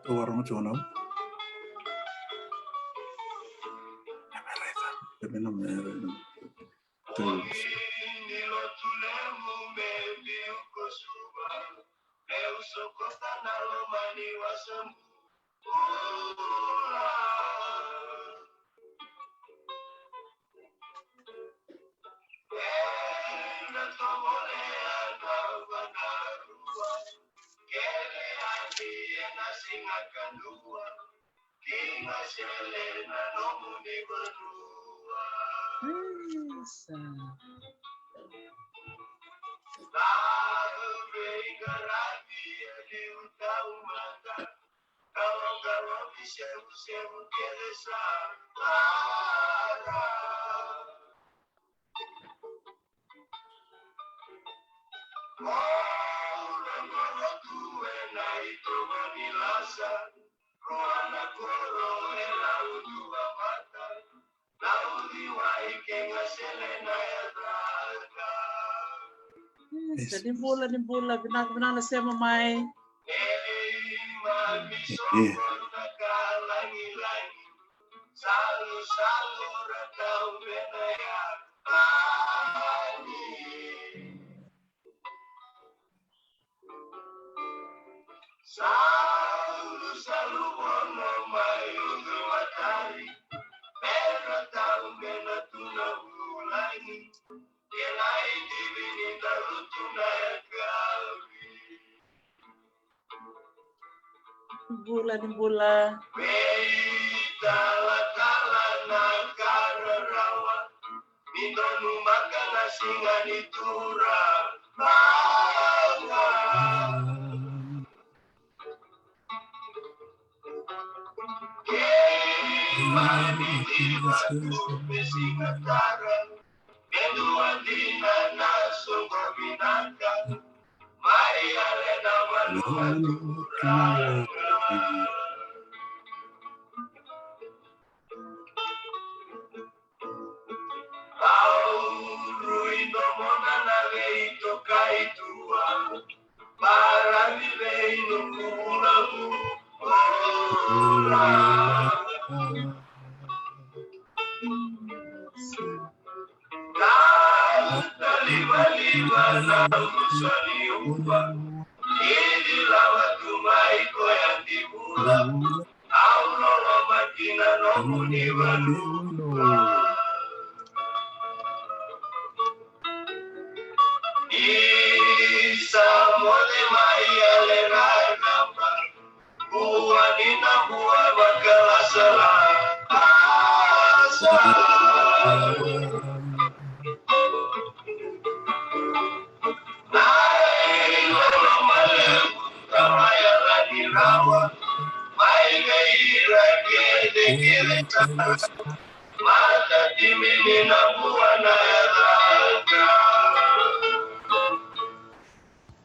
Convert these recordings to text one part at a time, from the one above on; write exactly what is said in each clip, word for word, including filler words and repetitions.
Tou vakarorogo tiko na. Tou. Isa. Isa, ni bula, ni bula, vinaka, vinaka na sema mai. Io. Bula, ni bula.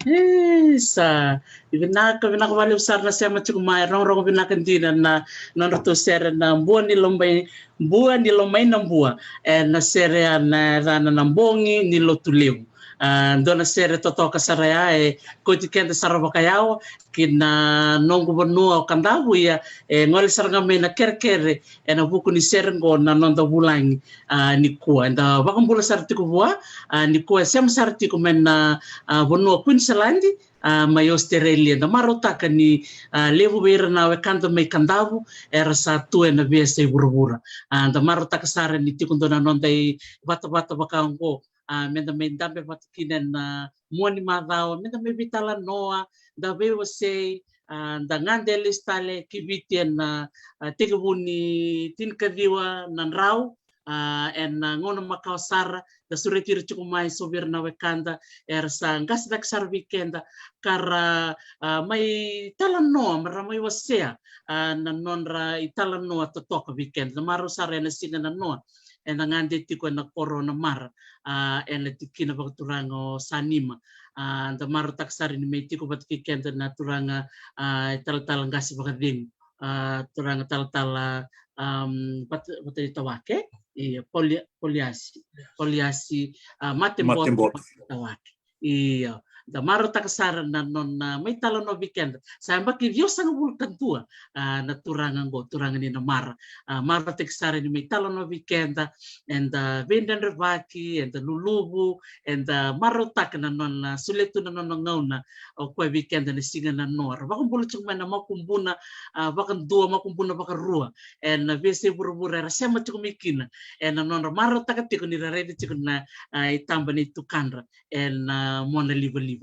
Isa, vinaka, vinaka vakalevu sara na sema tiko mai, rogorogo vinaka dina na nodratou sere na Bua ni Lomai, Bua ni Lomai na Bua. E, na sere ya na yacana na Bogi ni Lotulevu. A, dua na sere totoka sara ya, e kauti keda sara vakayawa ki na noqu vanua o Kadavu, ia e gole sara ga mai na kerekere ena vuku ni sere qo na noda vulagi, a, nikua. Eda vakabula sara tiko vua, a, nikua e sema sara tiko mai na, a, vanua Queensland, a, mai Australia. Da marautaka ni, a, levu vei ira na wekada mai Kadavu era sa tu ena veiyasai vuravura. A, da marautaka sara ni tiko dua na noda ivatavata vaka oqo, a, meda mai dabe vata kina ena mua ni macawa, meda mai veitalanoa, da veiwasei, a, da gade lesu tale ki Viti ena, a, tekivu ni tinikaciwa na drau, a, ena gauna makawa sara, da sureti ira tiko mai so vei ira na wekada era sa qase cake sara vei keda, ka ra, a, mai talanoa, me ra mai wasea, a, na nodra italanoa totoka vei keda. Da marau sara ena siga nanoa eda gade tiko ena koro o Namara, a, ena tikina vakaturaga o Sanima. A, da marautaka sara ni mai tiko vata kei keda na turaga, a, talatala qase vakacegu, a, turaga talatala, am, vata, vata ni Tawake, ia, Poli-, Poliasi, Poliasi, a, Mate Bote Tawake. Io. Da marautaka sara na nona mai talanoa vei keda. Sa yabaki ciwasagavulu ka dua, a, na turaga qo, turaga ni Namara. A, marautaki sara ni mai talanoa vei keda, eda veidredrevaki, eda luluvu, eda marautaka na nona solia tu na nona gauna o koya vei keda na siga nanoa. Ra vakabula tiko mai na makubuna, a, vakadua, makubuna vakarua ena veiyasai vuravura era sema tiko mai kina ena nodra marautaka tiko ni ra raica tiko na, a, itaba ni tukadra ena monalivaliva.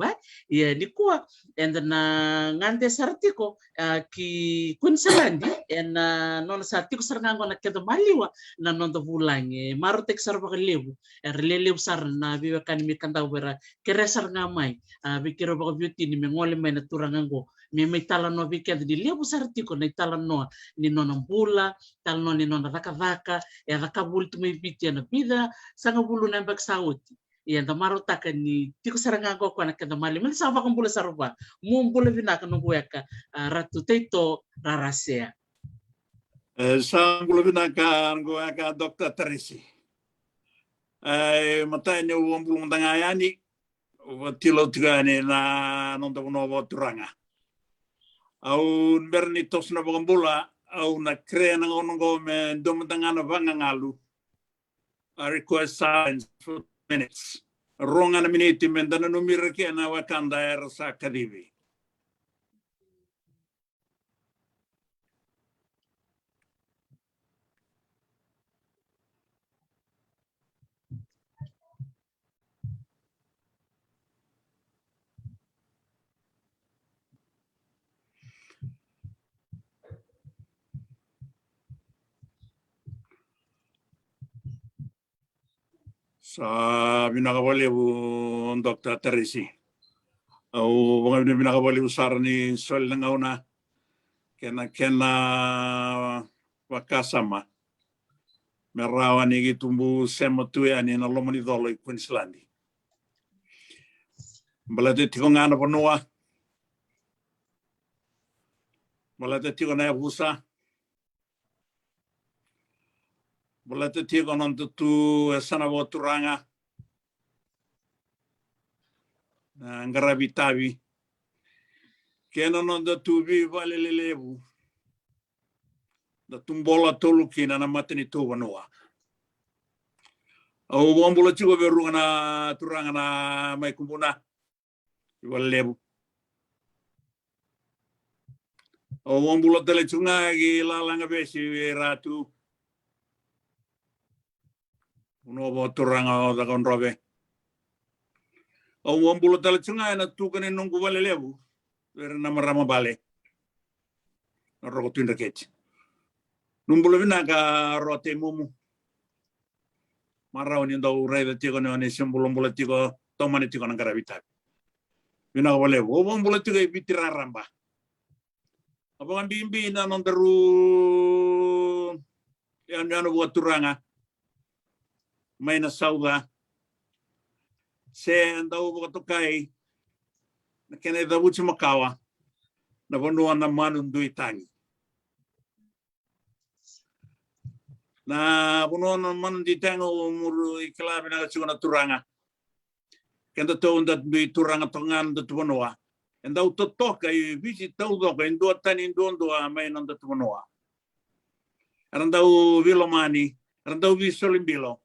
Ia nikua eda na gade sara tiko, a, ki Queensland, ena nona sa tiko sara ga qo na keda maliwa na noda vulagi. E marautaki sara vakalevu, era lelevu sara na veiwekani mai Kadavu era kerea sara ga mai, a, vei keirau vakaveiwatini me gole mai na turaga qo me mai talanoa vei keda ni levu sara tiko na italanoa ni nona bula, talanoa ni nona cakacaka e a cakava voli tu mai Viti ena vica sagavulu na yabaki sa oti. Ia eda marautaka ni tiko sara ga qo o koya na keda maliwa. Me ni sa vakabula sara vua. Mo bula vinaka noqu weka, a, Ratu Taito Rarasea. E, sa bula vinaka noqu weka Doctor Tarisi. E, matai niu vakabula mada ga yani, au vakatilo tiko yani na noda vanua vakaturaga. Au bera ni toso na vakabula, au na kerea na gauna qo me dua mada ga na vagagalu. I request silence for two minutes. Rua ga na miniti me da nanumi ira kina na wekada era sa kacivi. Sa vinaka vakalevu Doctor Tarisi. Au vakavinavinaka vakalevu sara ni soli na gauna kei na kena vakasama me rawa ni qai tubu sema tu yani na loma ni colo i Queensland. Baleta tiko ga na vanua, baleta tiko na yavusa, baleta tiko na noda tu yasana vakaturaga, na qaravi tavi, kei na noda tu veivale lelevu da tubola tolu kina na matanitu vanua. Au vakabula tiko vei rua na turaga na mai Kubuna, i Valelevu. Au vakabula tale tiko ga ki Lalagavesi vei Ratu, vanua vakaturaga o Cakaudrove. Au vakabula tale tiko ga ena tuka ni noqu vale levu vei ira na marama bale na Roko Tui Dreketi. Ni bula vinaka Rua Taimumu. Marau ni dau raica tiko ni o ni se bulabula tiko, tomani tiko na qaravi tavi. Vinaka vakalevu. Au vakabula tiko e Viti raraba. A vakabibi na nodaru yanuyanu vakaturaga mai na sauca, se dau vakatokai na kena icavuti makawa, na vanua na Manu Dui Tagi. Na vanua na Manu Dui Tagi, o muri kila vinaka tiko na turaga. Keda tou da dui turaga toka ga na noda tu vanua. E dau totoka i Viti taucoko e duatani duadua mai na noda tu vanua. Era dau veilomani, era dau veisolibilo,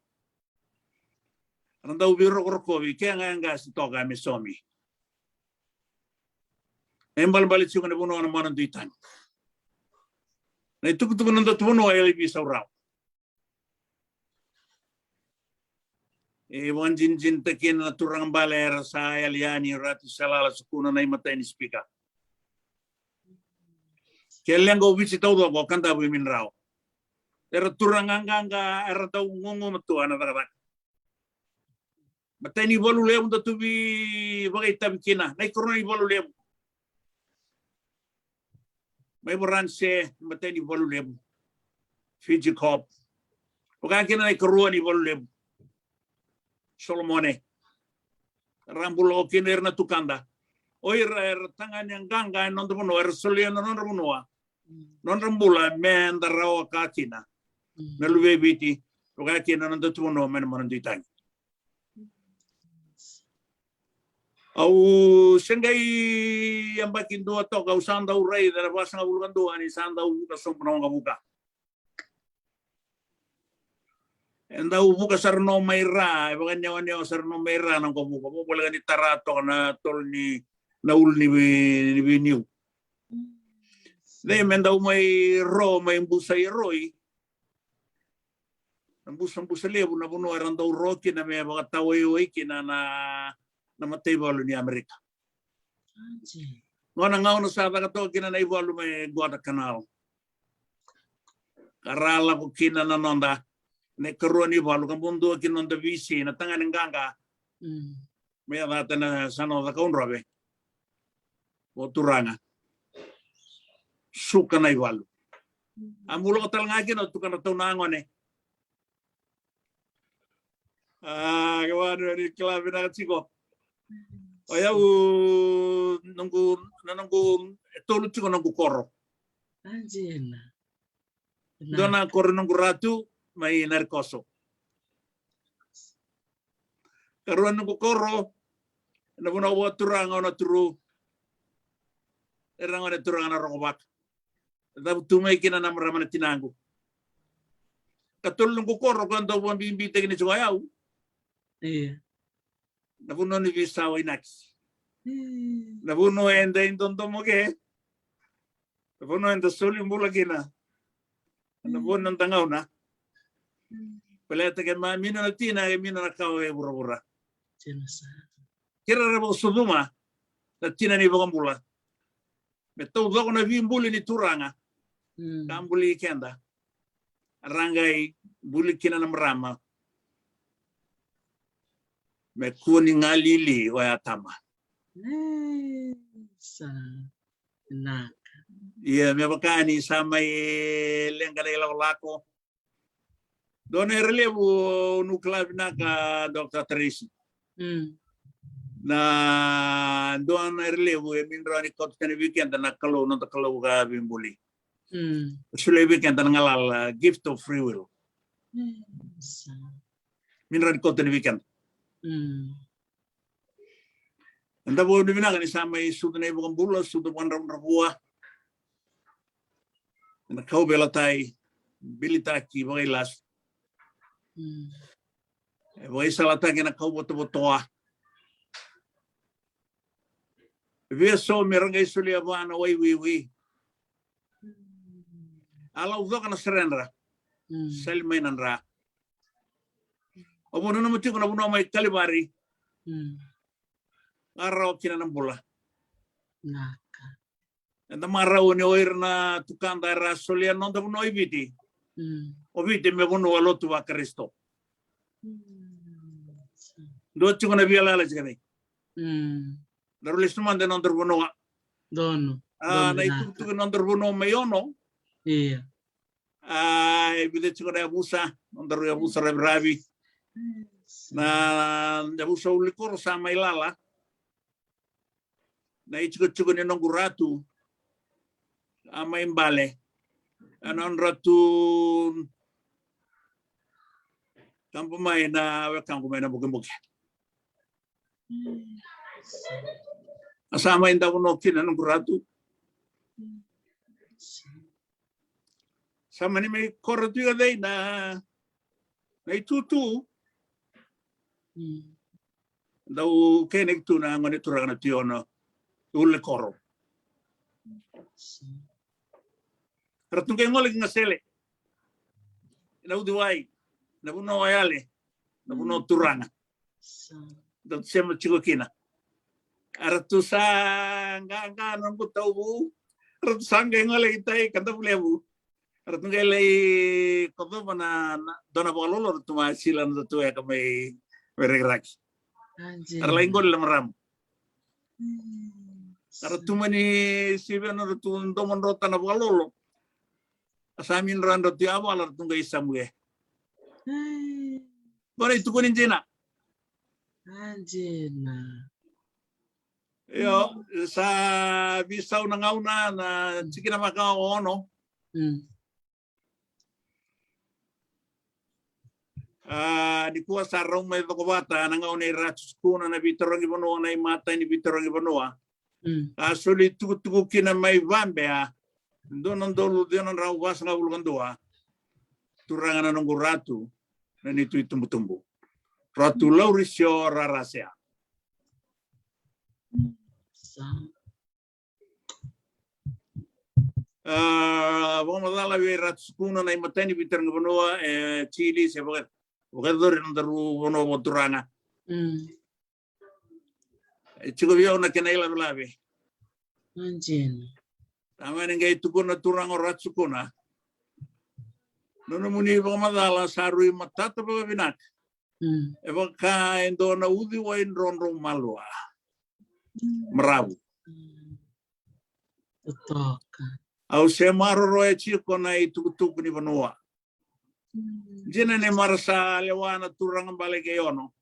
era dau veirokorokovi, ke ga e qasi toka me saumi. E balebale tiko na vanua na Manu Dui Tagi. Na itukutuku na noda tu vanua e lai veisau rawa. E vakadinadinataki kina na turaga bale era sa yali yani, Ratu Salala Sukuna na imatai ni sipika. Ke leqa o Viti taucoko, o Kadavu e Minirao. Era turaga qaqa, era dau gugumatua na cakacaka. Matai ni valu levu da tu vakaitavi kina, na ikarua ni valu levu. Mai Varanise, matai ni valu levu. Fiji Corp. Vaka kina na ikarua ni valu levu. Solomone. Ra bula o kina ira na tukada. O ira era tagane qaqa e noda vanua, era solia na nodra vanua, nodra bula me da rawa ka kina na luve i Viti, vaka kina na noda tu vanua mai na Manu Dui Tagi. Au se qai yabaki dua toka, au sa dau raica ena vasagavulu ka dua ni sa dau vuka sobu na waqavuka. E dau vuka sara no mai ra, e vakanewanewa sara no mai ra na waqavuka. Vakavoleka ni tara toka na tolo ni, na ulu ni vei, ni veiniu. Dei me dau mai ro, mai busa i roi. Na busabusa levu, na vanua era dau ro kina me vakatawaiwai kina na, na mataivalu ni Amerika. Gona gauna sa caka toka kina na ivalu mai Guadalcanal. Ka ra lako kina na noda, na ikarua ni valu, ka bau dua kina noda V C, na tagane qaqa. Mm. Me yacata na sa noda kaudrove. O turaga. Suka na ivalu. Mm. A bau lako tale ga kina o tukana tau na gone. A, ke vaka ni kila vinaka tiko. O yau, noqu, na noqu, e tolu tiko noqu koro. Anjina. Dua na koro noqu ratu, mai Narikoso. Karua noqu koro, na vanua vakaturaga o Naturu. Era gone turaga na Rokovaka. Cavutu mai kina na marama na tinaqu. Katolu noqu koro, ko dau vakabibitaki ni tiko yau. Io. Na vanua ni veisau inaki. Mm. Na vanua eda idodomo ke. Na vanua eda soli bula kina. Na vanua da gauna. Mm. Baleta ke ma mino na tina, ke mino na kawa e vuravura. Tina sa. Kira ra vakasucuma na tina ni vakabula. Me taucoko na veibuli ni turaga. Mm. Ka buli keda. Ra qai buli kina na marama. Me kua ni galili o ya tama. Mm, sa vinaka. Ia, me vaka ni sa mai leqa na ilakolako. Dua na era levu, au kila vinaka, Doctor Tracy. Mm. Na dua na era levu e mini rawa ni kauta tani vei keda na Kalou, noda Kalou ka veibuli. Mm. Solia vei keda na galala, gift of free will. Mm. Sa. Mini rawa ni kauta tani vei keda. Mm. Eda vakavinavinaka ni sa mai sucu na iVakabula, sucu vakadravudravua. Ena kauveilatai, bilitaki vakailasu. Mm. E vakaisalataki ena kauvotovotoa. E via so me ra qai solia vua na waiwiwi. Mm. A laucoka na seredra. Mm. Sali mai na dra. Au via nanuma tiko na vanua mai Kalivari. Mm. Ka rawa kina na bula. Naka. Eda marau ni o ira na tukada era solia noda vanua i Viti. Mm. O Viti me vanua lotu vaKarisito. Mm. Dua tiko na via lala tiko nei. Mm. Daru lesu mada e nodaru vanua. Donu. A, donu na vinaka. Itukutuku e nodaru vanua mai Ono. Ia. A, e vica tiko na yavusa, nodaru yavusa raviravi. Mm. Na yavusa Ulunikoro sa mai lala. Na itikotiko ni noqu ratu. A mai bale. A nodratu kaba mai na wekaqu mai Nabukebuke. A sa mai davo no kina noqu ratu. Sa mani mai koro tu i Kacei na, na itutu. Mm. Dau kena i tu na gone turaga na Tui Ono. Ulunikoro. Ratu qai gole ki Gasele. Na Uciwai. Na vanua o yale. Na vanua o turaga. Sa. Dau sema tiko kina. A ratu sa qaqa noqu tauvu. A ratu sa qai gole i tai ka Davulevu. A ratu qai lai kocova na, na dua na vakalolo, a ratu ma sila na dua tu eka mai, mai Rakiraki. A ra lai qoli na marama. Mm. A ratu mani sivia na ratu domodrota na vakalolo. A sa midra a ratu yavala a ratu qai samuge. Mm. Qo na itukuni dina. A dina. Io, sa visau na gauna na tikina makawa o Ono. Mm. A, nikua sa rau mai cokovata na gauna i Ratu Sukuna na veitarogi vanua, na imatai ni veitarogi vanua. Mm. A soli tukutuku kina mai Vabea, dua na udolu ciwa na drau vasagavulu ka dua. Turaga na noqu ratu, na neitou itubutubu, Ratu Laurisio Rarasea. Sa. A, vakamacala vei Ratu Sukuna na imatai ni veitarogi vanua, e Chili, se vaka, vakayacori na daru vanua vakaturaga. Mm. E tiko vei au na kena ilavelave. Sa mani qai tukuna na turaga o Ratu Sukuna, na nomuni vakamacala sa rui matata vakavinaka. Mm. E vaka e dua na uciwai drodro malua. Mm. Maravu. Mm. Totoka. Au se maroroya tiko na itukutuku ni vanua. Mm. Dina ni mara sa lewa na turaga bale kei Ono.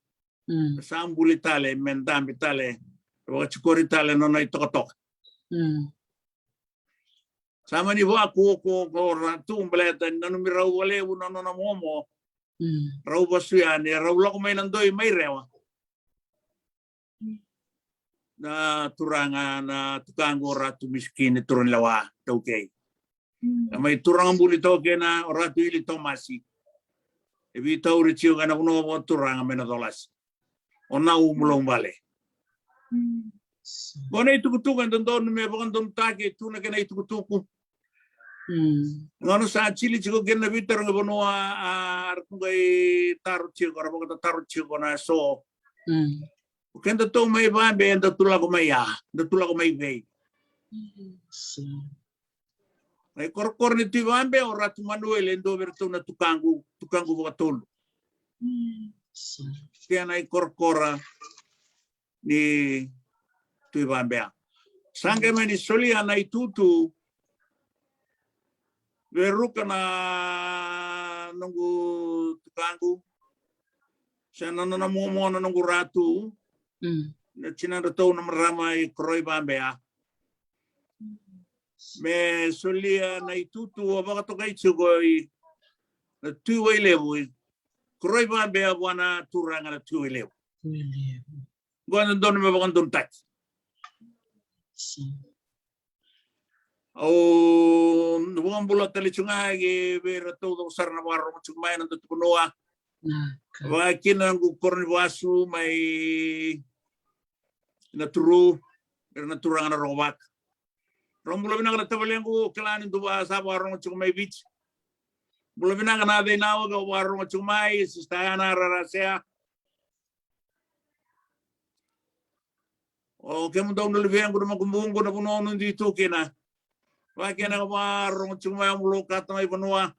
Mm. Sa buli tale me dabe tale, vakatikori tale na nona itokatoka. Mm. Sa mani vakuokuo ko Ratu baleta ni nanumi rau vakalevu na nona momo. Mm. Rau vasu yani, rau lako mai na doi mai Rewa. Mm. Na turaga, na tukaqu o Ratu Misikini Turanilewa Taukei. Mm. A mai turaga buli toka kina o Ratu Ili Tomasi. E veitauri tiko ga na vanua vakaturaga mai na Colasi. O Nau Mulaubale. Mm. Qo na itukutuku e dodonu me vakadodonutaki, e tu na kena itukutuku. Mm. Gauna sa Chili tiko kina na veitarogi vanua, a, ra tu qai taro tiko, ra vakatataro tiko na so. Mm. O kedatou mai Vabea, da tu lako mai ya, da tu lako mai vei? Mm. Sa. Na ikorokoro ni Tui Vabea o Ratu Manuele, e dua vei iratou na tukaqu, tukaqu vakatolu. Mm. Sa. Kena ikorokoro ni Tui Vabea. Sa qai mani solia na itutu vei Ruka na noqu tukaqu, se na nona momo na noqu ratu, mm, na tinadratou na marama i Koroi Vabea. Me solia na itutu a vakatokai tiko i na Tui Wailevu, i Koroi Vabea, vua na turaga na Tui Wailevu. Tui Wailevu. Qo e dodonu me vakadodonutaki. Sa. Au vakabula tale tiko ga vei iratou taucoko sara na vakarorogo tiko mai na datuvanua. Vinaka. Vakakina noqu koro ni vasu mai Natura, ira na turaga na Rokovaka. Rau bula vinaka na tavalequ, kila ni dua sa vakarorogo tiko mai Viti. Bula vinaka na Cei Nawa, ka vakarorogo tiko mai, Sister Ana Rarasea. O kemudou na luvequ na makubuqu, na vanua o nuitaki tu kina. Vakakina ka vakarorogo tiko mai, au bula kata mai vanua.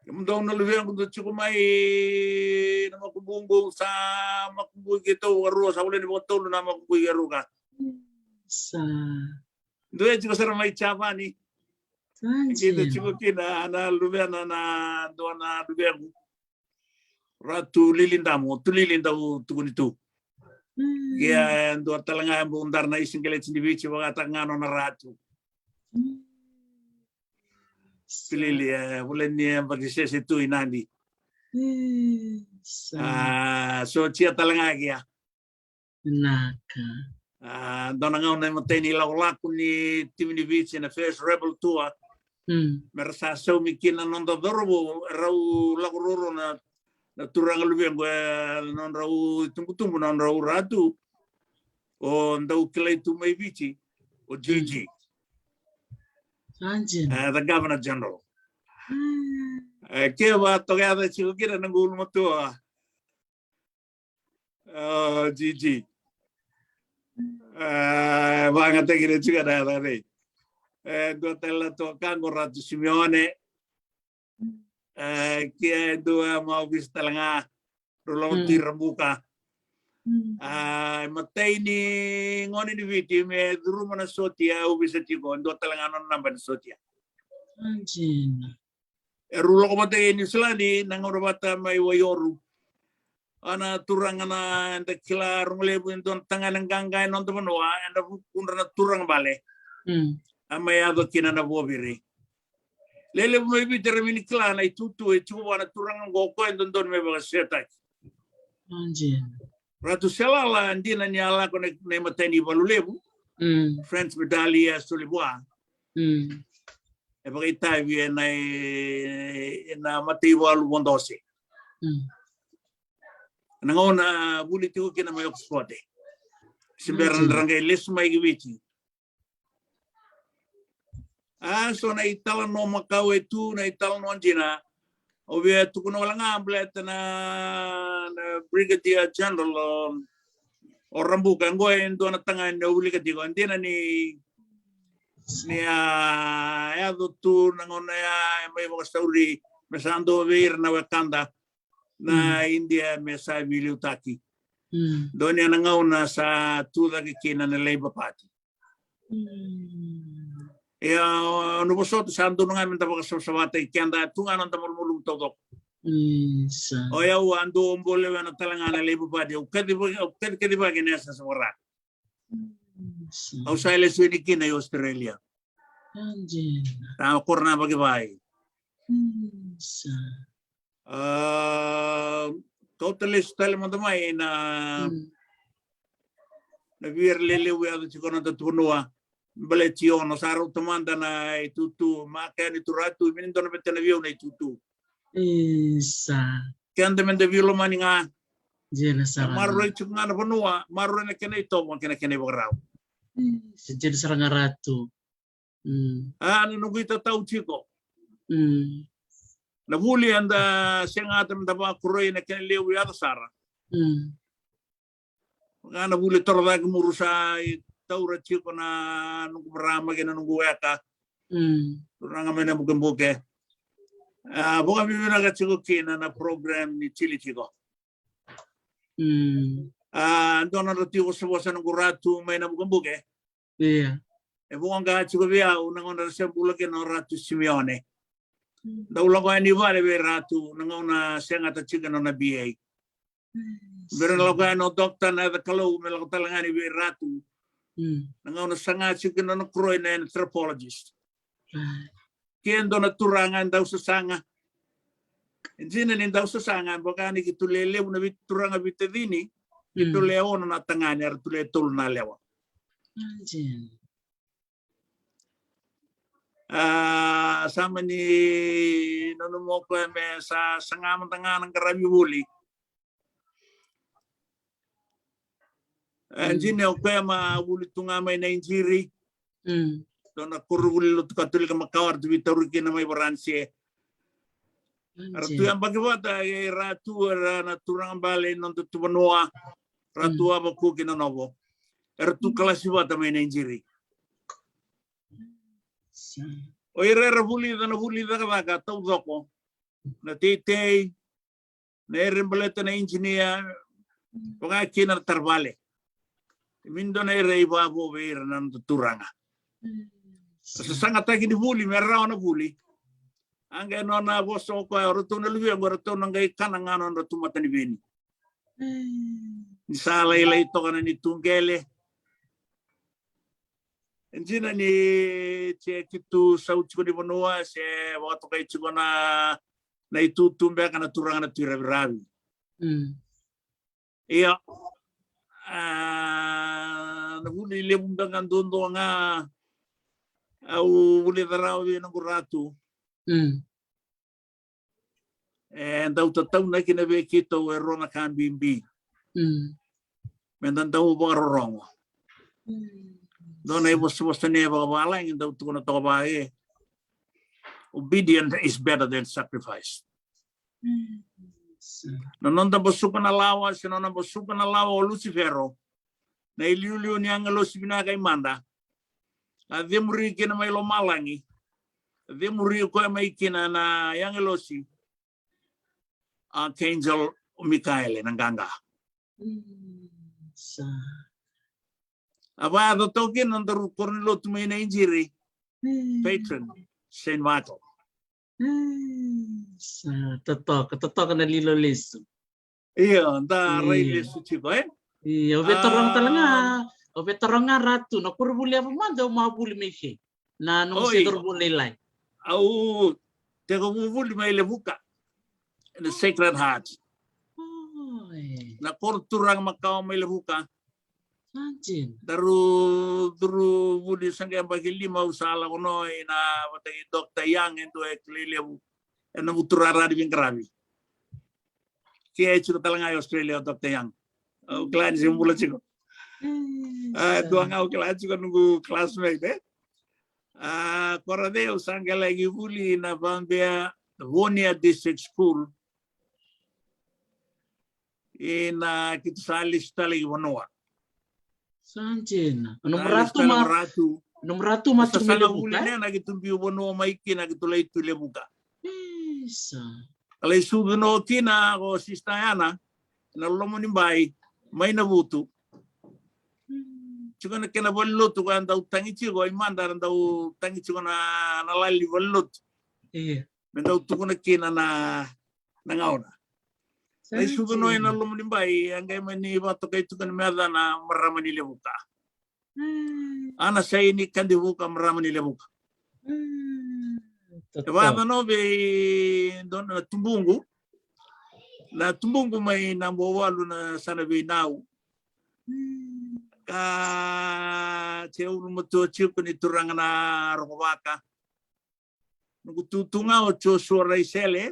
Kemudou na luvequ dou tiko mai na makubuqu, sa makubui keitou vakarua, sa voleka ni vakatolu na makubui vakarua. Sa. Dou e tiko sara mai Japani. Sa. Keitou tiko kina na luvena na dua na luvequ. Ratu Lili Damu, Tu Lili dau tukuni tu. Mm. Ia e dua tale ga e bau dara na isiqeleti ni Viti, vakataka ga nona ratu. Mm. Tu Lili, e, vula ni e baki sese tu i Nadi. Mm, sa. A, so tia tale ga kia. Vinaka. A, dua na gauna e matai ni lakolako ni timi ni Viti na First Rebel Tour. Mm. Me ra sa saumi kina na noda cauravou, rau lako ruarua na, na turaga luvequ, e, nodrau itubutubu, nodrau ratu. O dau kilai tu mai Viti, o Gigi. Mm. E, the Governor General. Mm. E, keva toka yaca tiko kina na noqu ulumatua. O Gigi. E, vakayagataki ira tiko na yaca nei. E, dua tale na tukaqu o Ratu Simeone. E, kia e dua mai ovisa tale ga. Rau lako tu i Rabuka. Mm. A, matai ni gone ni Viti me curuma na sotia, e ovisa tiko, dua tale ga nona naba ni sotia. Sa dina. Eru lako vata i Niusiladi na gauna vata mai Waioru. A na turaga na eda kila rogo levu e dua na tagane qaqa e noda vanua, eda vukudra na turaga bale. Mm. A mai yaco kina na vuaviri. Lelevu mai Viti era mini kila na itutu e tiko vua na turaga oqo, o koya e dodonu me vakasetaki. Ratu Selala, dina ni a lako na, na imatai ni valu levu. French Medallia soli vua. E vakaitavi ena, ena mataivalu Vodose. Na gauna vuli tiko kina mai Oxford. Se bera na ra qai lesu mai ki Viti. A so na italanoa makawa e tu, na italanoa dina. Au via tukuna wale ga baleta na, na Brigadier General o, o Rabuka, oqo e dua na tagane au wilika tiko. Dina ni, ni a yaco tu na gauna ya e mai vakasauri me sa dua vei ira na wekada na Idia me sa veiliutaki. Dua ni a na gauna sa tu cake kina na Labour Party. Ia, o, o na vosota sa donu ga me da vakasavasavataki keda tu ga na noda malumalumu taucoko. O yau a dou bole wena tale ga na Labour Party, au kaci, au kaci, kacivaki na yasa sa vara. Au sa lesu yani kina i Australia. Sa koro na vakivai. A, kauta lesu tale mada mai na, na via lelevu yaco tiko na noda tuvanua. Baleti Ono, sa rauta mada na itutu, maka yani tu Ratu, mini dona bete na viau na itutu. Keda meda vilomani ga. Maroroi tiko ga na vanua, maroroi na kena itovo kei na kena ivakarau. Dina sara ga Ratu. A, na noqu itatau tiko. Na vuli eda segata meda vakoroi na kena levu yaco sara. Ga na vuli toro cake muru sa i taura tiko na noqu marama kei na noqu weka. Turaga mai na Bukebuke. A, vakavinavinaka tiko kina na program ni Jili Tiko. A, dua na nodra tiko vosavosa noqu Ratu mai na Bukebuke. E voqa tiko vei au na gauna ra se bula kina o Ratu Simione. Dau lako yani vale vei Ratu na gauna segata tiko na nona B A. Bera na lako yani o Doctor Nayaca Kalou me lako tale ga yani vei Ratu. Na gauna saga tiko na nona koroi na anthropologist. Ke e dua na turaga e dau sasaga. E dina ni dau sasaga, e vaka ni keitou le levu na vei turaga veitacini, keitou le ono na tagane, eratou le tolu na lewa. A, sa mani nanuma o koya me sa saga mada ga na qaravi vuli. E dina o koya ma vuli tu ga mai Naijiri. Dua na koronivuli lotu Katolika makawa eratou veitauri kina mai Varanise. Eratou yabaki vata e Ratu, era na turaga bale ni noda tuvanua. Ratu Avaku kei Nanovo. Eratou kalasi vata mai Naijiri. O ira era vulica na vuli cakacaka taucoko, na teitei, na ere baleta na ijinia, vaka kina na taravale. Mini dua na ere ivavo vei ira na noda turaga. Na sasagataki ni vuli me rawa na vuli. A qai nona vosa o koya, o ratou na luvequ eratou na qai kana ga na nodra tu mataniveni. Ni sa lailai toka na ni tu qele. E dina ni se keitou sau tiko ni vanua se vakatokai tiko na, na itutu beka na turaga na Tui Raviravi. Ia, a, na vuli levu beka duadua ga au vulica rawa vei noqu Ratu. E dau tataunaki na vei keitou e rua na ka bibi. Meda dau vakarorogo. Dua na ivosavosa ni vakavalagi dau tukuna toka vaka e, obedient is better than sacrifice. Na noda basuka na lawa se na nona basuka na lawa o Lusifero, na iliuliu ni agilosi vinaka i mada. A cemuri kina mai lomalagi. A cemuri koya mai kina na agilosi. Archangel o Mikaele na qaqa. A vaya totoka kina na daru koro ni lotu mai Naijiri. Patron Saint Michael. Sa totoka, totoka na lilo lesu. Io, da rai lesu tiko, e? Io, au via taroga tale ga, au via taroga Ratu, na koronivuli yava mada au ma vuli mai ke? Na noqu se koronivuli lailai. Au tekivu vuli mai Levuka, na Sacred Heart. Oi. Na koro turaga makawa mai Levuka. Sa dina. Daru curu vuli sa qai yabaki lima au sa lako no ina vata kei Doctor Young e dua e kilai levu ena vuturara ni veiqaravi. Ke e tiko tale ga e Australia o Doctor Young. Au kila ni se bula tiko. Mm, a, sa. Dua ga au kila tiko noqu classmate, e? A, koro cei au sa qai laki vuli na Vabea Vonia District School. Ina keitou sa lesu tale i vanua. Sa dina. Nomu ratu ma, nomu ratu ma sa tiko mai Levuka, e? Nena keitou biu vanua mai kina keitou lai tu i Levuka. Isa. Ka lai sucu no kina ko Sister Yana, na Lomanibai, mai Navutu. Mm. Tiko na kena valenilotu ka dau tagi tiko, i mada era dau tagi tiko na, na lali valenilotu. Io. Me dau tukuna kina na, na gauna. Sa dina. Lai sucu no ina Lomanibai, a qai mani vakatokai tiko ni meca na marama ni Levuka. Mm. Ana Saini Kadivuka, marama ni Levuka. Mm. E vaka no vei dua na tubuqu. Na tubuqu mai Nabuawalu na sana vei Nau. Mm. Ka se ulumatua tiko ni turaga na Rokovaka. Noqu tutu ga o Joshua Raisele.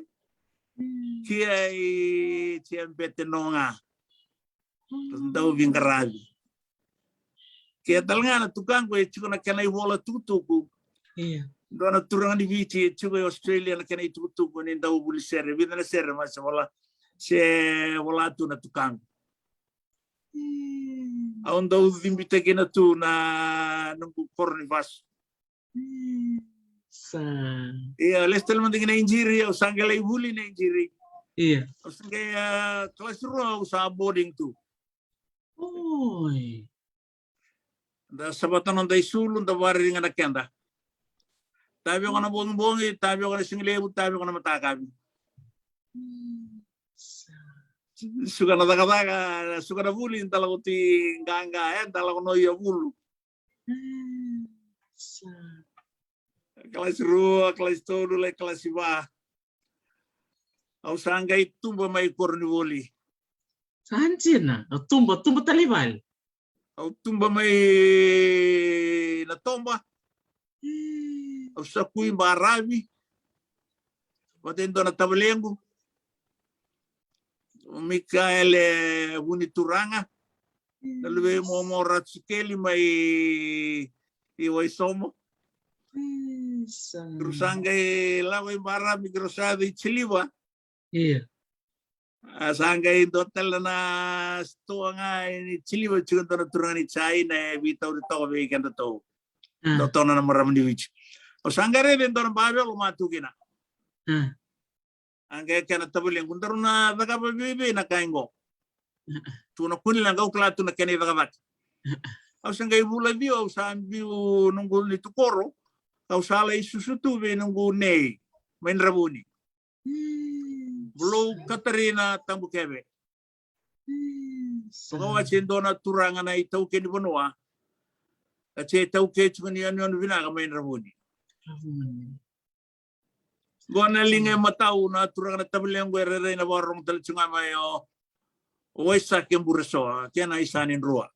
Mm. Kia i tia bete no ga. Mm. Dau veiqaravi. Ke tale ga na tukaqu e tiko na kena ivola tukutuku. Io. Dua na turaga ni Viti e tiko i Australia na kena itukutuku ni dau vuli sere, vica na sere ma se vola, se vola tu na tukaqu. Mm. Au dau cibitaki na tu na noqu koro ni vasu. Mm. Sa. Ia, lesu tale mada ki Naijiri, au sa qai lai vuli Naijiri. Ia. Au sa qai, a, kalasi rua au sa boarding tu. Oi. Da savata noda isulu, da vakaririga na keda. Tavioka na bogibogi, tavioka na siga levu, tavioka na matakavi. Mm. Sa. Suka na cakacaka, suka na vuli, da lako tu i qaqa, e, da lako no i Yavulu. Mm. Sa. Kalasi rua, kalasi tolu, lai kalasi va. Au sa qai tuba mai koronivuli. Sa dina, au tuba, tuba tale i vale. Au tuba mai na toba. Mm. Au sa kui baravi. Vata e dua na tavalequ. O Mikaele Vunituraga. Na luve i Momo Ratukeli mai i Waisomo. Mm, sa. Keirau sa qai lako i baravi, keirau sa yaco i Jiliva. Ia. A sa qai dua tale na sitoa ga i Jiliva, tiko dua na turaga ni Jaina e veitauri toka vei kedatou. A. Dua tona na marama ni Viti. Au sa qai raica e dua na bavelo ma tu kina. A. A qai kaya na tavalequ, daru na cakava vei, vei na ka qo. Tu na kunileqa, au kila tu na kena icakacaka. Au sa qai vula ciwa, au sa biu noqu ni tukoro. Au sa lai susu tu vei noqu nei mai Dravuni. Mm. Bulou Katarina Tabukeve. Mm, sa. Vakawati e dua na turaga na itaukei ni vanua. Ka se itaukei tiko ni yanuyanu vinaka mai Dravuni. Dravuni. Qo na liga e matau na turaga na tavalequ e rairai na vakarogo tale tiko ga mai o, o Waisake Buresoa, kena isa ni Drua.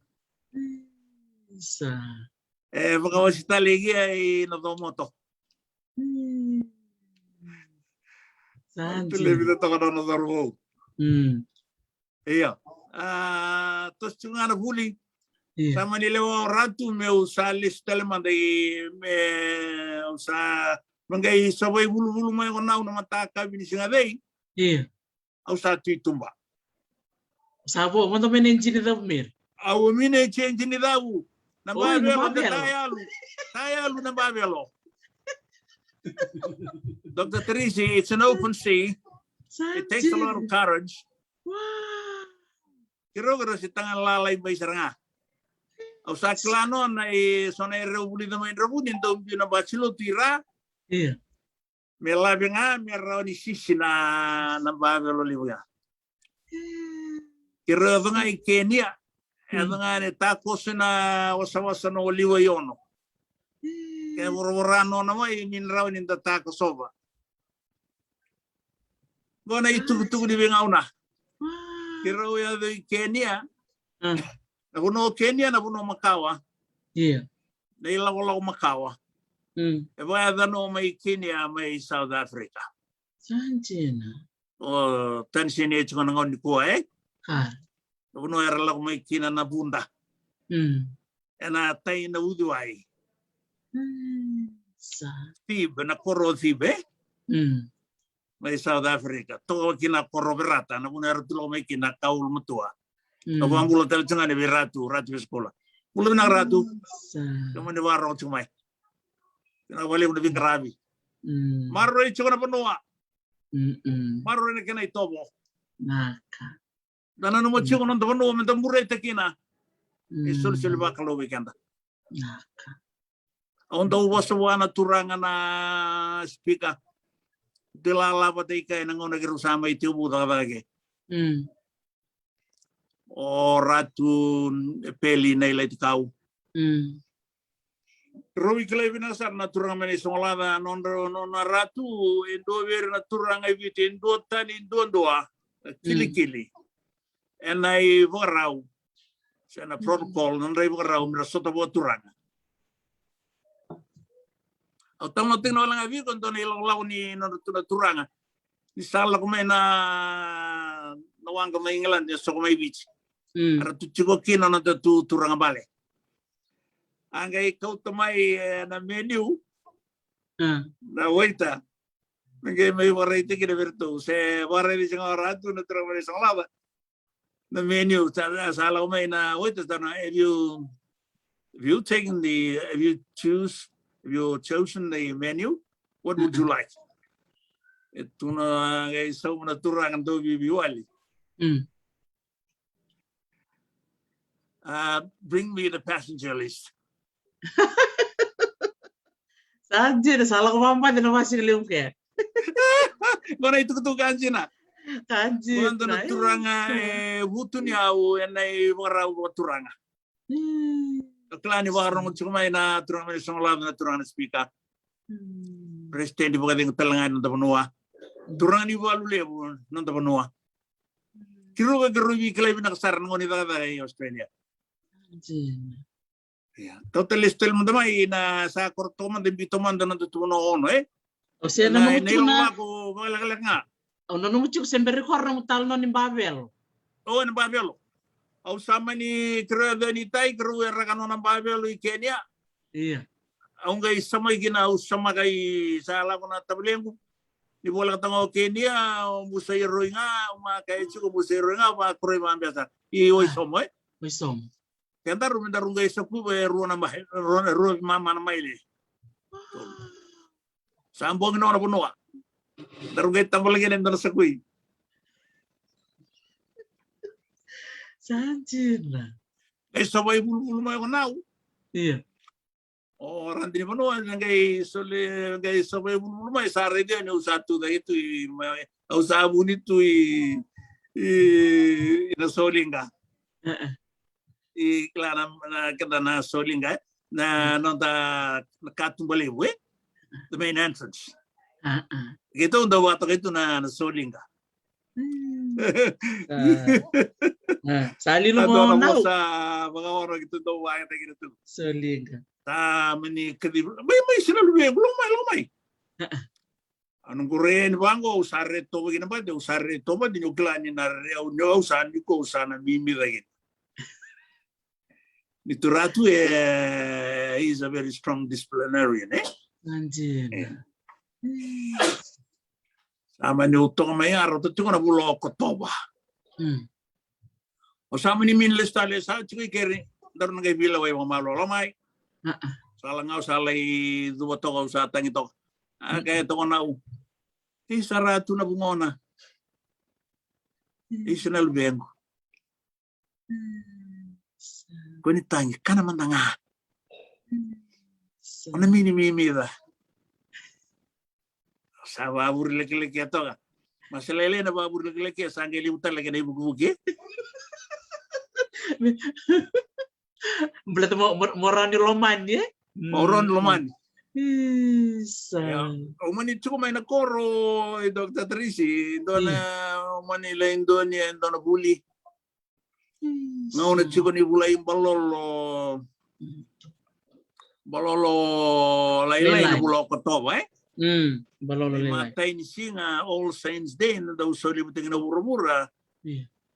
Isa. E vakawasi tale i kia i na Comoto. Mm. Sa dina. Tule vita toka na nona cauravou. Mm. Io. A, toso tiko ga na vuli. Io. Sa mani lewa o Ratu meu sa lesu tale mada i me, au sa, me qai savai vuluvulu mai ko Nau na matakavi ni siga cei. Io. Au sa tu i tuba. Sa vo, mada mai na ijini cavu meri. Au mi na ijini cavu. Na bavelo, bavelo. Tayalu. Tayalu na bavelo. Doctor Teresi, it's an open sea. It takes a lot of courage. Wow. Keirau, keirau se taga lalai mai sara ga. Au sa kila nona e so na erau vulica mai Dravuni, dau biu na basi lotu i ra. Io. Me lave ga, me rawa ni sisi na, na bavelo levu ya. Keirau yaco ga i Kenia. Yaco ga ne takoso na wasawasa na Oliwa i Ono. Ke voravora nona mai, ni rawa ni da takosova. Qo na itukutuku ni veigauna. Keirau yaco i Kenya. Na vanua o Kenya, na vanua makawa. Na ilakolako makawa. E vakayacana mai Kenya mai South Africa. O Tanzania e tiko na gauna nikua, e? Na vanua era lako mai kina na vuda. Ena tai na uciwai. Thibe, na koro o Thibe, e? Mai South Africa. Toka kina koro Verata, na vanua era tu lako mai kina ka ulumatua. Na vakabula tale tiko ga ni vei Ratu, Ratu Vesikula. Bula vinaka Ratu. Kemuni vakarorogo tiko mai. Vinaka vakalevu na veiqaravi. Maroroi tiko na vanua. Maroroi na kena itovo. Da nanuma tiko na noda vanua me da bureitaka kina. E solisoli vakalou vei keda. Au dau vosa vua na turaga na speaker. Dau lala vata i kea ena gauna keirau sa mai tekivu cakacaka ke. O Ratu Peli Nailaitikau. Rau kilai vinaka sara na turaga mai Naisogolaca, nodra, nona Ratu, e dua vei ira na turaga e Viti, e duatani duadua, kilikili. Ena ivakarau se na protocol, nodra ivakarau me ra sota vakaturaga. Au talanoataka wale ga vei iko e dua na ilakolako ni nodratou na turaga. Ni sa lako mai na, na waqa mai England, e soko mai Viti. Era tu tiko kina na nodatou turaga bale. A qai kauta mai, e, na menu. Na waiter. Na qai mai vakaraitaka kina vei iratou. Se vakaraici se ga o Ratu na turaga mai Naisogolaca. Na menu, sa, sa lako mai na waiter, sa na, have you, have you taken the, have you choose, have you chosen the menu? What would you like? E tukuna, qai sauma na turaga dau veiwali. Uh, bring me the passenger list. Sa dina, sa lako vakabaci na vasi ka levu ke. Qo na itukutuku ka dina. Ka dina. Qo na turaga e vutuniyau ena ivakarau vakaturaga. Au kila ni vakarorogo tiko mai na turaga mai Naisogolaca, na turaga na speaker. President vakacegu tale ga ni noda vanua. Turaga ni valu levu ni noda vanua. Keirau, keirau veikilai vinaka sara na gauna ni cakacaka e Australia. Ia, tau tale lesu tale mada mai na sa koro toka mada, biu toka mada na noda tu na ono, e? O se na, na, na nomu tu na ilakolako vakalekaleka ga. O na nomu tiko se bera ni koro nomu talanoa ni bavelo. O, na bavelo. Au sa mani, keirau yaco yani i tai, keirau yaraka nona bavelo i Kenya. Ia. Au qai samaki kina, au samaka i, sa lako na tavalequ. Ni voleka toka o Kenya, o Musa Iroi ga, au ma kaya tiko Musa Iroi ga, vakoroi vabesa. I Waisomo, e? Waisomo. Kedaru me daru qai sakuva e rua na mai, rua, rua veimama na maile. Sa bogi nona vanua. Daru qai tabala kina e dua na sakui. Sa dina. Qai savai vuluvulu mai o Nau. Ia. O radi ni vanua, na qai soli, qai savai vuluvulu mai, sa raici au ni au sa tucake tu i, mai, au sa vuni tu i, i, i Nasoliga. I kila na, na keda Nasoliga, e? Na noda, na katuba levu, e? The main entrance. Keitou dau vakatokai tu na, Nasoliga. Sa lilo mo na. Sa vakaoro keitou dau vakatokai tu Nasoliga. Sa mani kacivi, mai, mai, sina luvequ, lako mai, lako mai. Au na qure yani vaqo, au sa re tovo kina bade, au sa re tovo bade, ni au kila ni na re, au, ni au sa, ni ko au sa na mimica kina. Ni tu Ratu, e, he is a very strong disciplinarian, e? Sa mani u toka mai, a rauta tiko na vula o Okotova. O sa mani mini lesu tale, sa tiko i keri, daru na qai veilewai vakamalua, lako mai. Sa lagau, sa lai cuva toka, au sa tagi toka. A kaya toka Nau. Isa Ratu na vugona. Isa na luvequ. Ko ni tagi, kana mada ga. O na mini mimica. Sa vavuri lekeleke toka. Ma sa lailai na vavuri lekeleke, sa qai levu tale kena ivukivuki. Baleta mo, mo, mo rawa ni lomani, e? Mo rawa ni lomani. Isa. Ia, o mani tiko mai na koro, e Doctor Tracy, dua na, o mani lai dua ni, e dua na vuli. Gauna tiko ni vula i Balolo, Balolo Lailai, na vula o Okotova, e? Mm, Balolo Lailai. Matai ni siga, All Saints Day, na dau soli vata kina vuravura.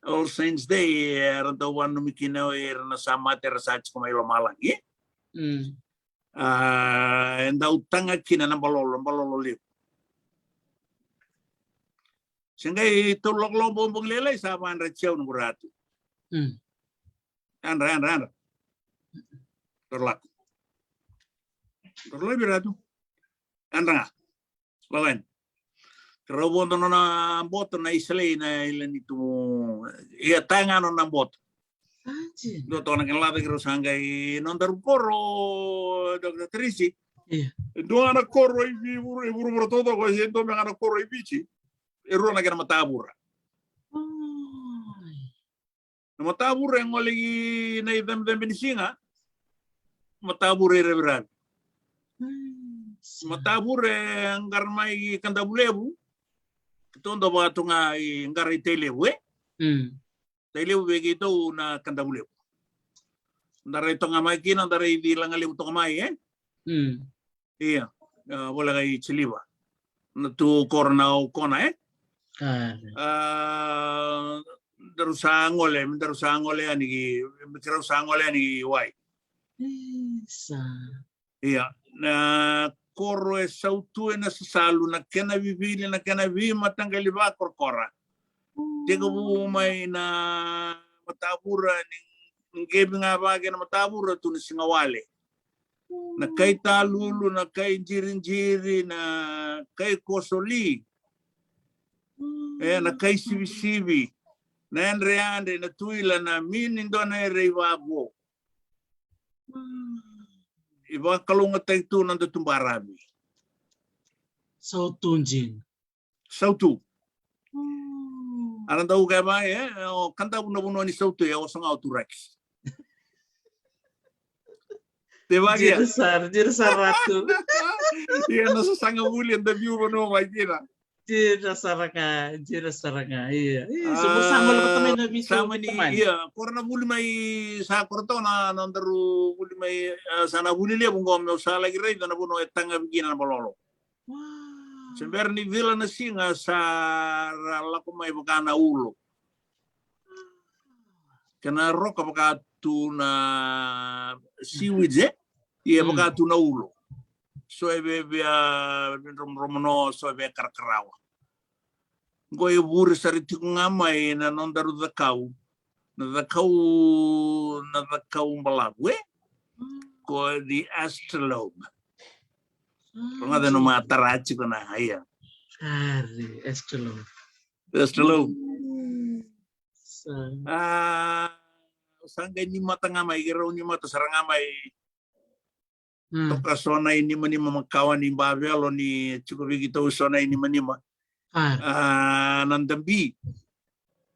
All Saints Day, era dau vanumi kina o ira na sa mate, era sa tiko mai lomalagi. Mm. A, e dau taga kina na balolo, balolo levu. Se qai tolu lako bogi lailai sa vadra ciau na quratu. Mm. Yadra, yadra, yadra. Dro lako. Dro lako vei ratu. Yadra ga. Lako yani. Keirau vodo nona boto na isalei na ilani tu. Ia taga nona boto. Dua toka na kena laca keirau sa qai nodaru koro, Doctor Tracy. Ia. E dua ga na koro i vi-, vuru-, i vuravura taucoko, e dua me ga na koro i Viti. E rua na kena matavura. Na matavura e gole i na icabecebe ni siga. Matavura i raviravi. Matavura e qara mai i Kadavulevu. Keitou dau vaka tu ga i qara i Tailevu, e? Mm. Tailevu vei keitou na Kadavulevu. Da rai toka ga mai kina, da rai Cilagalevu toka mai, e? Mm. Ia, a, voleka i Siliva. Na tu koro na Okona, e? A, daru sa gole, daru sa gole yani ki, keirau sa gole yani ki wai. Isa. Ia, na koro e sautu ena sasalu, na kena vivili, na kena veimataqali vakorokora. Tekivu mai na matavura ni, ni qevi ga vaka na matavura tu na siga wale. Na kai talulu, na kai jirijiri, na kai kosoli. E, na kai sivisivi. Na yadreyadre, na tuila, na mini dua na yadre ivavo. I vakalougatataki tu na noda tu baravi. Sautu jina. Sautu. Mm. A na dau kaya vaka, e, o Kadavu na vanua ni sautu, e, o sa ga o Turaki. Te vaka ia. Jina sara, jina sara tu. Ia na sasaga vuli eda viu vanua mai kina. Jina sara ga, jina sara ga, ia. Io, so mo sa mo lako tamai na vitu sa mani, ia, koro na vuli mai, sa koro toka na, na nodaru vuli mai, e, sa na vuli levu qo meu sa laki raica na vanua e tagavi kina na balolo. Wow. Se bera ni cila na siga sa ra lako mai vaka na ulo. Kena roka vaka tu na seaweeds, e? Ia vaka tu na ulo. So e vevea, vevea dromodromo, so e vevea karakarawa. Qo e vure sara tiko ga mai na nodaru cakau. Na cakau, na cakau balavu, e? Ko the astrolabe. Rogoca na ma tara tiko na, ia. Ari, astrolabe. Astrolabe. Mm. Sa. A, sa qai ni mata ga mai, keirau ni mata sara ga mai. Mm. Toka so na inimanima makawa ni bavelo ni tiko vei keitou so na inimanima. A. A, na dabi.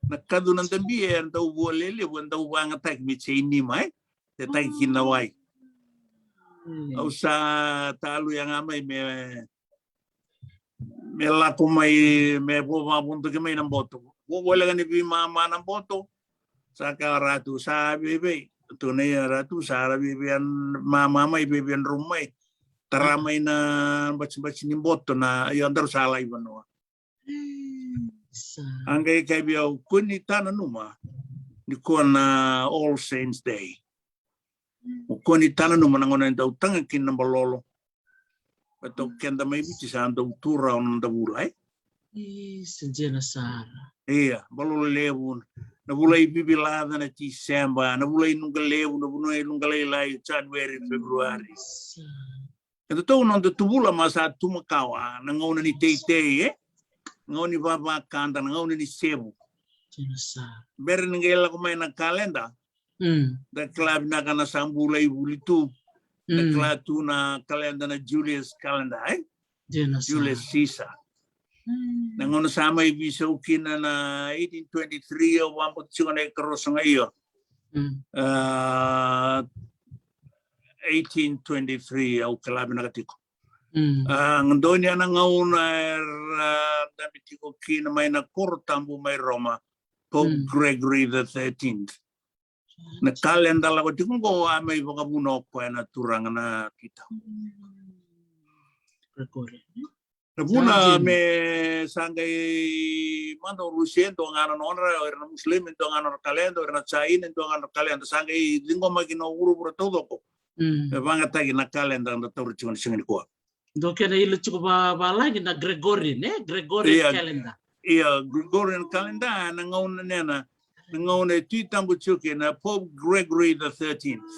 Na kacu na dabi e dau vua lelevu, e dau vagataki me se inima, e? E taki kina na wai. Mm. Au sa taluya ga mai me me lako mai, me vo vavodoki mai na boto. Vo voleka ni veimama na boto. Sa kaya o Ratu, sa veivei. Tukuna o Ratu, sa ra veivei, mama mai, veivei drum mai. Tara mai na batibati ni boto na, io, daru sa lai vanua. Sa. A qai kaya vei au, kua ni tananuma ni kua na All Saints Day. O kua ni tananuma na gauna e dau taga kina na balolo. Baleta o keda mai Viti sa dau tu rawa na noda vula, e? Isa, jina sara. Ia, balolo levu. Na vula i Vivilaca na Tiseba, na vula i Nuqalevu, na vula i Nuqalailai, January, February. Isa. Edatou noda tuvula ma sa tu makawa, na gauna ni teitei, e? Gauna ni vavakada, na gauna ni sevu. Jina sara. Bera ni qai lako mai na kaleda. Mm. Da kila vinaka na sa bula i vuli tu. Da kila tu na kaleda na Julius calendar, e? Julius Caesar. Mm. Na gauna sa mai veisau kina na eighteen twenty-three, au vabauta tiko na ikaruasagavulu. Mm. A, eighteen twenty-three, au kila vinaka tiko. Mm. A, ga donu ya na gauna era dabe tiko kina mai na koro tabu mai Roma, Pope Mm. Gregory the thirteenth. Na kaleda lako tiko qo a mai vakavuna o koya na turaga na Tui Tabu. Mm. Gregory. Na vuna Sa dina. me sa qai mada o Rusia e dua ga na nodra, o ira na Muslim e dua ga na nodra kaleda, o ira na China e dua ga na nodra kaleda, sa qai ciqomaki na vuravura taucoko. Mm. Me vagataki na kaleda da taura tiko na siga nikua. Dua kena ilo tiko va, valagi na Gregorian, e? Gregorian Ia, calendar. ia, Gregorian calendar, na gauna nena, na gauna e Tui Tabu tiko kina Pope Gregory the thirteenth.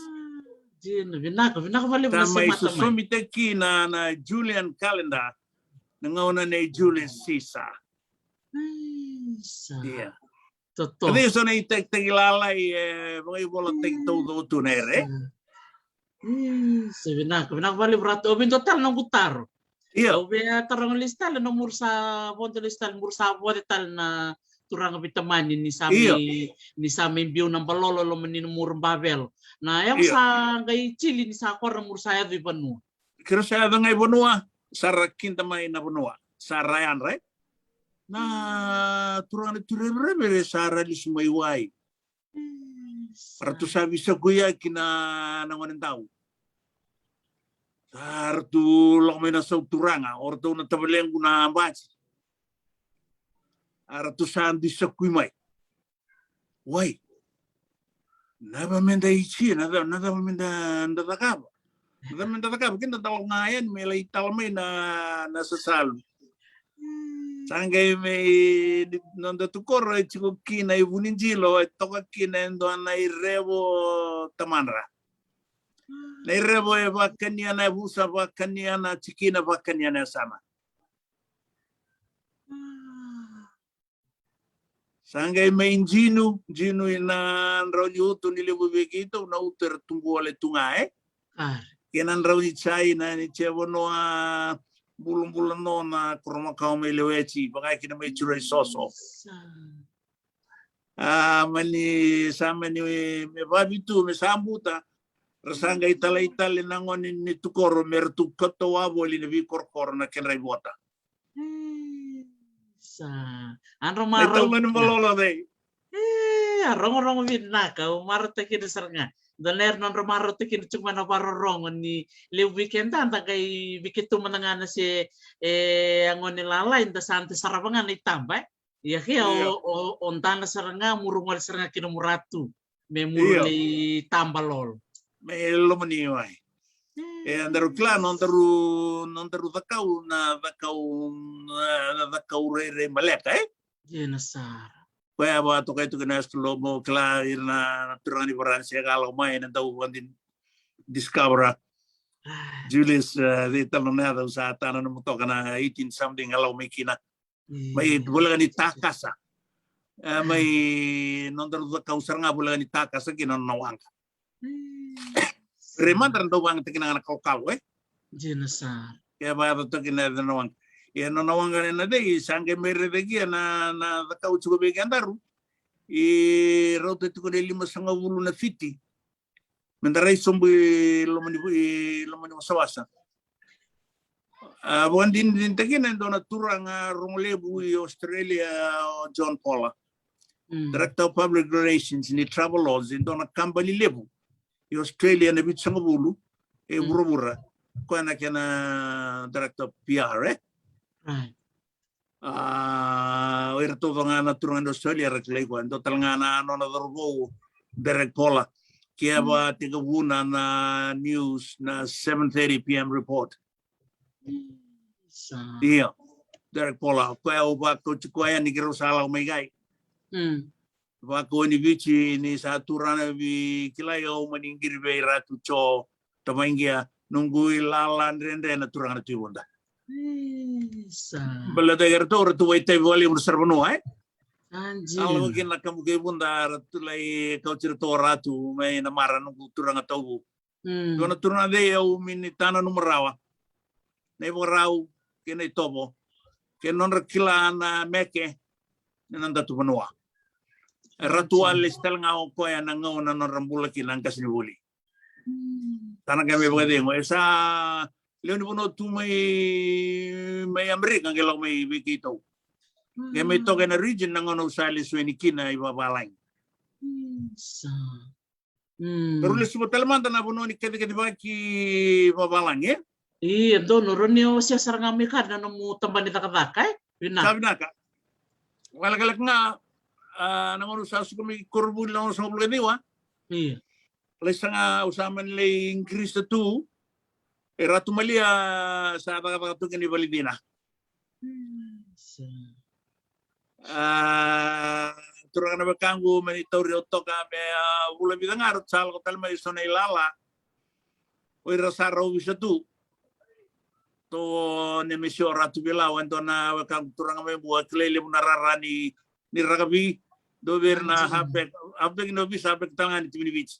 Dina, vinaka, vinaka valevu Sa na mai semata mai. sosomitaki na, na Julian calendar, na gauna nei Julius Caesar. Isa. Ia. Toto. Kati so na itakitaki lalai e vakaivolataki taucoko tu na ere. Isa, vinaka, vinaka valevu Ratu. Au via dua tale noqu taro. Ia. Au via taroga lesu tale na muri sa vodo lesu tale, muri sa vodo tale na turaga veitamani ni sa Ia. mai, ni sa mai biu na balolo loma ni na muri bavelo. Na yavu Ia. sa qai tili ni sa kora muri sa yaco i vanua. Kira sa yaco ga i vanua, sa ra kida mai na vanua. Sa ra yadra, e? Na turaga na Tui Revereve sa ra lesu mai wai. Ratou sa visakuiyaki na, na gone dau. Sa ratou lako mai na sau turaga, o ratou na tavalequ na bati. A ratou sa dui sakui mai. Wai. Na cava meda itsi, na cava, na cava meda, da cakava. Na cava meda cakava, keda da lako ga yani me lai tala mai na, na sasalu. Sa qai mai ni, noda tukoro e tiko kina i Vunijilo, e toka kina e dua na irevo tamadra. Na irevo e vakania na yavusa, vakania na tikina, vakania na yasana. Sa qai mai jinu, jinu ina drau ni uto ni levu vei keitou, na uto era tubu wale tu ga, e? Kei na drau ni chai, na ni chai vanua bulabula no na koro makawa mai Leweti, vaka kina mai Turo i Soso. A, mani, sa mani me vavitu, me sa buta, ra sa qai talai tale na gone ni tukoro, me ra tu koto wavoli na veikorokoro na kedra ivota. Sa, a dro marau. Balolo dei. E, a rogorogo vinaka, au marautaka kina sara ga. Dua na era nodra marautaka kina tiko mai na varorogo ni levu vei keda da qai vei keitou mada ga na se, e, a gone lalai da sa da sarava ga na itaba, e. Ia kea o, o, o dana sara ga, muru gole sara ga kina muratu. Me muru lei tabalolo. Me lomani wai. E, daru kila, nodaru, nodaru cakau, na cakau, na, na cakau rairai maleka, e? Dina sara. Koya vakatokai tu kina Ask Lobo, kila ira na, na turaga ni Varanise ka lako mai na dau vadi discover. Julius, e, dei tale na yaca, sa tana na motoka na eighteen something a lako mai kina. Mai voleka ni takasa. E, mai nodaru cakau sara ga voleka ni takasa kina nona waqa. Rei mada ra dau vagatakina ga na kalokalo, e? Dina sara. Ke vakayacataki na yaca na waqa. Ia nona waqa ena dei, sa qai mai raica kia na, na cakau tiko vei kedaru. E rauta tiko na limasagavulu na fiti. Meda rai sobu i loma ni, i loma ni wasawasa. A, vakadinadinataki kina e dua na turaga rogo levu i Australia, o John Paula. Director of Public Relations ni Travelodge, e dua na kabani levu i Australia na vitusagavulu e vuravura. Koya na kena director of P R, e? A, o ira taucoko ga na turaga ni Australia era kilai koya. Dua tale ga na nona cauravou, Derek Paula. Kevaka e tekivuna na news na seven thirty P M report. Io. Derek Paula, koya au vakauti koya ni keirau sa lako mai kai. Vakau ni Viti ni sa turaga vei kilai au mani qiri vei Ratu Jo Tavaiqia, noqu ilala dredre na turaga na Tui Vuda. Baleta kei ratou, ratou vakaitavi vakalevu na saravanua, e? A lako kina na kamu kei Vuda, ratou lai kauti ratou o Ratu mai na mara noqu turaga tauvu. Dua na turaga cei au mini tananuma rawa. Na ivakarau kei na itovo kei na nodra kila na meke na datu vanua. E Ratu Walesi tale ga o koya na gauna na nodra bula kina na qasenivuli. Sa na qai mai vakacegu, e sa lewe ni vanua tu mai, mai Amerika, qai lako mai vei keitou. Qai mai toka ena region na gauna au sa lesu yani kina i vavalagi. Daru lesuva tale mada na vanua ni kacikacivaki vavalagi, e? Ia, donu, rawa ni o sia sara ga mai ka na nomu tabana ni cakacaka, e? Vinaka. Sa vinaka. Vakalekaleka ga, a, na gauna au sa suka mai koronivuli na onosagavulu ka ciwa. Ia. Lai saga, au sa mani lai qirisa tu. E Ratu Malia sa cakacaka tu kina i valenicina. A, turaga na wekaqu, mani tauri au toka me, a, vula vica ga rau sa lako tale mai so na ilala. O ira sa rau ovisa tu. To ne mesi o Ratu Vilawa, e dua na wekaqu turaga mai Bua, kilai levu na rara ni, ni rakavi. Dua vei ira na halfback, halfback ni ovisa, halfback tale ga ni timi ni Viti.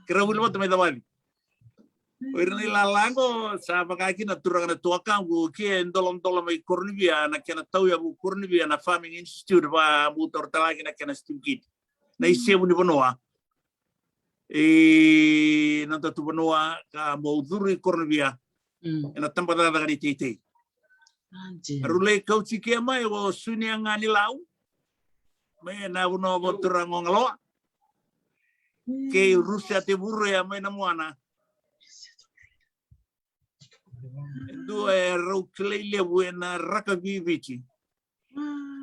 Keirau vuli vata mai Cavaci. O ira na ilala qo sa vaka kina turaga na tuakaqu, ke doladola mai Koronivia, na kena tauyavu Koronivia, na Farming Institute, va, bau taura tale ga kina kena certificate. Na isevu ni vanua. E, na datu vanua ka bau curu i Koronivia. Ena tabacakacaka ni teitei. Rau lai kauti kea mai o Sunia Ganilau. Mai na vanua vakaturaga o Galoa. Kei Rusia Tevuru ya mai na Moana. E dua e rau kilai levu ena rakavi Viti.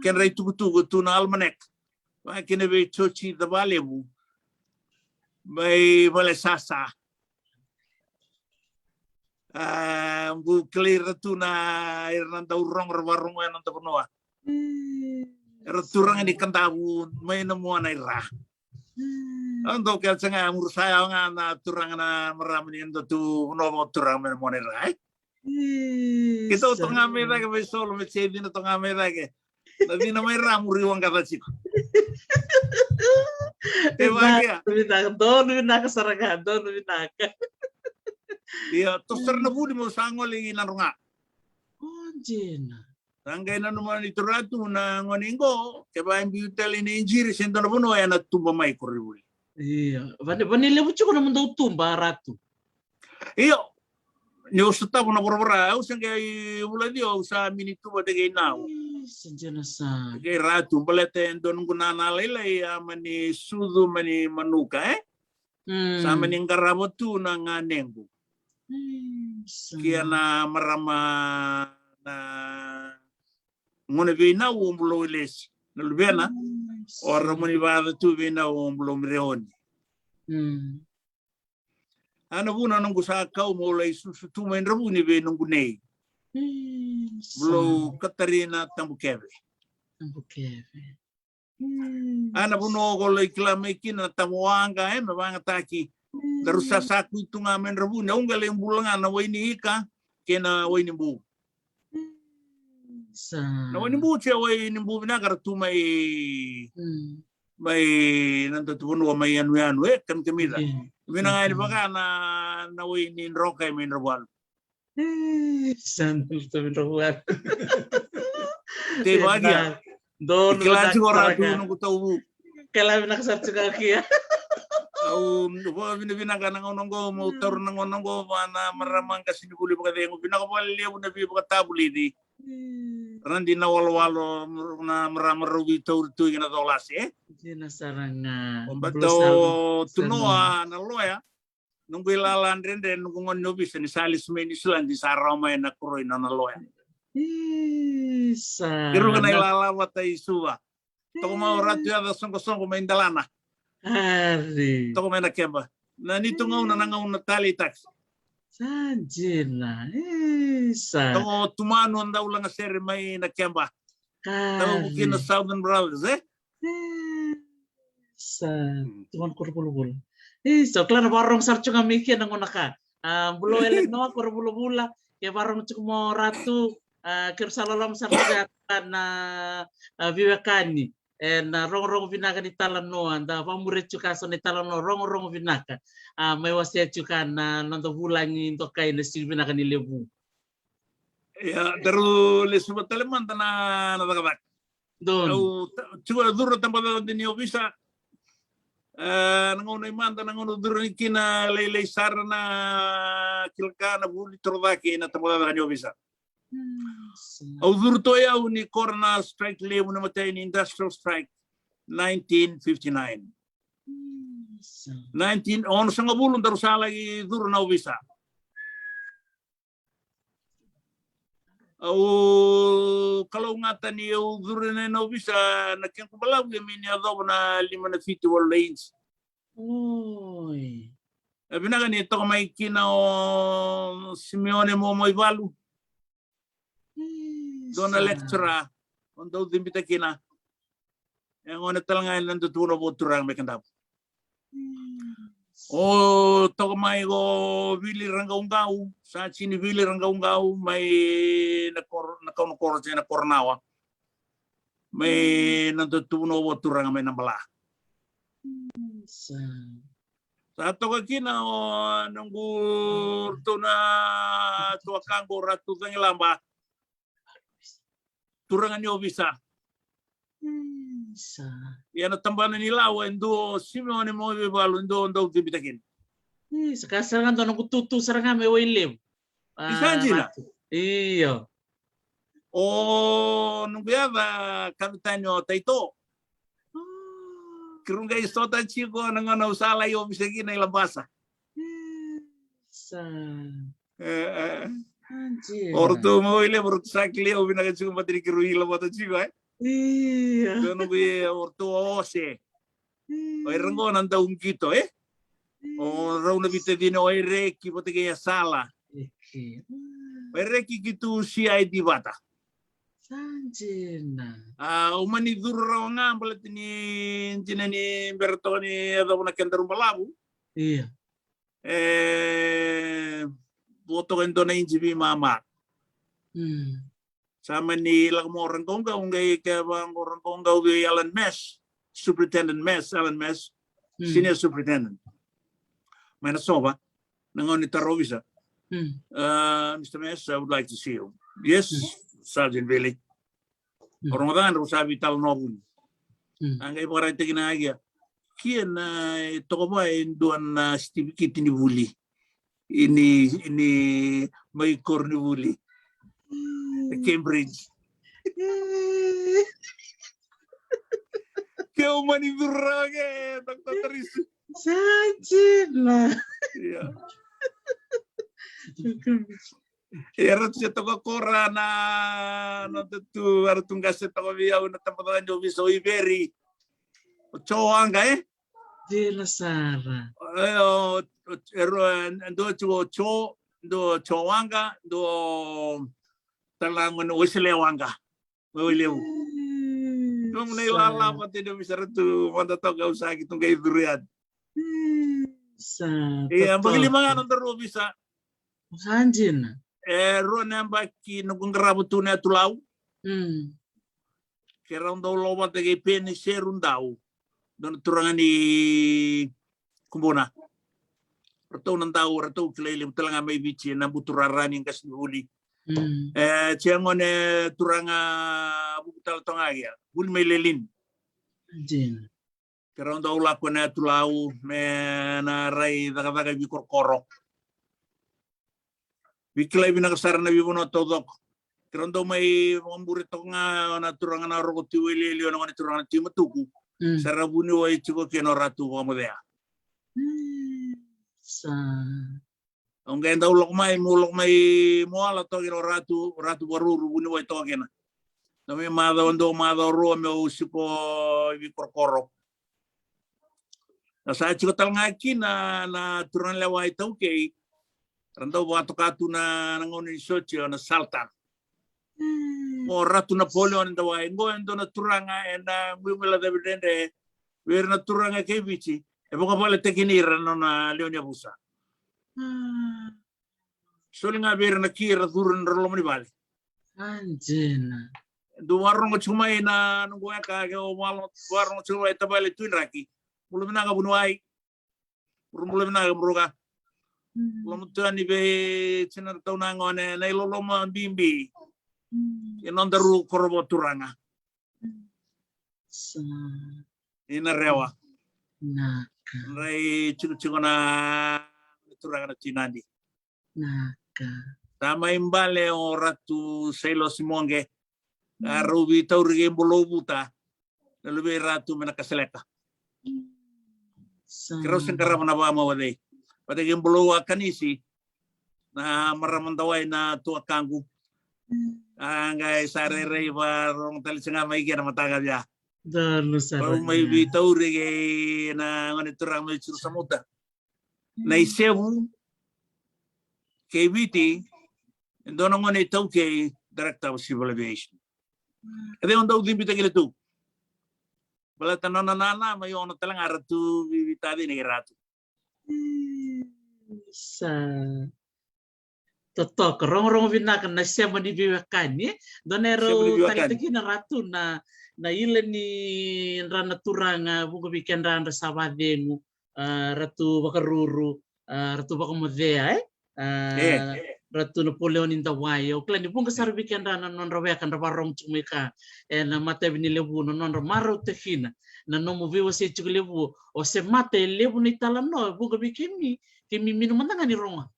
Kedra itukutuku tu na almanac. Vaka kina vei Joji Cavalevu. Mai Valesasa. A, bau kilai ira tu na, ira na dau rogo, ra varogo ena noda vanua. Era turaga ni Kadavu, mai na Moana ira. Au dau kila sara ga, muru sa yawa ga na turaga na marama ni noda tu vanua vakaturaga mai na Moana ira, e? Keitou toka ga mai cake, mai solo, me se cina toka ga mai cake. Na cina mai Ramu ri waqaca tiko. E vaka ya. Vinaka, donu vinaka sara ga, donu vinaka. Ia, toso sara na vuli meu sa gole i Nadroga. O, dina. Sa qai nanuma ni tu Ratu na gone qo, kevaka e biu tale na injury se dua na vanua, ena tuba mai koronivuli. Ia, vani, vani levu tiko na nomudou tuba, Ratu. Io, niu sotava na voravora, au se qai vula ciwa, au sa mini tu vata kei Nau. Ih, sa dina sa. Kei Ratu, baleta e dua noqu nana lailai, a mani sucu, mani manuka, e? Mm. Sa mani qarava tu na ganequ. Ih, sa. Kei na marama na gone vei Nau o Bulou Elesi. Na luvena, ih, o Ramoni Vaca tu vei Nau o Bulou Mireoni. Mm. A na vuna noqu sa kau meu lai susu tu mai Dravuni vei noqu nei. Mm, Bulou Katarina Tabukeve. Tabukeve. Mm. A na vanua ko lai kila mai kina na tamu waqa, e, me vagataki. Mm. Daru sa sakui tu ga mai Dravuni, au qai lai bula ga na wai ni ika kei na wai ni bu. Sa. Na wai ni bu, se wai ni bu vinaka ra tu mai, mm, mai na datu vanua mai yanuyanu, e, kamikamica. Io. Vinaka yani vaka na, na wai ni droka e mai Dravualu. E, sa na luta mai Dravualu. Tei vaka ya. Donu, kila tiko Ratu noqu tauvu. Kila vinaka sara tiko ga kea. Au vakavinavinaka na gauna oqo, meu taura na gauna oqo vua na marama qasenivuli vakacegu. Vinaka vakalevu na veivakatavulici. Mm. Radi na walowalo, na marama rau veitauri tu ina colase, e? Dina sara ga. O bata o Tunoa na loya. Noqu ilala dredre, noqu gone ni ovisa ni sa lesu mai Niusiladi, sa rawa mai na koroi na nona loya. Isa. Keirau na ilala vata i Suva. Toka mai o Ratu Yaca Soqosoqo mai Delana. Ari. Toka mai Nakeba. Na neitou gauna na gauna taleitaki. Sa dina. Isa. Toka o Tumanu Daulagasere mai Nakeba. Ari. Tau kina Southern Brothers, e? Isa. Mm. Tumanu koro vulavula. Isa, o kila na vakarorogo sara tiko ga mai kea na gauna ka. A, Bulou Elenoa koro vulavula, ke vakarorogo tiko mai o Ratu, a, keirau sa loloma sara tiko ga na, a, veiwekani. E, na rogorogo vinaka ni talanoa, da vakamuria tiko ga so na italanoa, rogorogo vinaka. A, mai wasea tiko ga na noda vulagi dokai na siga vinaka ni levu. Ia, daru lesuva tale mada na, na cakacaka. Donu. Au ta-, tiko a curu tabacakacaka ni ovisa. E, na gauna i mada, na gauna curu ni kina lailai sara na kila ka na vuli toro cake na tabacakacaka ni ovisa. Au curu tu au ni koro na strike levu na matai ni industrial strike, nineteen fifty-nine. Nineteen, ono sagavulu daru sa laki curu na ovisa. Au kalougata ni au curu na ovisa, na kequ balavu e mai ni yacova na lima na fiti walu na inji. Oi. E vinaka ni toka mai kina o Simeone Momoivalu. Dua na lecturer o dau cibita kina. E gone tale ga ena dua tu na vo turaga mai Kadavu. O toka mai ko Vili Raqauqau, sa tini Vili Raqauqau mai na koro, na kauna koro se na Koronawa. Mai na dua tu na vo turaga mai na Bala. Sa toka kina o noqu ratou na tuakaqu Ratu Cagilaba. Turaga ni ovisa. Ia na tabana ni lawa e dua o Simeone Momoivalu, e dua o dau cibita kina. Sa ka sara ga dua noqu tutu sara ga mai Wailevu. Isa dina. Io. O noqu yaca kavetani o Taito. Keirau qai sota tiko na gauna au sa lai ovisa kina i Labasa. Sa. E, e. O ratou mai Wailevu, o ratou sa kilai au vinaka tiko, baleta ni keirau i Labasa tiko, e. Io. Dua noqu, e, o ratou o Ose. O ira qo na dau qito, e. O rau na veitacini o Ereki vata kei Yasala. O Ereki ki tu C I D vata. Sa dina. A, au mani curu rawa ga baleta ni dina ni bera toka ni yacova na kedaru balavu. Ia. E, vo toka e dua na inji veimama. Sa mani lako mai o Raqauqau, qai kaya vaqo o Raqauqau vei Alan Mash, Superintendent Mash, Alan Mash, Senior Superintendent. Mai Nasova, na gauna ni taro ovisa. Uh, Mister Mash, I would like to see you. Yes, Sergeant Vili. O rogoca drau sa veitalanoa vuni. A qai vakaraitaki na agia. Kia na e toka va e dua na sitivikiti ni vuli. Ini, ini mai koronivuli. Cambridge. Ke o mani curu rawa ke, Doctor Tarisu. Sa dina. Ia. Ia, ratou se toka kora na, na tu, ratou qase toka vei au na tabacakacaka ni ovisa o Iveri. O Joe Waqa, e? Dina sara. E, o, o, e rua, e dua tiko o Joe, dua o Joe Waqa, dua tale ga o Wesele Waqa. Mai Wailevu. Nomu na ilala vata ni ovisa, ratou mada toka, au sa ki tu qai curu yani. Sa. E, yabaki lima ga nodaru ovisa. Sa dina. E rua na yabaki noqu qarava tu na yatu Lau. Keirau dau lako vata kei Peni Serudau, dua na turaga ni Kubuna. Ratou na dau, ratou kilai levu tale ga mai Viti, na buturara ni qasenivuli. E, tiko gona turaga vuku tale toka ga, vuli mai Lelean. Keirau dau lako na yatu Lau me na rai cakacaka i veikorokoro. Veikilai vinaka sara na veivanua taucoko. Keirau dau mai vakabure toka ga na turaga na Roko Tui Wailiailiwa, na gone turaga na Tui Matuku. Sa ra vuniwai tiko kina o Ratu Vakamocea. Sa. Au qai dau lako mai, meu lako mai, meu ala toka kina o Ratu, o Ratu Vakaruru, vuniwai toka kina. Na me macawa, dua macawa rua meu siko i veikorokoro. Na sa tiko tale ga kina na turaga lewa iTaukei, ra dau vakatoka tu na, na gauna ni sotia, na Sultan. O Ratu Napoleon Dawai, qo e dua na turaga ena guilecavi dredre vei ira na turaga kei Viti, e vakavaletakini ira na nona lewe ni yavusa. Soli ga vei ira na ki era curu ena loma ni vale. Sa dina. Dau vakarorogo tiko mai na noqu weka, ke o valo, vakarorogo tiko mai tavale Tui Draki. Bula vinaka vuniwai. Bula vinaka, bula vinaka. Loma tu yani vei tina ratou na gone, na iloloma bibi. Ena nodaru koro vakaturaga. Sa. Ina Rewa. Naka. Rai tiko tiko na turaga na tinadi. Naka. Sa mai bale o Ratu Sailosi Moqe. A rau veitauri kei Bulou Vuta na luvei Ratu mai na Kasaleka. Sa. Ke rau se qarava na vakamau a cei. Vata kei Bulou a Kanisi na marama dawai na tuakaqu. A qai sa rairai vakarorogo tale tiko ga mai kina mataka via. Donu sa. Rau mai veitauri kei na gone turaga mai Tsurusamuta. Na isevu kei Viti, e dua na gone iTaukei, Director of Civil Aviation. E cei o dau cibitaki le tu? Baleta nona nana mai Ono tale ga Ratu Vivitacina kei Ratu. Sa totoka, rogorogo vinaka na sema ni veiwekani. Dua na e rau taritaki na Ratu na, na ila ni dra na turaga vuqa vei kedra dra sa vacegu, a, Ratu Vakaruru, a, Ratu Vakamocea, e? A, Ratu Napoleoni Dawai. Au kila ni vuqa sara vei kedra na nodra weka dra varogo tiko mai ka. E na matavi ni levu na nodra marautakina na nomu veiwasei tiko levu. O se mata e levu na italanoa vuqa vei kemi, kemi minu mada ga ni rogo.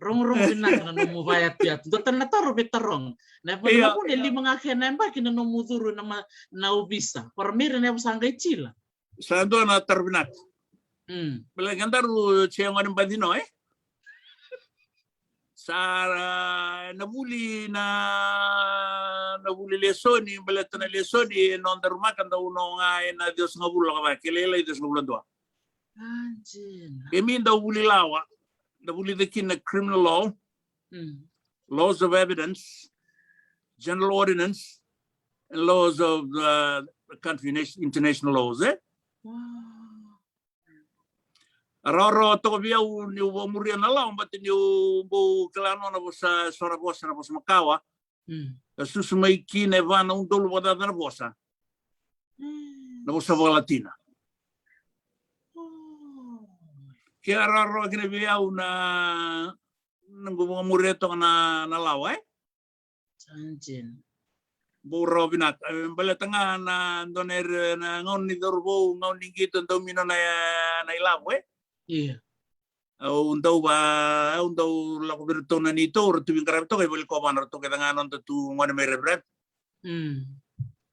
Rogorogo vinaka na nomu vayatuyatu. Dua tale na taro vei taroga. Na e vale na vuna e lima ga kena yabaki na nomu curu na ma, na ovisa. Para meira na e vosa qai tila. Sa dua na taro vinaka. Mm. Bela ke daru tse gone bacino, e? Sa na vuli na, na vuli lesoni, baleta na lesoni e noda rumaka dau no ga e na ciwasagavulu lako vaka, ke lailai ciwasagavulu dua. Kemi dau vuli lawa, dau vuli the kina criminal law, laws of evidence, general ordinance, and laws of the country, nation, international laws, e? Rawa rawa toka vei au niu vakamuria na lawa, baleta niu bau kila nona vosa, so na vosa, na vosa makawa. Ka susu mai kina e va na udolu vakacaca na vosa. Na vosa vakalatina. Ke rawa rawa kina vei au na, na qu vakamuria toka na, na lawa, e? Sa dina. Bau rawa vinaka. E, baleta ga na dua na ira na gauna ni cauravou, gauna ni qito, dau mino na, na ilavo, e? Ia. Au dau va, au dau lako vei iratou na neitou, ratou veiqaravi toka i vale ni kovana, ratou kece ga nodatou gone mai Raviravi.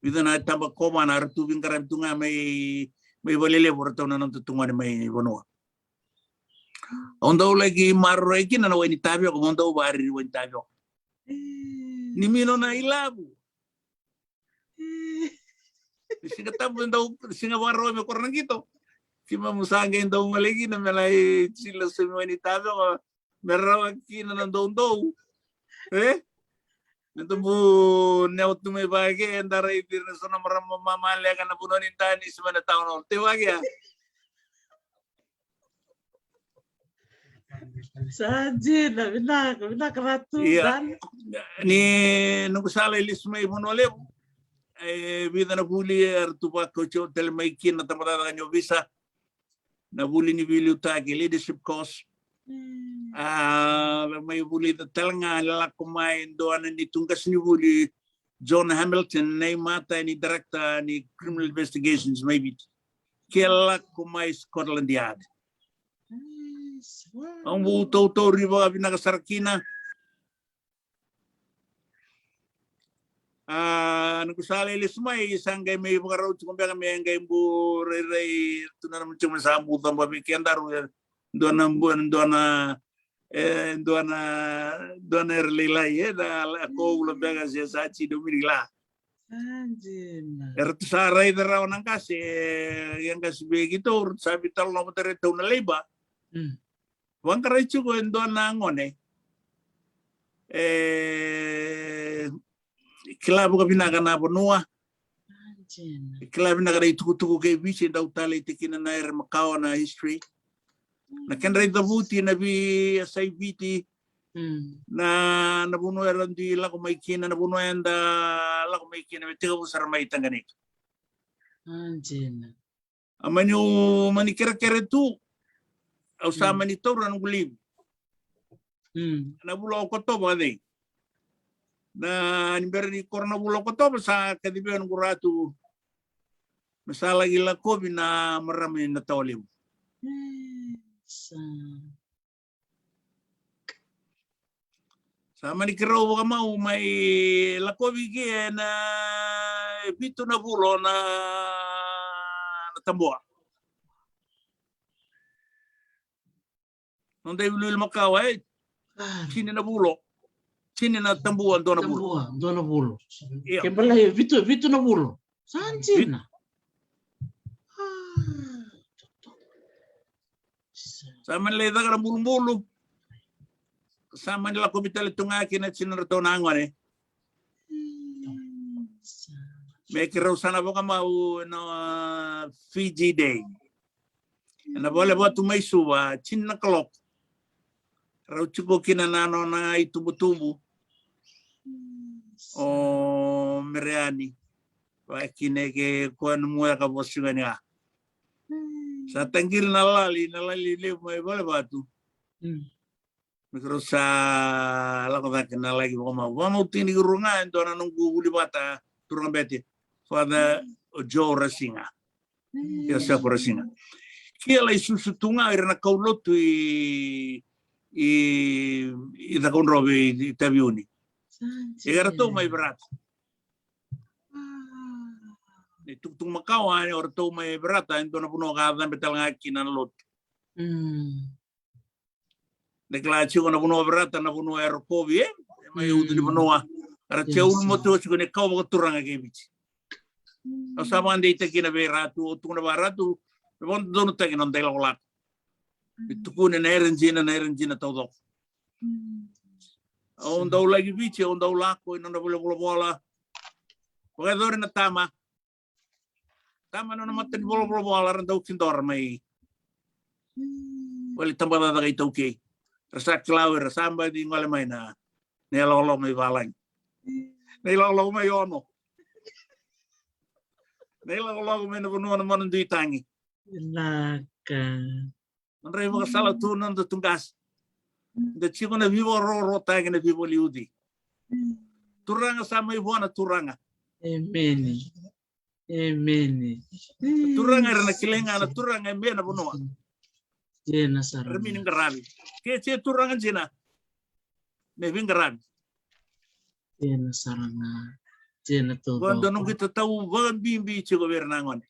Vica na taba kovana, ratou veiqaravi tu ga mai, mai Valelevu, ratou na nodatou gone mai vanua. Au dau laki maroroi kina na wai ni tavioka, au dau vakariri wai ni tavioka. Ni mino na ilavo. Ni Siga Tabu e dau, Siga Vakarauwai me koro na qito. Keimami sa qai dau gole kina me lai tila somi wai ni tavioka me rawa kina na doudou. E? Me dabu newa tu mai vake, da raici ira na so na marama mamaleka na vanua ni dani se mai na town hall. Te vake ya. Sa dina, vinaka, vinaka Ratu. Ia. Ni noqu sa lai lesu mai Vanua Levu, e vica na vuli eratou vakauci au tale mai kina na tabacakacaka ni ovisa. Na vuli ni veiliutaki, leadership course. A, mai vulica tale ga, lako mai dua na neitou qasenivuli, John Hamilton, na imatai ni director ni criminal investigations mai Viti. Ke lako mai Scotland Yard. Au bau tautauri vakavinaka sara kina. A, noqu sa lai lesu mai, sa qai mai vakarau tiko beka me qai bau rairai tu na nomu tiko me sa bau caba vei kedaru, e, dua na bu-, dua na, e, dua na, dua na era lailai, e, na la, ko ula beka se sa ci domini la. Sa dina. Eratou sa raica rawa na qase, e, qase vei keitou, eratou sa veitalanoa vata kei ratou na leiba. Vaqarai tiko e dua na gone. E kila vakavinaka na vanua. E kila vinaka na itukutuku kei Viti, e dau taleitaki kina na ere makawa na history. Na kedra icavuti na veiyasai Viti. Na, na vanua era dui lako mai kina, na vanua eda lako mai kina, me tekivu sara mai Taqanika. A mani, au mani kerekere tu, au sa mani taura na noqu livi. Na vula o Okotova, a cei. Na ni bera ni koro na vula o Okotova sa kacivi au noqu ratu. Me sa laki lakovi na marama ni Natawalevu. Sa mani keirau vakamau mai lakovi ke na vitu na vulo na, na tabua. Noda iwiliwili makawa, e? Tini na vulo. Tini na tabua, dua na vulo. Tabua, dua na vulo. Ia. Ke balai vitu, vitu na vulo. Sa dina. Sa mani lai caka na bulubulu. Sa mani lakovi tale tu ga kina tinadratou na gone. Me keirau sa na vakamau na Fiji Day. Ena vale vatu mai Suva, tini na kaloko. Rau tiko kina na nona itubutubu o Mereani. Vakakina ke koya na mua ka vosi gani a. Sa taqiri na lali, na lali levu mai vale vatu. Me keirau sa lako cake na laki vakamau. Vakamau tini ki rua ga e dua na noqu vuli vata turaga bete, Father Joe Rasiga. Io, Josefa Rasiga. Kia lai susu tu ga ira na kaulotu i, i, i Cakaudrove, i Taveuni. E ratou mai Verata. Ni tukutuku makawa, o ratou mai Verata e dua na vanua ka cabe tale ga kina na lotu. Na kila tiko na vanua Verata na vanua e rokovi, e? E mai ucu ni vanua. Era tia ulu motu tiko ni kau vakaturaga kei Viti. Au sa vakadeitaki kina vei Ratu, au tukuna vaka Ratu, me vakadodonutaki na noda ilakolako. Me tukuni na era dina, na era dina taucoko. Au dau laki Viti, au dau lako i nona vale volavola. Vakayacori na tama. Tama nona mata ni volavola era dau kidora mai vale tabacakacaka iTaukei. Ra sa kila o ira sa baci gole mai na, na ilakolako mai valagi. Na ilakolako mai Ono. Na ilakolako mai na vanua na Manu Duitagi. Laka. Nodra ivakasala tu na noda tu qase. Da tiko na veivakarokorokotaki, na veivakaliuci. Turaga sa mai vua na Turaga. Emeni. Emeni. Turaga era na kilai ga na Turaga e me na vanua. Dina sara. Era me ni qaravi. Ke se Turaga dina, me veiqaravi. Dina sara ga. Dina taucoko. Koya dua noqu itatau vakabibi tiko vei ira na gone.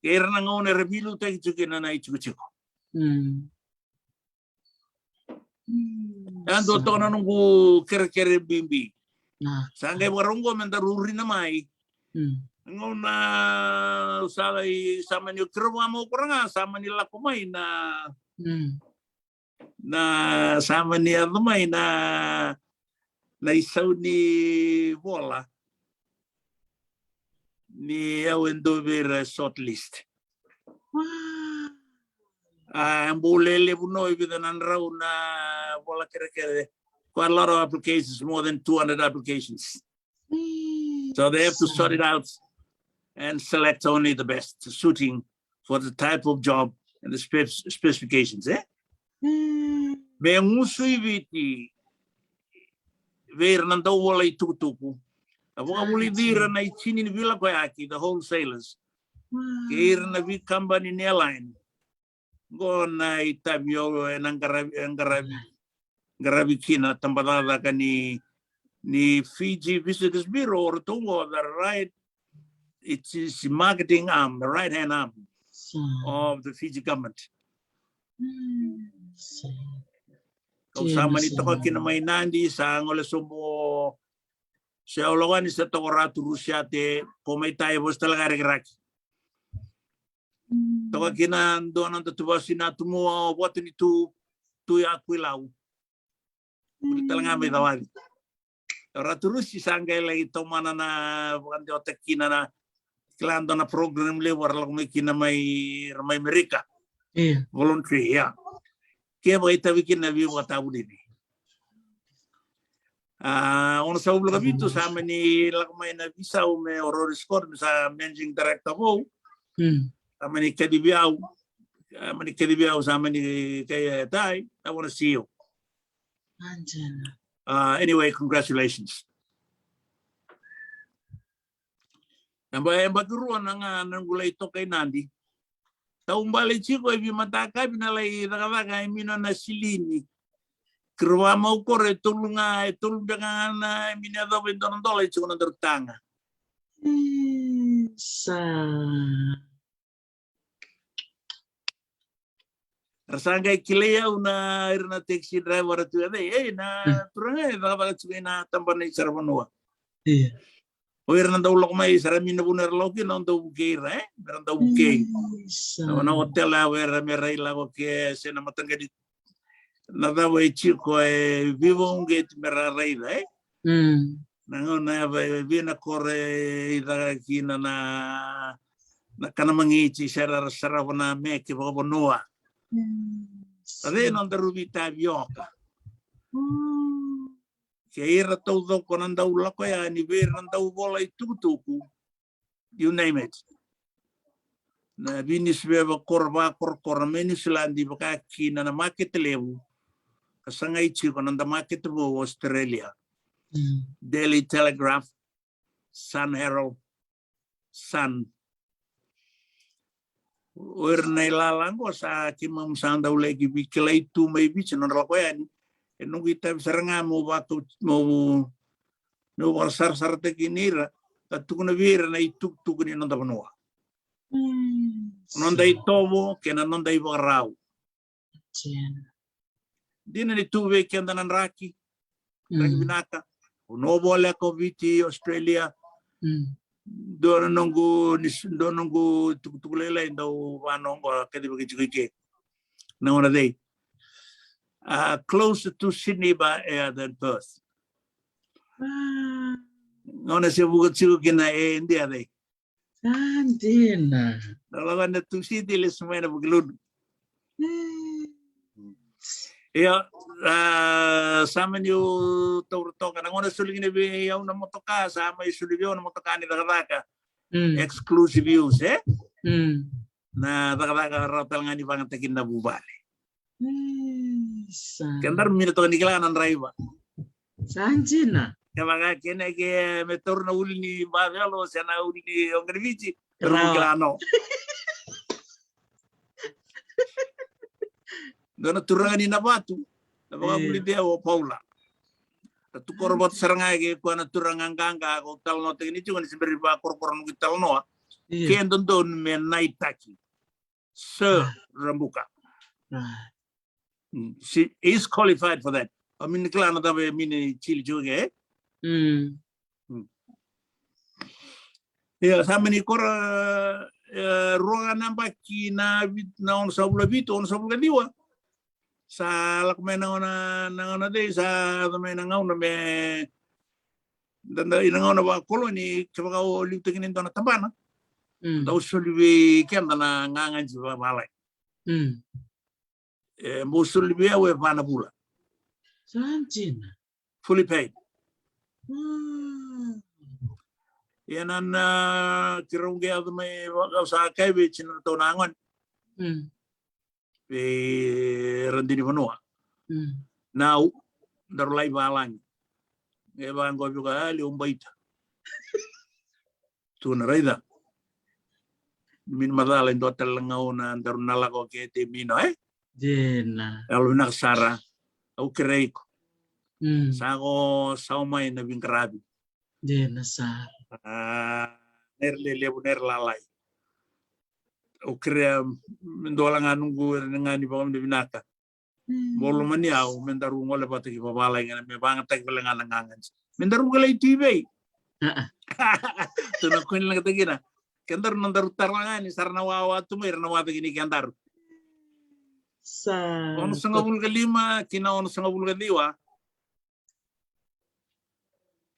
Kei ira na gauna era veiliutaki tiko kina na itikotiko. E a dua toka na noqu kerekere bibi. Sa qai vakarau qo me daru rina mai. Gauna sa lai, sa mani, o keirau vakamau kora ga sa mani lako mai na, na, sa mani yaco mai na, na isau ni vola ni au e dua vei ira e shortlist. A bau lelevu no, e vica na drau na vola kerekere. Quite a lot of applications, more than two hundred applications. So they have to sort it out and select only the best suiting for the type of job and the spec-, specifications, e? Me gusu i Viti vei ira na dauvola itukutuku. A vakavulici ira na itini ni veilakoyaki, the wholesalers. Kei ira na veikabani ni airline. Qo na itavi au e na qaravi, e qaravi, qaravi kina tabacakacaka ni, ni Fiji Visitors Bureau, o ratou qo, the right, it is marketing arm, the right hand arm of the Fiji government. Kau sa mani toka kina mai Nadi, sa gole sobu se au lako yani sa toka Ratu Rusiate, ko mai tai vosi tale ga Rakiraki. Toka kina dua na noda tu vasu i Natumua, o Vatu ni Tu, Tui Akuilau. Muri tale ga mai Cawai. O Ratu Rusi sa qai lai tomana na vakadewataki kina na, kila dua na program levu era lako mai kina mai, ra mai Amerika. Voluntary, ia. Ke vakaitavi kina na veivakatavulici. A, ono sagavulu ka vitu sa mani lako mai na veisau me o Rory Scott me sa managing director vou. Sa mani kacivi au. Sa mani kacivi au, sa mani kaya, Tai, I wanna see you. A, anyway, congratulations. E ba, e baki rua na ga na noqu lai toka i Nadi. Taubale tiko e veimatakavi na lai cakacaka e Mino na Silini. Keirau vamau koro e tolu ga, e tolu beka ga na mini yacova e dua na dola e tiko na daru taga. Isa. Ra sa qai kilai au na ira na taxi driver tu e cei, ei, na turaga e cakacaka tiko ina tabana i sara vanua. Ia. O ira na dau lako mai sara mi na vuna era lako kina, au dau vukei ira, e? Mera dau vukei. Isa. Na, na hotel a era mera i lako ke se na mataqali na cava e tiko e veivuke mera raica, e? Mm. Na gauna e vei na koro e caka kina na, na kana magiti se ra sarava na meke vakavanua. Mm. A cei na nodaru veitavioka. Mm. Kei ira taucoko na dau lako yani vei ira na dau vola i tukutuku. You name it. Na veinisipeva koro vakorokoro mai Niusiladi vaka kina na makete levu. Ka sagai tiko na da makete vou Australia. Mm. Daily Telegraph, Sun Herald, Sun. O ira na ilala qo sa keimami sa dau laki veikilai tu mai Viti na nodra lako yani. E noqu itavi sara ga meu vaka, meu, meu vakasarasarataki ni ira, ka tukuna vei ira na itukutuku ni noda vanua. Mm. Noda itovo kei na noda ivakarau. Dina ni tu vei keda na draki. Mm. Draki vinaka. O novo leka o Viti, Australia. Mm. Dua na noqu, ni s-, dua na noqu tukutuku lailai dau vanoqo, kece vaka tiko i ke. Na gauna cei. Uh, closer to Sydney by air than Perth. Ah. Gauna se vuka tiko kina e India cei. Sa dina. Na lako na Tusiti lesu mai na Vukelulu. Mm. Io, ah, sa maniu taura toka. Na gauna soli kina vei au na motoka, sa mai soli vei au na motoka ni cakacaka. Mm. Exclusive use, e? Mm. Na cakacaka rawa tale ga ni vakayagataki na vuvale. Isa. Kedaru mini toka ni kila na draiva. Sa dina. Kevaka kena ke me taura na ulu ni bavelo se na ulu ni oqo ni Viti. Rawa. Kila no. Dua na turaga ni Navatu. Na vakavulici au o Paula. Na tukoro vata sara ga ke koya na turaga qaqa ko talanoataki ni tiko ni se bera ni vakorokoro noqu italanoa. Io. Ke dodonu me naitaki. Sir Rabuka. Ah. Mm, she is qualified for that. A mini kila na cava e mini tili tiko ke, e? Mm. Mm. Ia, sa mani kora, e, rua ga na yabaki na vit-, na onosagavulu ka vitu, onosagavulu ka ciwa. Sa lako mai na gauna, na gauna cei, sa yaco mai na gauna me, da, da, ina gauna vakakoloni, kevaka o liutaki ni dua na tabana. Mm. Dau soli vei keda na gagadi vakavalagi. Mm. E, bau soli vei au e va na vula. Sa dina. Fully paid. Mm. Ia na, na, keirau qai yaco mai, au sa kai vei tinatou na gone. Mm. Vei Radini Vanua. Mm. Nau, daru lai valagi. E vaqo vei koya, a, liu baita. Tu na raica. Mini macala e dua tale na gauna daru na lako ke te Mino, e? Dina. Yalo vinaka sara. Au kerei iko. Mm. Sa ko sauma mai na veiqaravi. Dina sara. A, na ira lelevu, na ira lalai. Au kerea me dua la ga noqu ira na ga ni vakavinavinaka. Mm. Bolo mani au, me daru gole vata ki vavalagi, me vagataki vale ga na gagadi. Me daru qai lai tu i vei. A, a. Tu na koni lagataki na. Kedaru na daru tara ga ni sara na wawa tu mai, ira na wawa ki ni kedaru. Sa. Onosagavulu ka lima, ki na onosagavulu ka ciwa.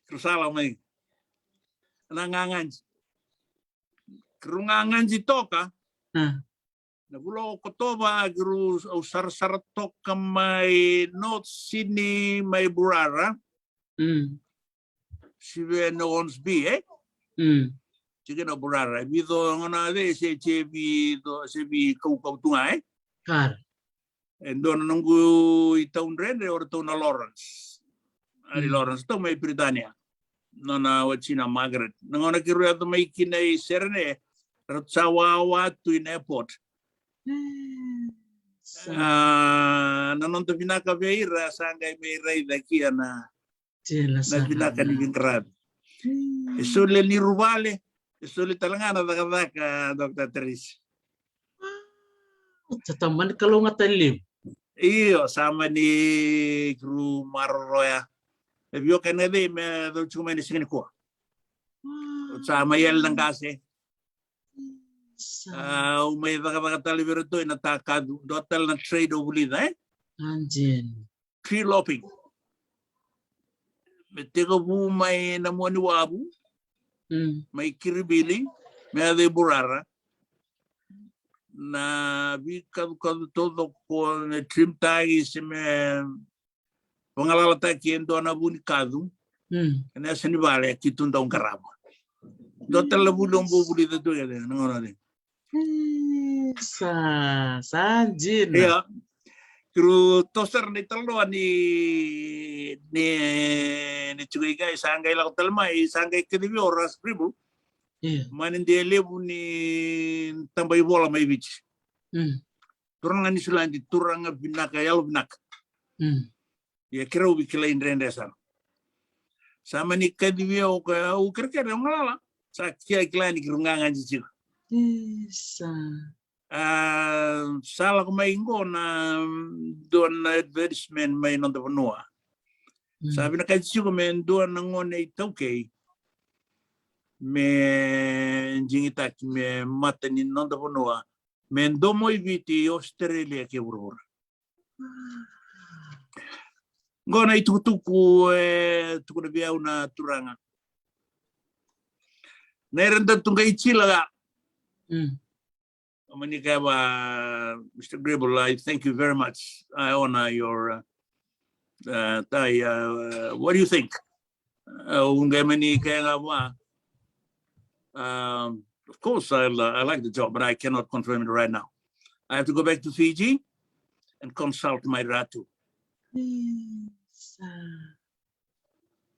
Keirau sa lako mai. Na gagadi. Keirau gagadi toka. A. Na vula o Okotova, keirau, au sarasara toka mai North Sydney, mai Burara. Mm. Sivi na Hornsby, e? Mm. Tiko na Burara. Vico gona ve se, se vico, se vi kaukau tu ga, e? Kara. E dua na noqu itaudredre o ratou na Lawrence. Ari, mm, Lawrence, tau mai Peritania. nona watina Margaret. Na gauna keirau yaco mai kina i Serene, rau sa wawa tu i na airport. A, na noda vinaka vei ira sa qai mai raica kia na, na vinaka ni veiqaravi. E soli ni ruvale, e soli tale ga na cakacaka, Doctor Teresa. Tata mani kalougata levu. Io, sa mani kru maroroya. E vioka na cei me dau tiko mai na siga ni kua. Sa mai yali na qase. Au mai cakacaka tale vei iratou ena takacu, dua tale na trade au vulica, e? Tree lopping. Me tekivu mai na mua ni wavu, mai Kiribili, me yaco i Burara. Na veikacukacu taucoko me trimtaki se me vagalalataki e dua na vu ni kacu. Ena yasa ni vale ki tu dau qarava. Dua tale na vuli au bau vulica tu kece na gauna. Sa, sa dina. Ia. Keirau toso sara na italanoa ni, ni, ni tiko i kai, sa qai lako tale mai, sa qai kacivi au o Ras Gribble. Mani dua e levu ni taba ivola mai Viti. Turaga ni Niusiladi, turaga vinaka, yalo vinaka. Ia keirau veikilai dredre sara. Sa mani kacivi au, au kerekere, au galala. Sa kila, kila ni keirau gagadre tiko. A, sa lako mai qo na, mm, dua na advertisement mai noda vanua. Sa vinakati tiko me dua na gone iTaukei me digitaki me mata ni noda vanua, me domo i Viti, Australia kei vuravura. Qo na itukutuku e tukuna vei au na turaga. Na era da tu qai tila ga. Mani kaya va, Mister Gribble, I thank you very much. I honor your, uh, uh, tai, uh, what do you think? Uh, au qai mani kaya ga va. Um, of course, I, li- I like the job, but I cannot confirm it right now. I have to go back to Fiji and consult my ratu.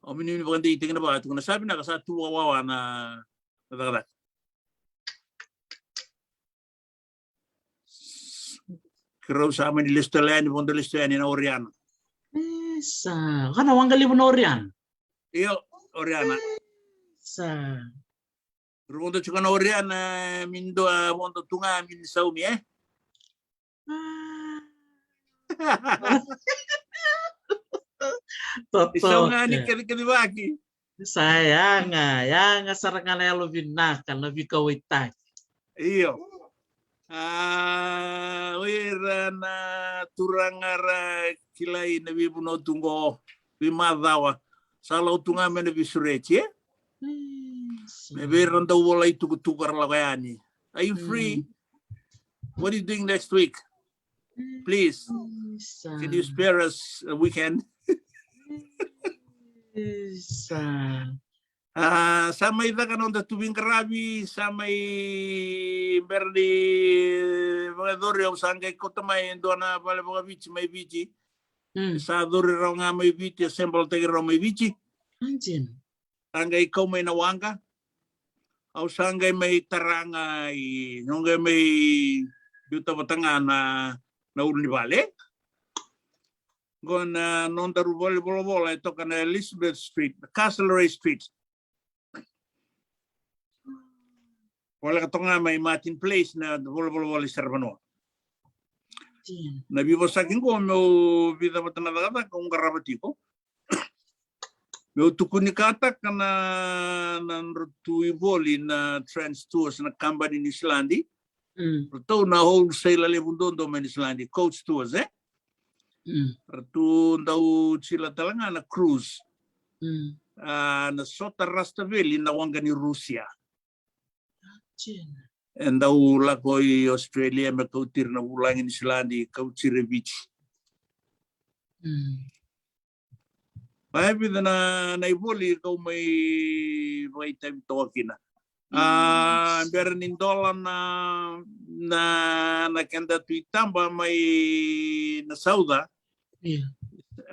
Au mani mani vakadeitaki na vaka, tukuna sa vinaka, sa tu wawawa na, na cakacaka. Keirau sa mani lesu tale yani, vodo lesu yani na Oriana. Isa, ka na waqa levu na Oriana. Io, Oriana. Isa. Keirau vodo tiko na Oriana, mani dua vodo tu ga, mani saumi, e? Totoka. Ni kacikacivaki. Sa yaga, yaga sara ga na yalo vinaka, na veikauwaitaki. Io. A, o ira na turaga ra kilai na veivanua tu qo, veimacawa. Sa lau tu ga mai na veisureti, e? Me vei ira dau vola itukutuku ra lako yani. Are you free? What are you doing next week? Please, can you spare us a weekend? Isa. A, sa mai caka na noda tu veiqaravi, sa mai bera ni vakayacori, au sa qai kauta mai e dua na vale vakaviti mai Viti. Sa cori rau ga mai Viti, assemble taki rau mai Viti. Sa qai kau mai na waqa. Au sa qai mai tara ga i, au qai mai biuta vata ga na, na ulunivale. Qo na nodaru vale volavola e toka na Elizabeth Street, na Castlereagh Street. Voleka toka ga mai Martin Place na vale volavola i Saravanua. Na veivosaki qo meu vica vata na cakacaka au qarava tiko. Meu tukunikataka na, na nodratou ivoli na Trans Tours, na kabani ni Niusiladi. Ratou na wholesale levu dodo mai Niusiladi, Coach Tours, e? Ratou dau tila tale ga na cruise. A, na sota Rustaveli na waqa ni Rusia. E dau lako i Australia me kauti ira na vulagi Niusiladi, kauti ira i Viti. Vakavica na, na ivoli kau mai vakaitavi toka kina. A, bera ni dola na, na, na keda tu itaba mai na sauca. Io.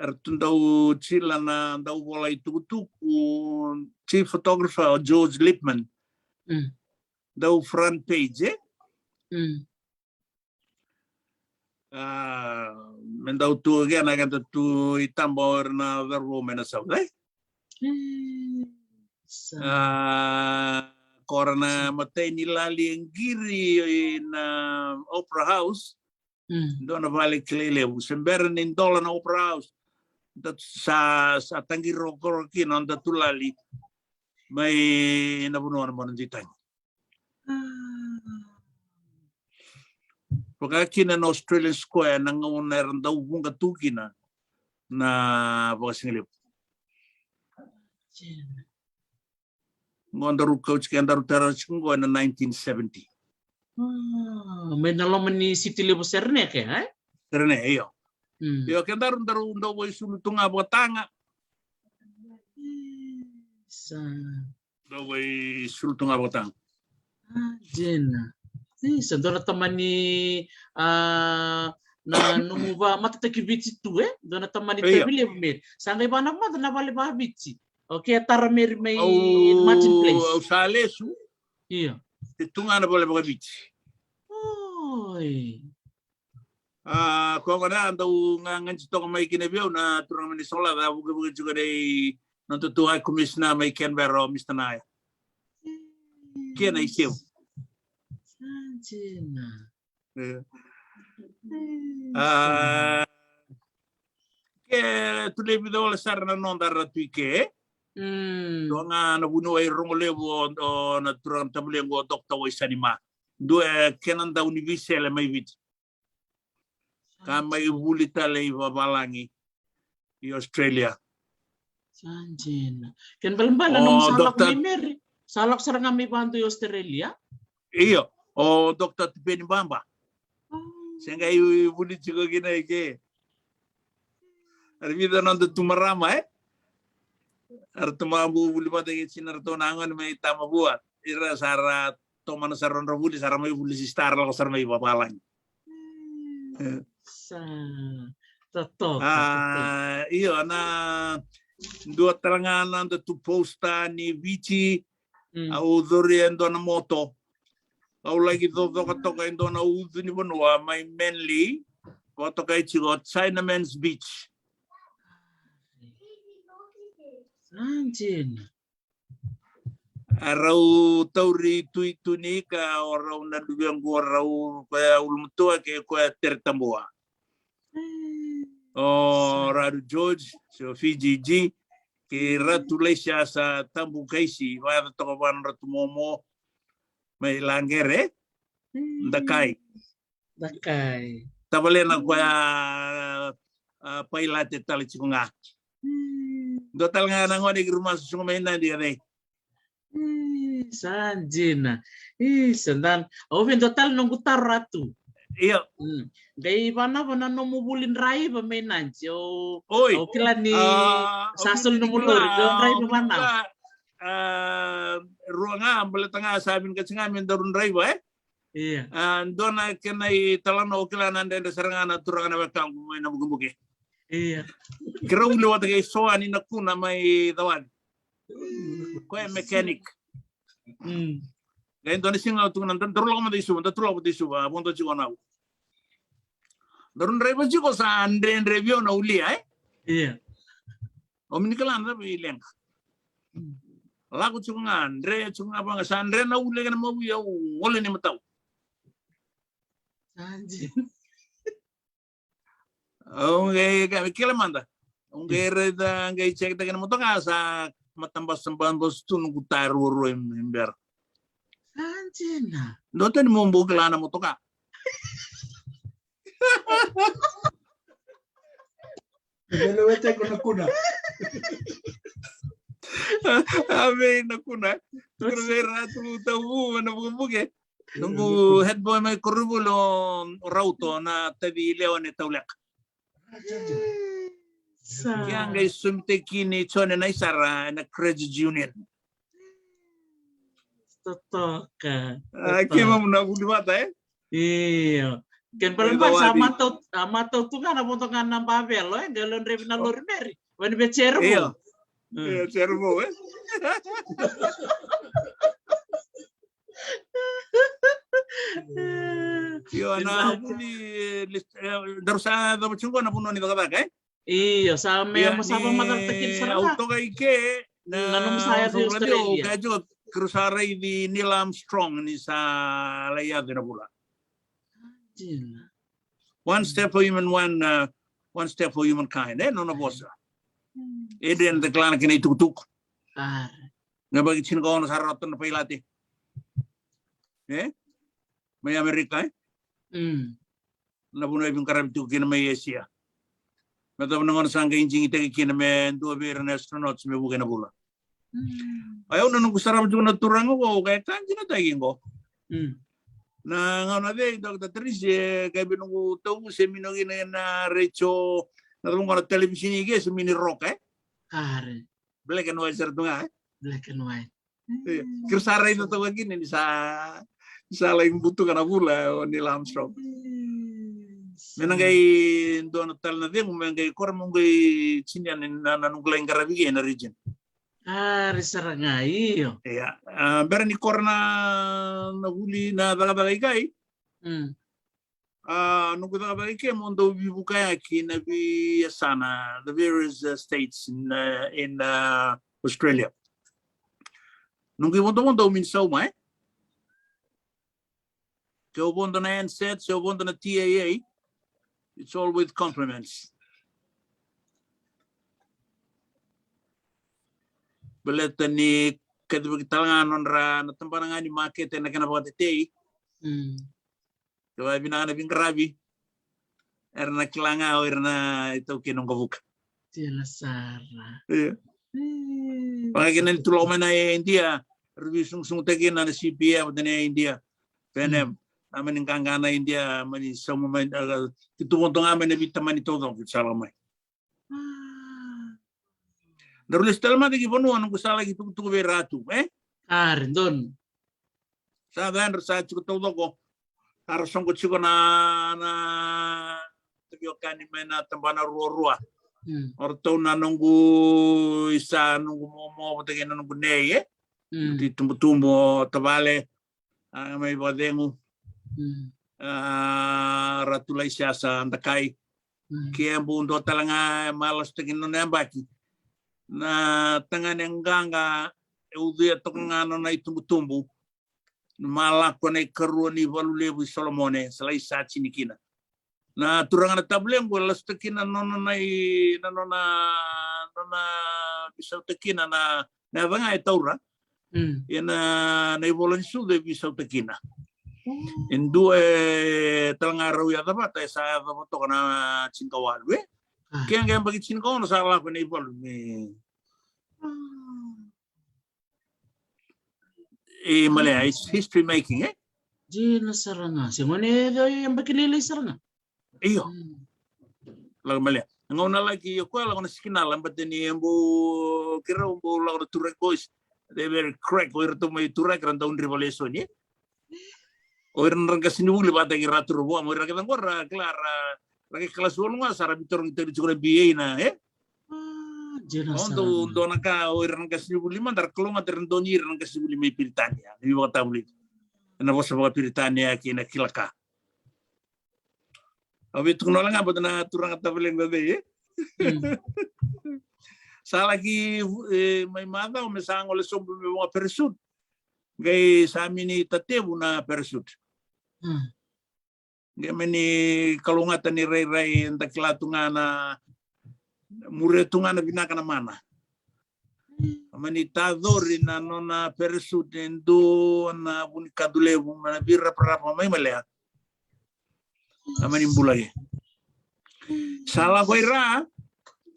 Era tu dau jila na dau vola itukutuku, chief photographer o George Lippmann. Mm. Dau front page, e? Mm. A, me dau tu kena keda tu i taba o ira na cauravou mai na South, e? Mm. Sa. A, ko ra na matai ni lali e qiri na Opera House. Mm. Dua na vale kilai levu. Se bera ni dola na Opera House, da sa, sa taqiri rokoro kina na noda tulali mai na vanua na Mona Duitagi. A. Vaka kina na Australian Square, na gauna era dau vuqa tu kina na vakasigalevu. Qo daru kauti kedaru tara tiko qo ena nineteen seventy. A, mai na loma ni siti levu Serene ke, e? Serene, io. Mm. Io, kedaru daru dau vakaisulu tu ga vakataga. Sa. Dau vakaisulu tu ga vakataga. A, dina. Isa, dua na tamani, a, na nomu va matataki Viti tu, e? Dua na tamani, io, tavi levu Meri. Sa qai vanavata na vale va Viti. Okay, tara Meri mai Martin Place. Au sa lesu. Io. E tu ga na vale vakaviti. Oi. A, ko gona dau ga, gaji toka mai kina vei au na turaga mai Nisola, a vukevuke tiko nei noda tu High Commissioner mai Canberra, o Mister Naya. Kena i seu. Sa dina. E. A, ke tu na vica wale sara na noda ra tu i ke. Mm. Dua ga na vuniwai rogo levu o, o na turaga na tavulequ o Doctor Waisanima. Dua e kena dau ni veisele mai Viti. Ka mai vuli tale i vavalagi i Australia. Sa dina. Kena balebale na nomu sa lako mai Meri. Sa lako sara ga mai vadu i Australia. Io, o Doctor Tupeni Baba. A. Se qai vuli tiko kina i ke. Era vica na noda tu marama, e? Era tu marama vuli vata kei tinaratou na gone mai Tamavua. Ira sa ra tomana sara nodra vuli, sa ra mai vuli sista, ra lako sara mai vavalagi. Mm. E. Sa totoka, totoka. A, io, na dua tale ga na noda tu posta ni Viti, mm, au cori e dua na moto. Au laki cocoka toka e dua na ucu ni vanua mai Manly, vakatokai tiko Chinaman's Beach. Sa dina. A rau tauri tu i Tunika, o rau na luvequ, o rau koya ulumatua kei koya Tere Tabua. O Radu George, se o Fiji G, kei Ratu Laisiasa Tabukaisi, vakayaco toka vua na Ratu Momo mai Laqere, Dakai. Dakai. Tavalena koya, a, pailate tale tiko ga. Mm. Dua tale ga na gone ki ruma susuga mai Nadi, a cei? Mm, sa dina. Isa, dana. Au via dua tale noqu taro, Ratu. Io. Mm. Qai vanava na nomu vuli draiva mai Nadi. Au, oi, au kila ni, a, sa soli nomu lori, draiva vanava. A, rua ga, baleta ga sa vinakati ga me daru draiva, e? Ia. A, dua na kena italanoa, au kila na dredre sara ga na turaga na wekaqu mai Navukebuke. Ia. Keirau vuli vata kei Soani Nakuna mai Cawani. Koya e mechanic. Mm. Qai dua na siga au tukuna, da, daru lako mada i Suva, daru lako mada i Suva, a vodo tiko na au. Daru draiva tiko, sa dredre vei au na ulia, e? Ia. O mini kila na vei leqa. Lako tiko ga, dre tiko ga vaka ga, sa dre na ulia kei na mawi, au gole ni matau. Sa dina. Au qai, qai kele mada. Au qai raica, qai check taki na motoka, sa matabasabasa tu noqu taya ruarua i bera. Sa dina. Dua tani mo bau kila na motoka. Vele wete ko Nakuna. A vei Nakuna. Tukuna vei Ratu Tavu mai Navukebuke. Noqu head boy mai koronivuli o Rauto, na tavi Leone Tauleka. Sa. Kea qai somitaki ni Jone Naisara na Credit Union. Totoka. A, totoka. Keimamu na vuli vata, e? Io. Kena balebale sa matau, a matau tu ga na vodo ga na bavelo, e, qai lo drevi na lori meri. Vani vei Jeremy. Io. Mm. Io, Jeremy, e. Io, na vuli, e, daru sa cava tiko na vanua ni cakacaka, e? Io, sa me mo sa vamacala takina sara ga. Au toka i ke na nomu sa yaco i Australia. Ka jiko, keru sa raici Neil Armstrong ni sa lai yaco ena vula. Dina. One step for human, one, uh, one step for humankind, e, nona vosa. Adrian, da kila na kena itukutuku. Qai yabaki tinikaono sa rawata na pailate, e, mai Amerika, e? Na vanua e veiqaravi tiko kina mai Asia. Me cava na gauna sa qai digitaki kina me dua vei ira na astronauts me vuka ena vula. Au nanuma sara tiko na turaga qo, qai ka dinataki qo. Na gauna cei, Doctor Teresi, e, qai vei noqu tauvu se mini o kina na retio, na cava qo na televisini ke se mini roka, e? Black and white sara tu ga, e? Black and white. Io. Keru sa raica toka kina ni sa, ni sa lai butuka na vula o Neil Armstrong. Me na qai dua na tale na cegu, me qai kora mo qai tinia na, na noqu lai qaravi ke ena region. A, ri sara ga, io. Ia, a, bera ni kora na, na vuli na cakacaka i kai. A, noqu cakacaka i ke mo dau veivukayaki na veiyasana, the various, uh, states in, uh, in, uh, Australia. Noqu ivodovodo au mini sauma, e? Ke au vodo na NSAT, se au vodo na TAA, it's all with compliments. Baleta ni kacivaki tale ga nodra na tabana ga ni makete na kena vakatetei. Ke vakavinaka na veiqaravi, era na kila ga o ira na itaukei na waqavuka. Io. Vaka kina ni tu lako mai na India, ra veisungusungu taki na, na CPF vata na India. Pan Am, a mani qaqa na India, mani sauma mai, a, ki tu vodo ga mai na veitamani taucoko ki tu sa lako mai. Daru lesu tale mada ki vanua noqu sa laki tukutuku vei ira tu, e? Ari, donu. Sa cadra sa tiko taucoko. Sa ra soqo tiko na, na veiwekani mai na tabana ruarua. O ratou na noqu isa, noqu momo vata kei na noqu nei, e? Ti tubutubu o tavale, a, mai vakacegu. A, Ratu Laisiasa Dakai. Ke bau dua tale ga e malasutaki na nona yabaki. Na tagane qaqa e ucuya toka ga nona itubutubu. Malako na ikarua ni valu levu i Solomone, sa lai sa tini kina. Na turaga na tavulequ e lasutaki na nona, na i, na nona, nona veisautaki na, na, na yaca ga e taura. Ia na, na ivola ni sucu e veisautaki na. E dua e tale ga rau yaca vata, e sa yaca vata toka na tinikawalu, e? Ke qai yabaki tinikaono sa lako ena ivalu me E, Malea, it's history making, e? Dina sara ga. Se gone e yabaki lailai sara ga. Io. Lako Malea. Na gauna laki o koya lako na sikinala, baleta ni e bau, keirau bau lako na Toorak Boys. They very crack, o iratou mai Toorak, ra dau drivaki lesoni, e? O ira na ra qasenivuli vakataki Ratu Ravoa, o ira kece qo ra kila ra, ra qai kalasi walu ga sa ra veitarogi tale tiko na B A na, e? Dina sara. Dua na ka, o ira na qasenivuli mada ra kalougata, ra dau ni ira na qasenivuli mai Piritania, na veivakatavulici ena vosa vakaPiritania kei na kila ka. Au via tukuna wale ga vata na turaga tavalequ vei, e? Sa laki, e, mai macawa me sa gole sobu me vaka parachute. Qai sa mini tatevu na parachute. Qai mani kalougata ni rairai, da kila tu ga na, muria tu ga na vinaka na mana. Mani tacori na nona parachute e dua na vunikadu levu, mai na veiraparapa mai Malea. A mani bula ke. Sa lako i ra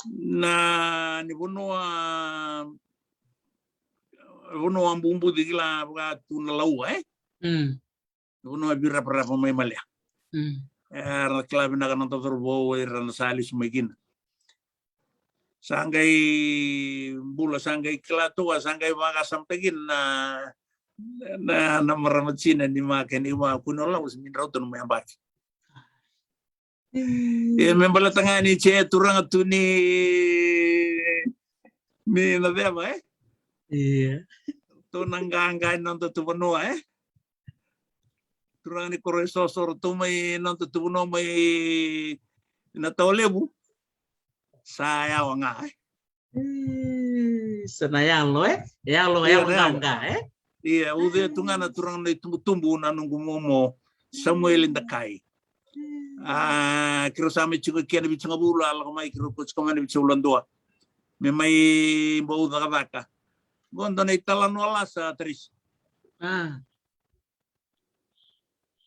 na ni vanua, vanua bubuci kila vaka tu na laua, e? Vanua veiraparapa mai Malea. Era na kila vinaka na noda cauravou, era na sa lesu mai kina. Sa qai bula, sa qai kila toka, sa qai vakasamataki na, na, na marama tina ni ma kena iva kua ni o lako se mini rauta nomu yabaki. E, me baleta ga ni se turaga tu ni, ni na ceva, e? Ia. Tu na qaqa ni noda tu vanua, e? Turaga ni koro e soso, ratou mai noda tu vanua mai na Taulevu. Sa yawa ga, e? Ih, sa na yalo, e? Yalo, ia, yalo na yalo. Qaqa, e? Ia, au cei tu ga na turaga na itubutubu na noqu momo, Samueli Dakai. A, keirau sa mai tiko kina na Vitusagavulu, a lako mai keirau ko tiko mai na Vitusagavulu ka dua. Me mai bau cakacaka. Qo dua na italanoa lasa, Tarisi. A.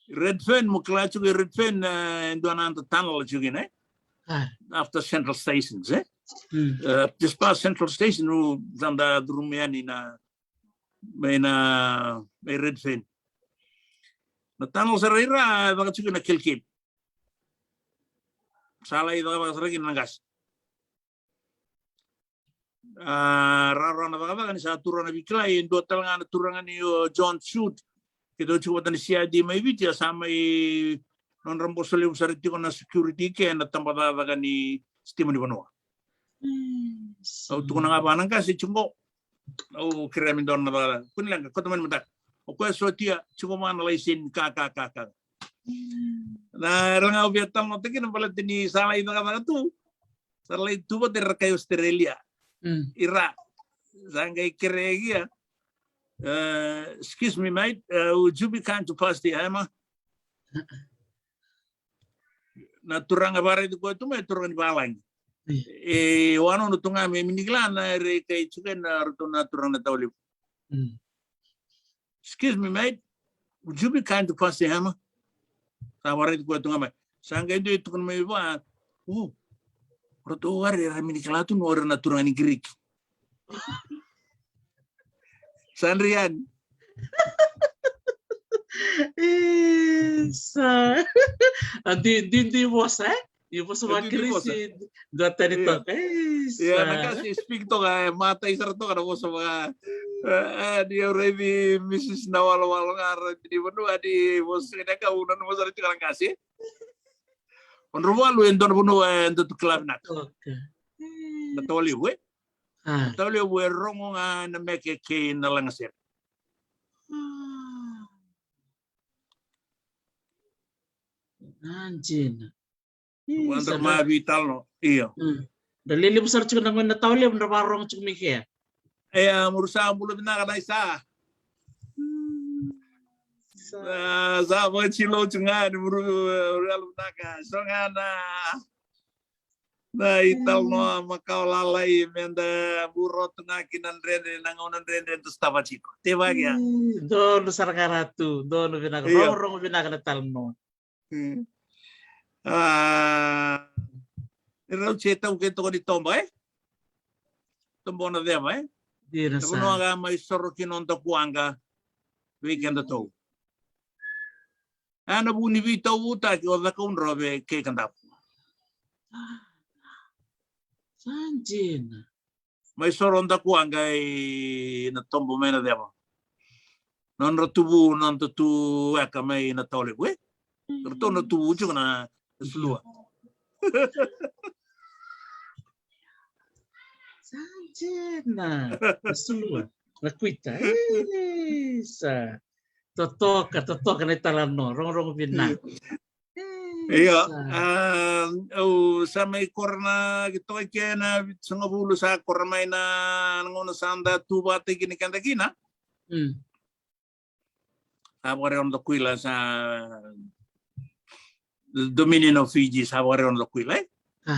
Redfern, mo kila tiko i Redfern, e, e dua na noda tunnel tiko kina, e? A. After Central Stations, e? Mm. E, just past Central Station, o sa da curuma yani na, mai na, mai Redfern. Na tunnel sara i ra, e caka tiko na kelikeli. Sa lai cakacaka sara kina na qase. A, rawarawa na cakacaka ni sa tu rawa na veikilai, e dua tale ga na turaga ni o John Shute. Keitou tiko vata na C I D mai Viti, a sa mai nodra boso levu sara tiko na security ke na tabacakacaka ni sitima ni vanua. Mm, au tukuna ga vua na qase tiko qo. Au kerea me dua na cakacaka. Kua ni leqa, kauta mai na mataka. O koya sotia, tiko vua na laiseni ka, ka, ka, ka. Mm. Na, era ga au via talanoataka kina baleta ni sa lai cakacaka tu. Sa lai tu vata era kai Australia. Mm. I ra. Sa qai kerea ia. Uh, excuse me, mate. Uh, would you be kind to pass the hammer? Na turaga vakaraici koya tu mai, turaga ni valagi. Mm. E, wanunu tu ga me mini kila na rei kai tiko na ratou na turaga na Taulevu. Mm. Excuse me, mate. Would you be kind to pass the hammer? Sa vakaraici koya tu ga mai. Sa qai dua e tukuna mai vua, o, ratou wari era mini kila tu ni o ira na turaga ni Giriki. Sa dri yani. Isa. A, di, di, di vosa, e? Io, vosa vakakirisi, dua tani toka. Ia, na qase e speak toka, e matai sara toka na vosa vaka. E, e, ni au raici Missus Nawalowalo ga, raici ni vanua, ni vosa ni ka, au nanuma sara tiko na qase. O Dravalu e dua na vanua e dua tu kila vinaka. Na Taulevu, e? Na Taulevu e rogo ga na meke kei na lagasere. A, dina. Ih, sa dra ma veitalanoa. Io. Mm. Dra lelevu sara tiko na gone na Taulevu, dra vakarorogo tiko mai kea. E, a, muru sa bula vinaka na isa. Mm. Sa, sa vakatilou tiko ga ni muru, e, muru yalo vinaka. So ga na, na italanoa makawa lalai meda vuro tu ga ki na dredre, na gauna dredre da sotava tiko. Tevaki ya. Ih, donu sara ga ra tu, donu vinaka, rorogo vinaka na talanoa. Mm. A, e rau se tau ke toka ni toba, e? Toba na ceva, e? Dina sa. Na vanua ga mai soro ki noda kuaqa vei kedatou. A, na vu ni veitauvutaki o Cakaudrove kei Kadavu. Sa dina. Mai soro o Dakuwaqa i na toba mai na ceva. Nodra tuvu, nodra tu weka mai na Taulevu, e? Ratou na tuvu tiko na Sulua. Sa dina. Na Sulua. Na Kuita. E, sa. Totoka, totoka na italanoa. Rogorogo vinaka. Io, a, au sa mai kora na, ki toka ke na vitusagavulu sa kora mai na, na gauna sa da tu vata kina keda kina. Mm. Sa vakarau na kuila sa Dominion of Fiji, sa vakarau na kuila, e? A.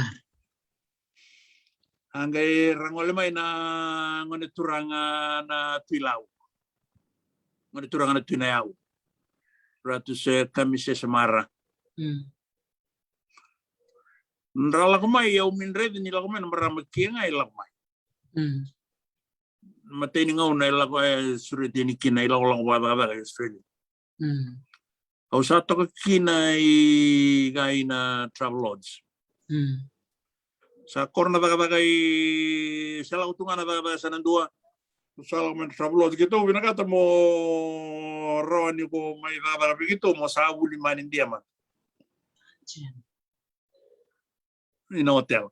A qai ra gole mai na gone turaga na Tui Lau. Gone turaga na Tui Nayau. Ratu Sir Kamisese Mara. Mm. Dra lako mai, au mai raica ni lako mai na marama ke ga e lako mai. Mm. Matai ni gauna e lako, e sureti yani kina e lakolako vakacakacaka e Australia. Mm. Au sa toka kina i, ga i na Travelodge. Mm. Sa kora na cakacaka i, sa lako tu ga na cakacaka sa na dua. Sa lako mai na Travelodge. Keitou vinakata mo rawa ni ko mai cakacaka vei keitou mo sa vuli mai ni dia mada. Ni na hotel.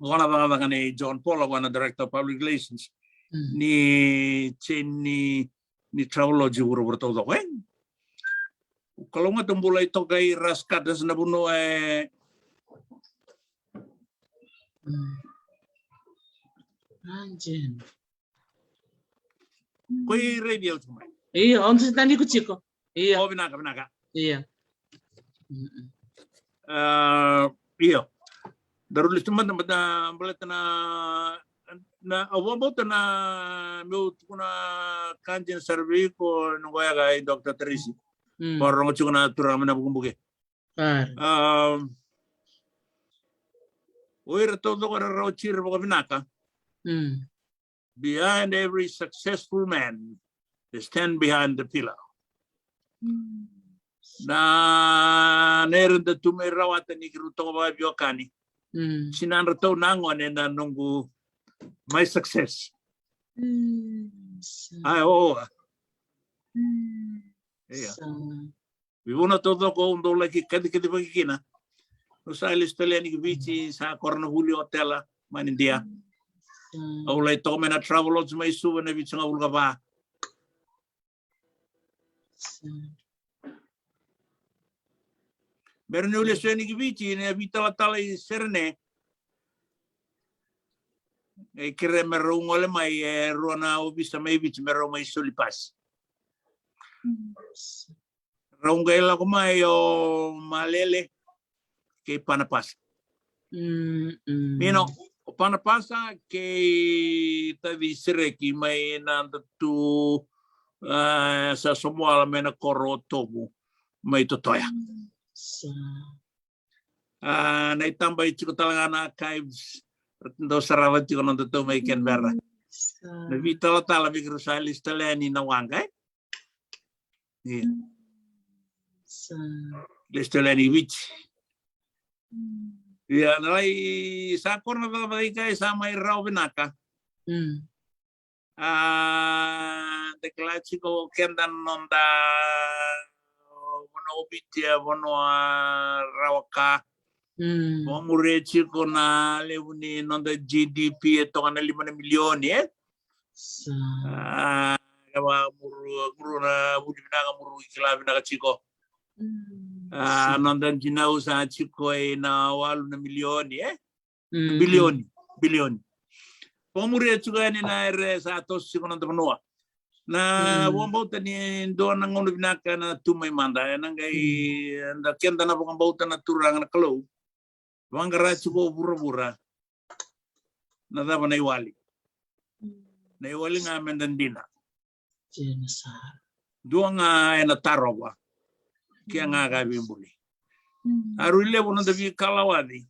Vua na cakacaka nei John Paula, vua na Director of Public Relations. Mm. Ni chain ni, ni Travelodge vuravura taucoko, e? O Kalou ga tu bula i toka i Ras Carters na vanua e. Mm. Anjin. Ko i raici au tiko mai. Io, o ni tani ko tiko. Io. O vinaka, vinaka. Io. Mm-mm. Ah, io. Daru lesu mada, mada baleta na, na, au vakabauta na meu tukuna ka dina sara vei iko, noqu yaca i Doctor Tracy. Mm. Vakarorogo tiko na turaga mai na vukebuke. Sara. Ah, o ira taucoko era rawa tiko vakavinaka. Mm. Behind every successful man, there's ten behind the pillar. Mm. Na, na era da tu mai rawata ni keirau toka vakaveiwekani. Mm. Tinadratou na gone na noqu, my success. Mm, sa. Ai, o. Mm, io. Sa. Vei vuna taucoko au dau laki kacikacivaki kina. Au sa lesu tale yani ki Viti, sa koronavuli otela, manidia. Mm. Au lai toka mai na Travelodge mai Suva na vitusagavulu ka va. Mm. Bera niu lesu yani ki Viti, na veitalatala i Serene. E kerea me rau gole mai, e rua na ovisa mai Viti, me rau mai soli pasi. Mm. Rau qai lako mai o Malele kei Panapasa. Mm, mm. Mino, o Panapasa kei taci Sereki mai na datu, ah, sa Somoala mai na koro o Tovu mai Totoya. Mm, sa. Ah, na itaba e tiko tale ga na archives, dau sarava tiko na datou mai Canberra. Mm, sa. Na veitalatala me keirau sa lesu tale yani na waqa, e? Io. Sa. Lesu tale yani Viti. Mm. Ia, na lai sa koro na cakacaka i kai sa mai rawa vinaka. Mm. Ah, da kila tiko keda na noda vanua o Viti, e vanua rawa ka. Mm. Vakamuria tiko na levu ni noda G D P e toka na lima na milioni, e? Sa. Ah, ka vakamuru, muru na vuli vinaka, muru kila vinaka tiko. Mm, ah, sa. Noda dinau sa tiko ena walu na milioni, e? Mm. Bilioni, bilioni. Vakamuria tiko yani na era sa toso tiko noda vanua. Na, mm, vakabauta ni dua na gauna vinaka na tu mai mada, ena qai, mm, da keda na vakabauta na Turaga na Kalou. Vaqara tiko vuravura. Na cava na iwali? Mm. Na iwali ga meda dina. Dina sara. Dua ga ena tarova. Ke ga, mm, ka veibuli. Mm. A rui levu noda veikalawaci.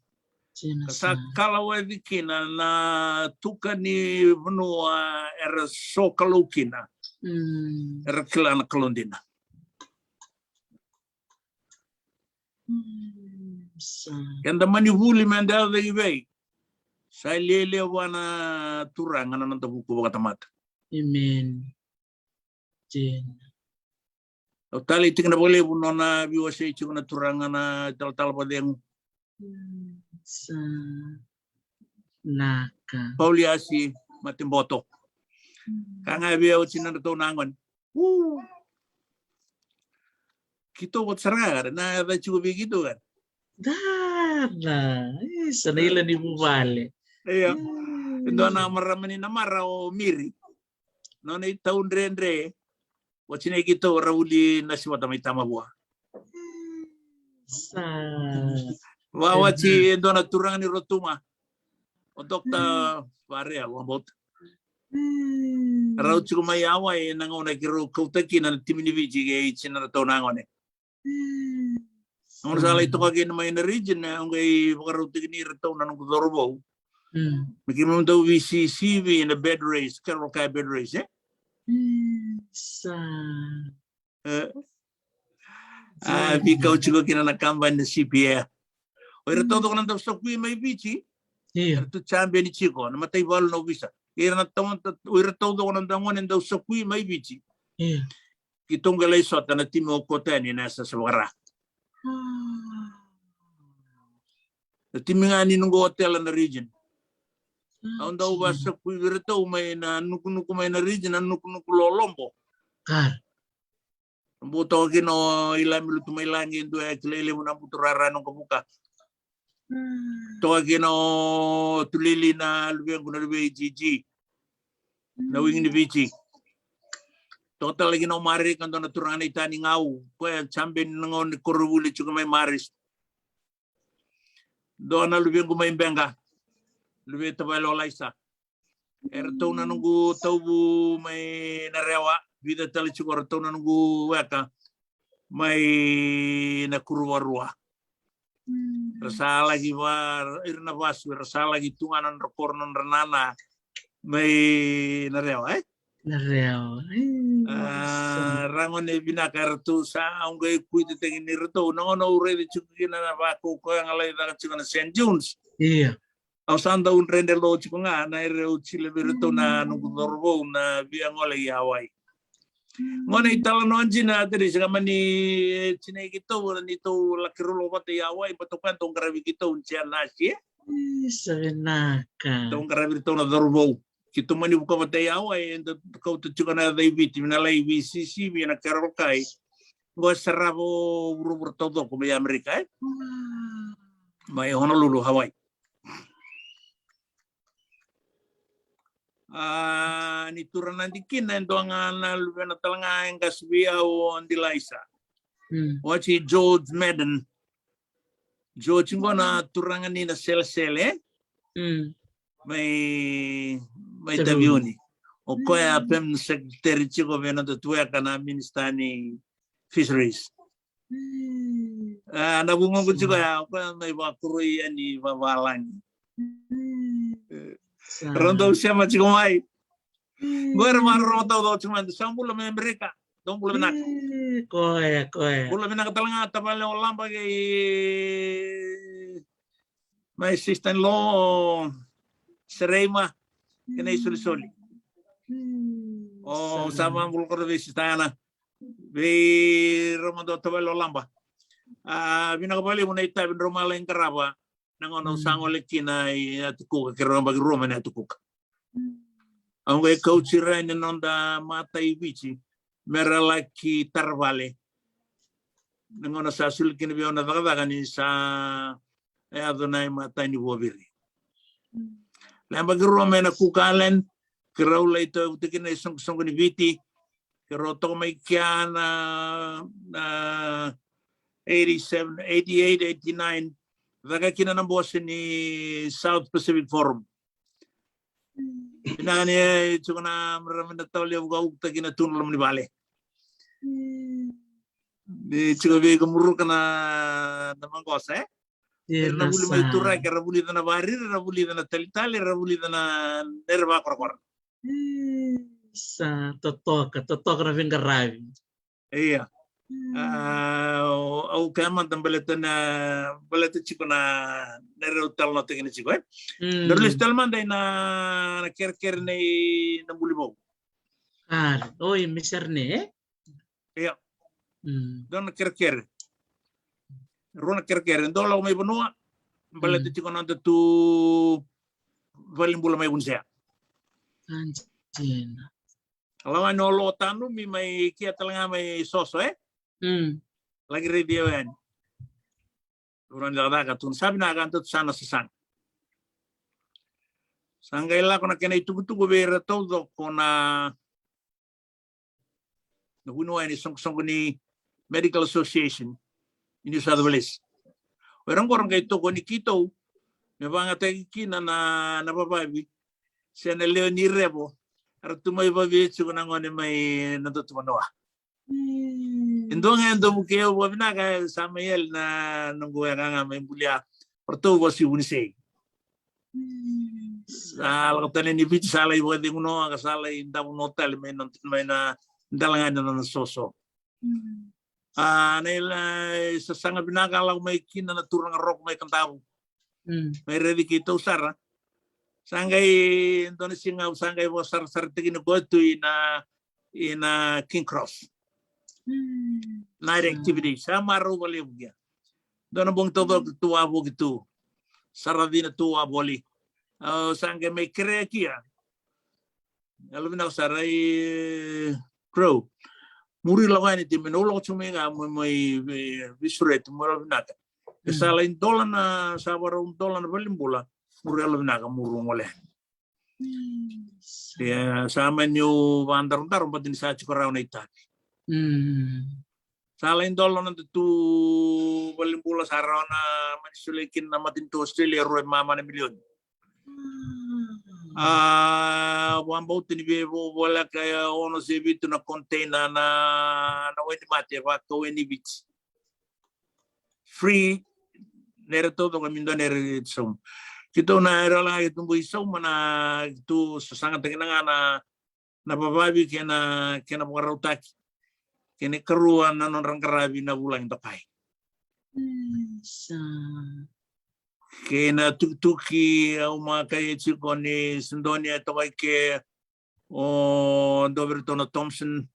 Dina sara. Ka sa kalawaci kina na tuka ni vanua era so Kalou kina. Mm. Era kila na Kalou dina. Mm, sa. Eda mani vuli meda yaco i vei. Sa lialia vua na Turaga na noda vuku vakatamata. Amen. Dina. Au talei tiko na vakalevu nona veiwasei tiko na Turaga na talatala vakacegu. Mm, sa. Naka. Pauliasi Mateboto. Mm. Ka ga vei au tinadratou na gone. U. Keitou vata sara ga, na yaca tiko vei keitou ga. Dada. Isa, na ila ni vuvale. Io. Mm. E dua na marama ni Namara o Miri. Nona itaudredre. Oti na keitou ra vuli na sivata mai Tamavua. Sa. Vawati e dua na turaga ni Rotuma. O Dokta Varea, vakabauta. Mm. Rau tiko mai Hawaii, na gauna keirau kauta kina na timi ni Viti kei tinadratou na gone. Mm. Gauna sa lai toka kina mai na region, au qai vakarautaki ni iratou na noqu cauravou. Mm. Me keimami dau veisisivi na bed race, Carol Kaya bed race, e? Mm. Sa. E. A, veikau tiko kina na kabani na C P A. O ira taucoko na dau sakui mai Viti. Io. Era tu champion tiko, na mataivalu na ovisa. Ira na tau, o ira taucoko na dau gone dau sakui mai Viti. Io. Keitou qai lai sota na timi o Kotani na yasayasa vakara. A. Na timi ga ni noqu otela na Regent. Au dau vasakui vei iratou mai na nukunuku mai na Regent, na nukunuku lolobo. Bau toka kina o Ilami Lutumailagi, e dua e kilai levu na buturara e Noqavuka. Toka kina o Tulili, na luvequ na luve i Jiji, na wing ni Viti. Toka tale kina o Marika, dua na turaga na Ita ni Gau, koya champion na gauna ni koronivuli tiko mai Marist. Dua na luvequ mai Beqa, luve tavale o Laisa. Eratou na noqu tauvu mai Narewa, vica tale tiko eratou na noqu weka mai Nakuruvarua. Ra sa laki va, ira na vasu, ra sa laki tu ga na nodra koro, na nodra nana mai Narewa, e? Narewa. A, ra gone vinaka eratou, sa au qai kuitataki ni ratou. Na gauna au raica tiko kina na vakaukaua ga lai caka tiko na Saint John's. Au sa dau dredre lo tiko ga na ere au cila vei iratou na noqu cauravou na via gole i Hawaii. Gone italanoa dina, Teresa, ga mani tinai keitou, ni tou laki rolo vata i Hawaii, ba tou ka dau qaravi keitou ni tia nasi, e? Sa vinaka. Tou qaravi iratou na cauravou. Keitou mani vuka vata i Hawaii, eda kauta tiko na yaca i Viti, vina lai V C C, vina Carol Kai. Qo e sarava o vuravura taucoko mai Amerika, e? Mai Honolulu, Hawaii. A, ni tura na dikina, e dua ga na luvena tale ga e qasi vei au o Dilaisa. Wati George Madden. George qo na turaga ni na selesele, e? Mai, mai Taveuni. O koya Permanent Secretary tiko vei na noda tuweka na Minister ni Fisheries. A, na vugoqu tiko ya, o koya mai vakoroi yani vavalagi. Ra dau sema tiko mai. Qo era maroroma taucoko tiko mai, sa bula mai Amerika. Dou bula vinaka. Koya, koya. Bula vinaka tale ga tavale o Laba kei my sister-in-law Sereima kei na isolisoli. O sa vabula koto vei sister Ana. Vei rau mada o tavale o Laba. A, vinaka vakalevu na itavi drau mai lai qarava. Na gauna au sa gole kina i Atukuka, keirau yabaki rua mai na Atukuka. Au qai kauti ira na noda matai Viti me ra laki tara vale. Na gauna sa soli kina vei au na cakacaka ni sa yaco na imatai ni vuaviri. Na yabaki rua mai na Cook Island, keirau lai tauyavutaki kina na isoqosoqo ni Viti. Keirau toka mai kea na, na eighty-seven, eighty-eight, eighty-nine. Caka kina na bose ni South Pacific Forum. Vinaka ni tiko na marama na tau levu ka ukutaki na tu na loma ni vale. Ni tiko vei ka muruka na, na maqosa, e? Era na vuli mai turaki, era vulica na variri, era vulica na talitali, era vulica na nere vakorakora. Sa totoka, totoka na veiqaravi. Ia. A, au kaya mada baleta na, baleta tiko na, na rau talanoataki na tiko, e? Na rau lesu tale mada ina, na kerekere nei na buli vou. Oi, miserne, e? Ia. Dua na kerekere. Rua na kerekere. Dua lako mai vanua. Baleta tiko na noda tu valenibula mai Vunisea. Lako yani o Lotanumi mai kea tale ga mai Soso, e? Laki raici au yani. Ura ni cakacaka tu na sa vinaka, dua tu sa na sasaga. Sa qai lako na kena itukutuku vei ira taucoko na, na vuniwai ni soqosoqo ni Medical Association i New South Wales. O ira qo ra qai tokoni keitou me vagataki kina na, na vavavi se na lewe ni revo era tu mai vavia tiko na gone mai na dua tu vanua. E dua ga e dua vukei au vakavinaka, sa mai yali na noqu weka ga mai bulia. O ratou vasi Vunisei. Sa lako tale ni Viti, sa lai vakacegu noa ka sa lai davu noa tale mai na, mai na dela ga ni nona soso. A, na ilai sasaga vinaka a lako mai kina na turaga Roko mai Kadavu. Mai raici keitou sara. Sa qai dua na siga au sa qai vakasarasarataki ni koya tu ina, ina King Cross. Night activity, sa marau vakalevu kea. Dua na bogi taucoko tu, a voki tu. Sara cina tu a voli. Au sa qai mai kerea kia. Yalo vinaka sara i Crow. Muri lako yani ti me na uloko tu mai ga mo mai visureti mo yalo vinaka. E sa lai dola na sa varau dola na valenibula. Muri yalo vinaka muri gole. Ia sa mani u vadarodaro bati ni sa tiko rawa na itavi. Sa lai dola na tu valenibula sa rawa na mani sole kina na matanitu Australia rua e mama na milioni. A vabauta ni vei vo voleka e ono se vitu na container na na wai ni mate vaka wai ni Viti. Free nere taucoko mi dua nere sauma. Kitou na era laga kitou bui sauma na kitou sasagataki na ga na na vavavi kei na kei na vakarautaki. Kei na karua na nodra qaravi na vulagi dokai. Kei na tukituki au ma kai e tiko ni Sidoni e tokai ke o dua vei iratou na Thompson.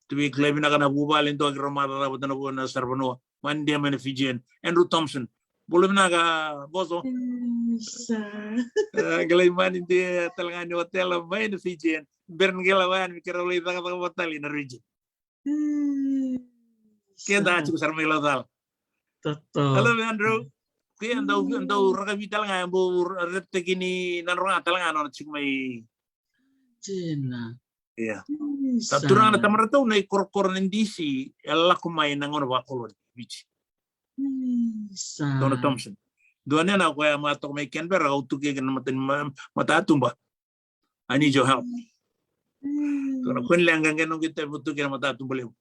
Tu vei kilai vinaka na vuvale dua ki rau macaca vata na vua na saravanua. Mani dia mai na Fijian Andrew Thompson. Bula vinaka boso. Kilai mani dia tale ga ni otela mai na Fijian. Bera ni kila vaya ni kera lai cakacaka vatali na region. Keda a tiko sara mai lau cala. Hello Andrew. Kuya dau dau rakavi tale ga e bau reptaki ni na roga tale ga nona tiko mai. Tina. Ia. Sa turaga na tamaratou na i korokoro na D C e lako mai na gauna vakoloni Viti. Dona Thompson. Dua nena koya ma toka mai Canberra au tuke kina mata ni matatuba. I need your help. Kona koni le gage noqu itavi vutu kina matatuba levu.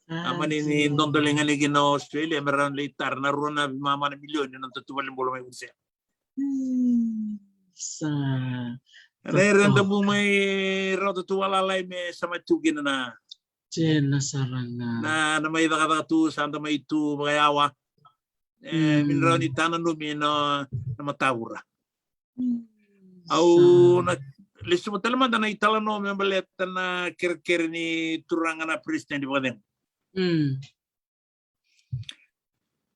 A mani ni dodole gane kina Australia me rawa ni le itara na rua na vimama na milioni na tatu valenibula mai Vunisea. Sa na ireda bu mai rauta tu valalai me sama tu kina na. Tena sara ga. Na na mai cakacaka tu sa da mai tu vakayawa. E mi rawa ni tana numi na na matavura. Au na lesuva tale mada na italanoa me baleta na kerekere ni turaga na president vakacegu.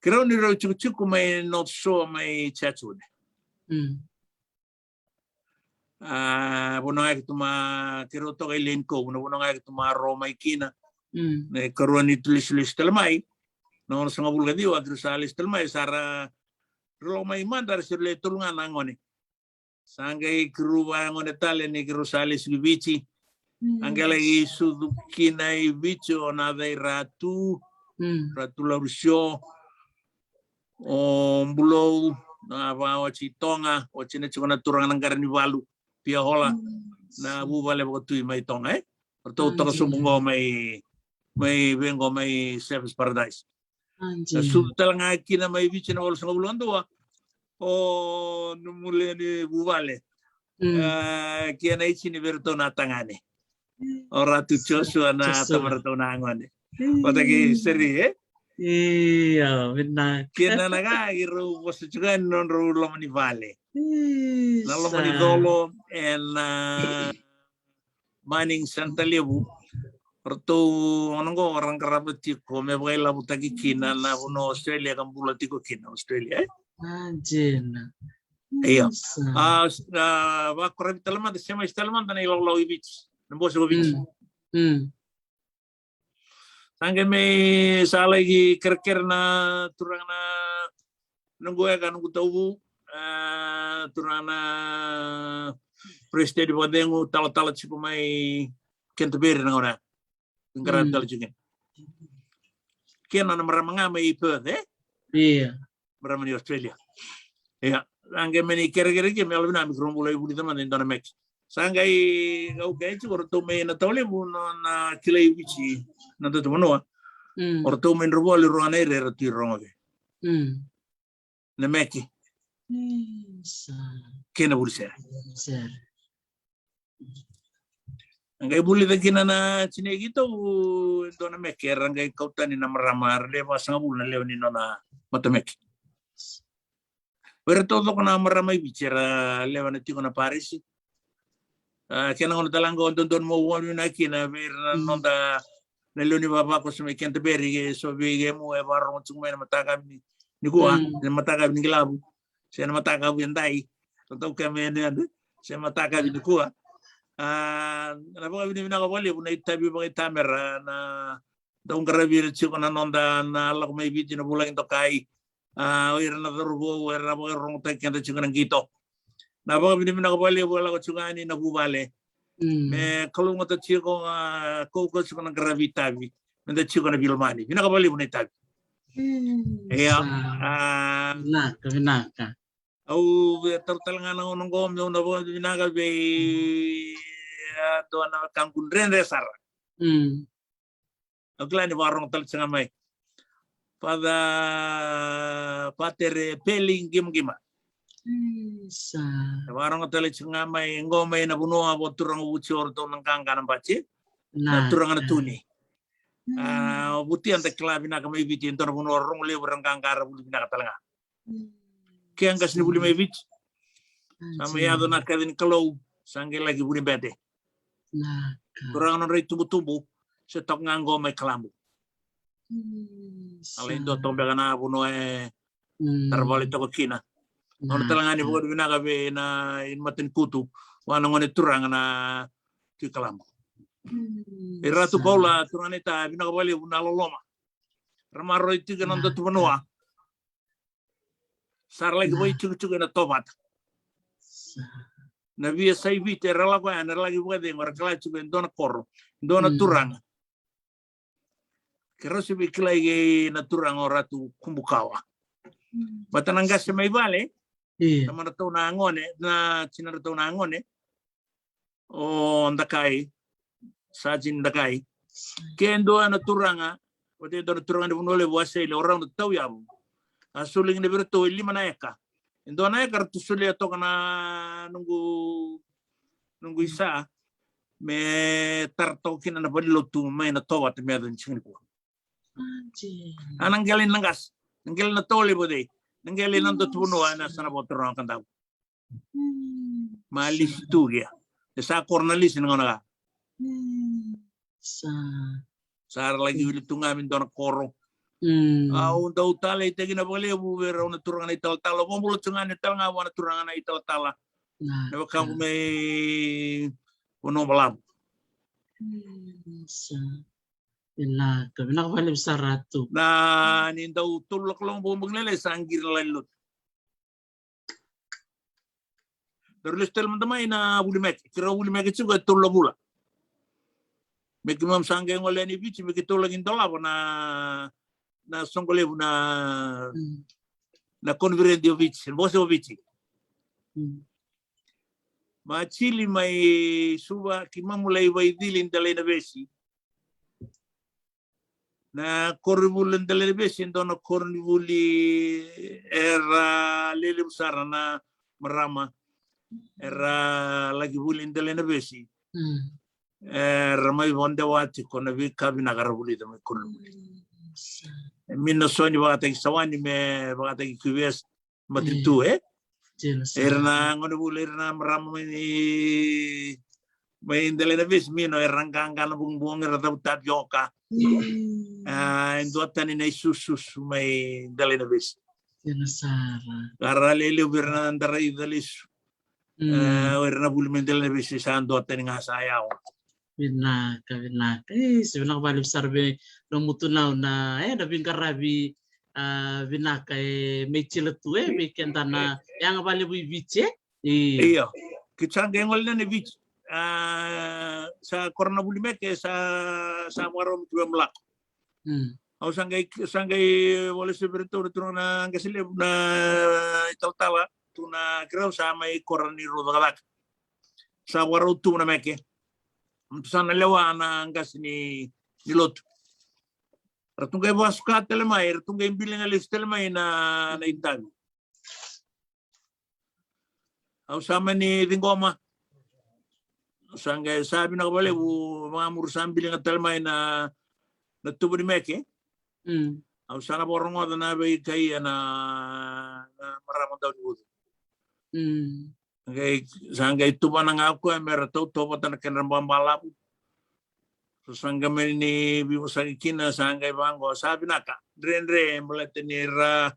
Ke rau ni rau tikutuku mai North Shore mai Chatswood. A vunagaki tu ma ke rau toka i Lane Cove na vunagaki tu ma ro mai kina. Na ikarua ni tu lesulesu tale mai na ono sagavulu ka ciwa ke rau sa lesu tale mai sa ra rau lako mai mada ra se rau le tolu ga na gone. Sa qai keirau vayagone tale ni keirau sa lesu ki Viti. A qai laki sucu kina i Viti o na cai Ratu, Ratu Laurusio, o Bulou, na vakaoti i Toga, oti na tiko na turaga na qara ni valu, Piahola, na vuvale vakatui mai Toga e. Ratou toka sobu qo mai mai vei qo mai Service Paradise. A sucu tale ga kina mai Viti na walusagavulu ka dua o nomu lewe ni vuvale. Kei na itini vei iratou na tagane o Ratu Joshua na tamaratou na gone. Vata kei Seri e. Ia vinaka. Kei na na ga keirau vosa tiko yani nodrau loma ni vale na loma ni colo e na mining centre levu. Ratou gona qo ra qarava tiko me vakailavutaki kina na vanua Australia ka bula tiko kina Australia e. Ia a vakoravi tale mada se mai tale mada na ilawalawa i Viti na bose ko Viti. Sa qai mai sa laki kerekere na turaga na noqu eka noqu tauvu a turaga na president vakacegu talatala tiko mai Canterbury na gauna. Qaravi tale tiko kina kena na marama ga mai Perth e. Ia. Marama ni Australia. Ia. Sa qai mani kerekere ke me yalo vinaka me keirau bula i vulica mada e dua na meke. Sa qai au qai tiko o ratou mai na taulevu na kilai Viti na datu vanua. O ratou mai dravoli rua na ira era tu i rogovi na meke. Kei na vuli sere. A qai vulica kina na tinei keitou e dua na meke era qai kau tani na marama era le vasagavulu na lewe ni nona matameke. Vei ira taucoko na marama i Viti era lewe na tiko na parisi. A kena gauna tale ga o dodonu mo vakavinaka kina vei ira na noda na lewe ni vavakoso mai Canterbury ke so vei kemu e vakarorogo tiko mai na mataka ni kua na mataka ni kilavu. se na mataka vei dai, ratou ke me ne ande, se mataka vei nikua. A, na vakavinavinaka vakalevu na itavi vakaitamera na dau qaravi ira tiko na noda na lako mai Viti na vulagi dokai. A, o ira na cauravou era vakarogotaki keda tiko na qito. Na vakavinavinaka vakalevu e lako tiko yani na vuvale. Me kalougata tiko a kaukaua tiko na qaravi itavi. Me da tiko na vilamani. Vinaka vakalevu na itavi. Ia. A, vinaka, vinaka. Au via taura tale ga na gauna oqo meu na vakavinavinaka vei a dua na wekaqu dredre sara. Au kila ni vakarogo tale tiko ga mai. Father, Patere Peli Qimaqima. Vakarogo tale tiko ga mai qo mai na vanua vo turaga vuti o ratou na qaqa na bati. Na turaga na tuni. A, vuti eda kila vinaka mai Viti e dua na vanua rogo levu ra qaqa ra vuli vinaka tale ga. Ke a qase ni vuli mai Viti. Sa mai yaco na kaci ni Kalou, sa qai laki vuli bete. Turaga nodra itubutubu, se toka ga qo mai Kalabu. A lai dua toka beka na vanua e taravale toka kina. Nona tale ga ni vakavinavinaka vei na i matanikutu, vua na gone turaga na Tui Kalabu. E Ratu Paula, turaga na ita, vinaka vakalevu na loloma. Ra maroroi tiko na noda tuvanua. Sa ra laki vakaitikotiko ena tovata. Na via sai Viti era lako yani, era laki vakacegu, era kila tiko e dua na koro, dua na turaga. Ke rau se via kilai kei na turaga o Ratu Kubukawa. Vata na qase mai vale, na manatou na gone, na tinadratou na gone, o Dakai, Sajini Dakai. Ke dua na turaga, o te dua na turaga ni Vanua Levu a sele, o rau na tauyavu. A soli kina vei ratou e lima na eka. E dua na eka ratou solia toka na noqu, noqu isa, me tara toka kina na valenilotu mai na tovata me yaco ni siga nikua. A na qele na qase, na qele na tole vo cei, na qele na dua tu vanua, na sa na vo turaga ka dau. Ma lisi tu kia. E sa koro na lisi na gauna ka. Sa ra laki wili tu ga me dua na koro. Au dau taleitaki na vakalevu vei rau na turaga na italatala. Vakabula tu ga ni tale ga vua na turaga na italatala. Na wekaqu mai Vanua Balavu. Sa vinaka, vinaka vakalevu sara tu. Na ni dau tolu na kaloko bogi lailai sa qiri na lali lotu. Daru lesu tale mada mai na vuli meke. Keirau vuli meke tiko e tolu na vula. Me keimami sa qai gole yani Viti, me keitou laki dolava na, na soqo levu na, na koniferedi o Viti, na Vosa o Viti. Matili mai Suva, keimami lai vaicili Delainavesi. Na koronivuli Delainavesi, e dua na koronivuli era lelevu sara na marama. Era laki vuli Delainavesi. Era mai vakadewa tiko na veika vinaka ra vulica mai koronivuli. E Minoso ni vakataki Sawani me vakataki Kuives. Matanitu, e? Era na gonevuli, era na marama mai, mai Delainavesi, Mino, era qaqa na vuqivuqi, era cavu tavioka. A, e duatani na isususu mai Delainavesi. Ka ra lelevu era na daraica lesu. A, era na vuli mai Delainavesi sa duatani ga sa yawa. Vinaka, vinaka. E, se vinaka vakalevu sara vei nomu tunau na, e, na veiqaravi, a, vinaka e mai tila tu, e, vei keda na yaga vakalevu i Viti, e? Io. Keitou sa qai gole yani Viti. A, sa koro na vuli meke, sa, sa vakarau me tu e mulako. Au sa qai, sa qai vole se vei ratou na turaga na qase levu na italatala, tu na keirau sa mai koro ni rau cakacaka. Sa vakarau tu na meke. Ratou sa na lewa na qase ni, ni lotu. Ratou qai vakasuka tale mai, ratou qai biliga lesu tale mai na, na itavi. Au sa mani ciqoma. Sa qai sa vinaka vakalevu, vakamuri sa biliga tale mai na, na tuva ni meke. Au sa na vakarogoca na veika ia na, na marama dau ni ucu. Qai, sa qai tuvana ga o koya me ra tautauvata na kedra babalavu. Sa qai mani veivosaki kina, sa qai vaqo, sa vinaka. Dredre, baleta ni ra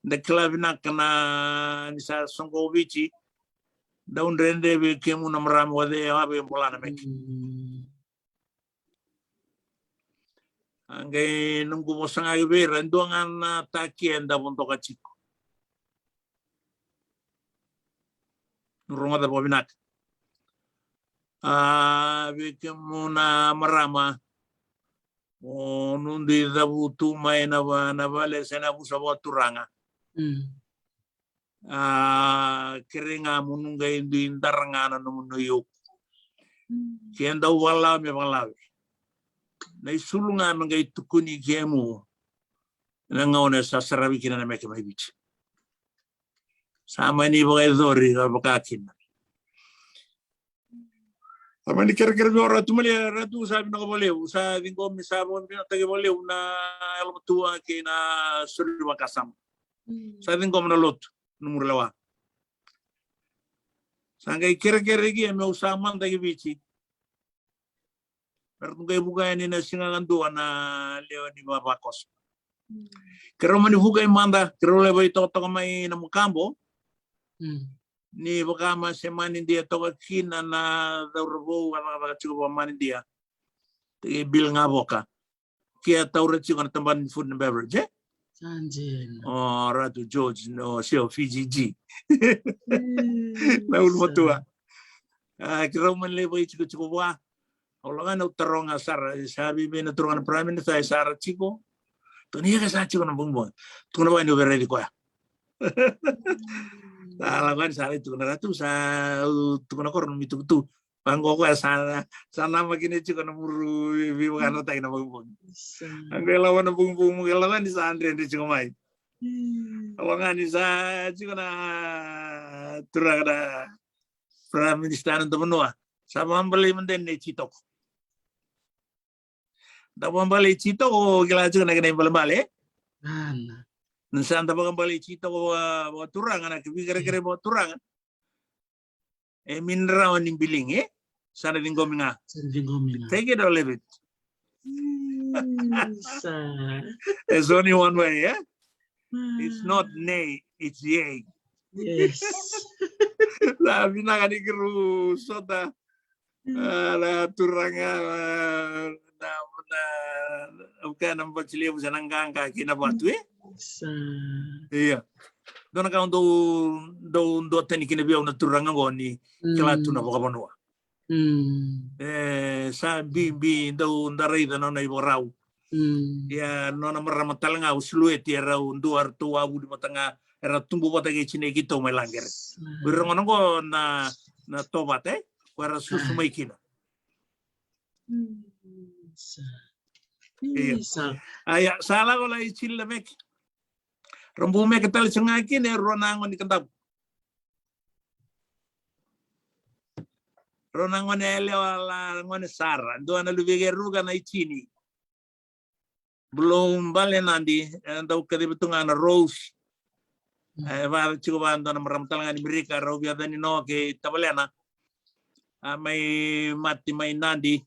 Da kila vinaka na ni sa soqo o Viti. Dau dredre vei kemu na marama o cei a veibola na meke. A qai noqu vosa ga vei ira, e dua ga na taki e da vodoka tiko. Rogoca vakavinaka. A vei kemu na marama o noqu icavutu mai na vale se na vusa vakaturaga. A kerei ga mo noqu idui dara ga na nomu nuiuku. Ke dau vakalawa me vakalawa. Na isulu ga me qai tukuni kemu na gauna e sa saravi kina na meke mai Viti. Sa mani vakayacori ka vaka kina. A mani kerekere vei o Ratu Malia, Ratu sa vinaka vakalevu, sa ciqomi, sa vakavinavinakataki vakalevu na yalomatua kei na soli vakasama. Sa ciqomi na lotu, na muri lewa. Sa qai kerekere ki e meu sa mada ki Viti. Era tu qai vuka yani na siga ga dua na lewe ni vavakoso. Kerau mani vuka i mada, kerau lai vaitokatoka mai na makabo. Ni vaka ma se mani dia toka kina na cauravou a cakacaka tiko vaka mani dia. Tei bil ga voka. Kia taura tiko na tabana ni food and beverage, e? O Ratu George, no, se o Fiji G. Na ulumatua. A, kerau mani lai vaitikotiko vua. Au lagani au taroga sara, sa vivei na turaga na Prime Minister, e sara tiko. Tukuna ia ke sa tiko na bogibogi. Tukuna vua ni au via raici koya. Sa lagani sa rai tukuna Ratu, sa tukuna koro na mi tukutu. Vaqo koya sa, sa nama kina tiko na muru veivakanataki na bogibogi. Sa. Aqo e lawa na bogibogi, mo ke lawa ni sa dredre tiko mai. Au lagani sa tiko na turaga na Prime Minister na davanua. Sa vabalei mada na ititoko. Da vakabale i titoko, kila tiko na kena ibalebale. Ana. Na sa da vakabale i titoko vakaturaga, na kevikerekere vakaturaga. E mini rawa ni biligi, e? Sa na ciqomi ga. Sa na ciqomi ga. Take it or leave it. Isa. There's only one way, e? It's not nay, it's yay. Yes. Sa vinaka ni keirau sota. A, na turaga, a, na, na, na, na bati levu sa na qaqa kei na vatu, e? Sa. Ia. Dua na ka au dau, dau duatani kina vei au na turaga qo ni kila tu na vakavanua. E, sa bibi dau da raica na nona ivakarau. Ia, nona marama tale ga o Silueti, e rau dua, ratou a vuli vata ga, era tubu vata kei tinai keitou mai Laqere. O ira gona qo na, na Tovata, e? Ko era susu mai kina. Ia. A, ia, sa lako lai Tini na meke. Ra bau meke tale tiko ga kina e rua na gone ni Kadavu. Rua na gone yalewa, la gone sara. Dua na luvei Ruka na i Tini. Bulou bale Nadi, e dau kaciva tu ga na Rose. E vaka tiko vaka dua na marama tale ga ni Merika, rau via cani Noa kei tavalena. A mai mati mai Nadi.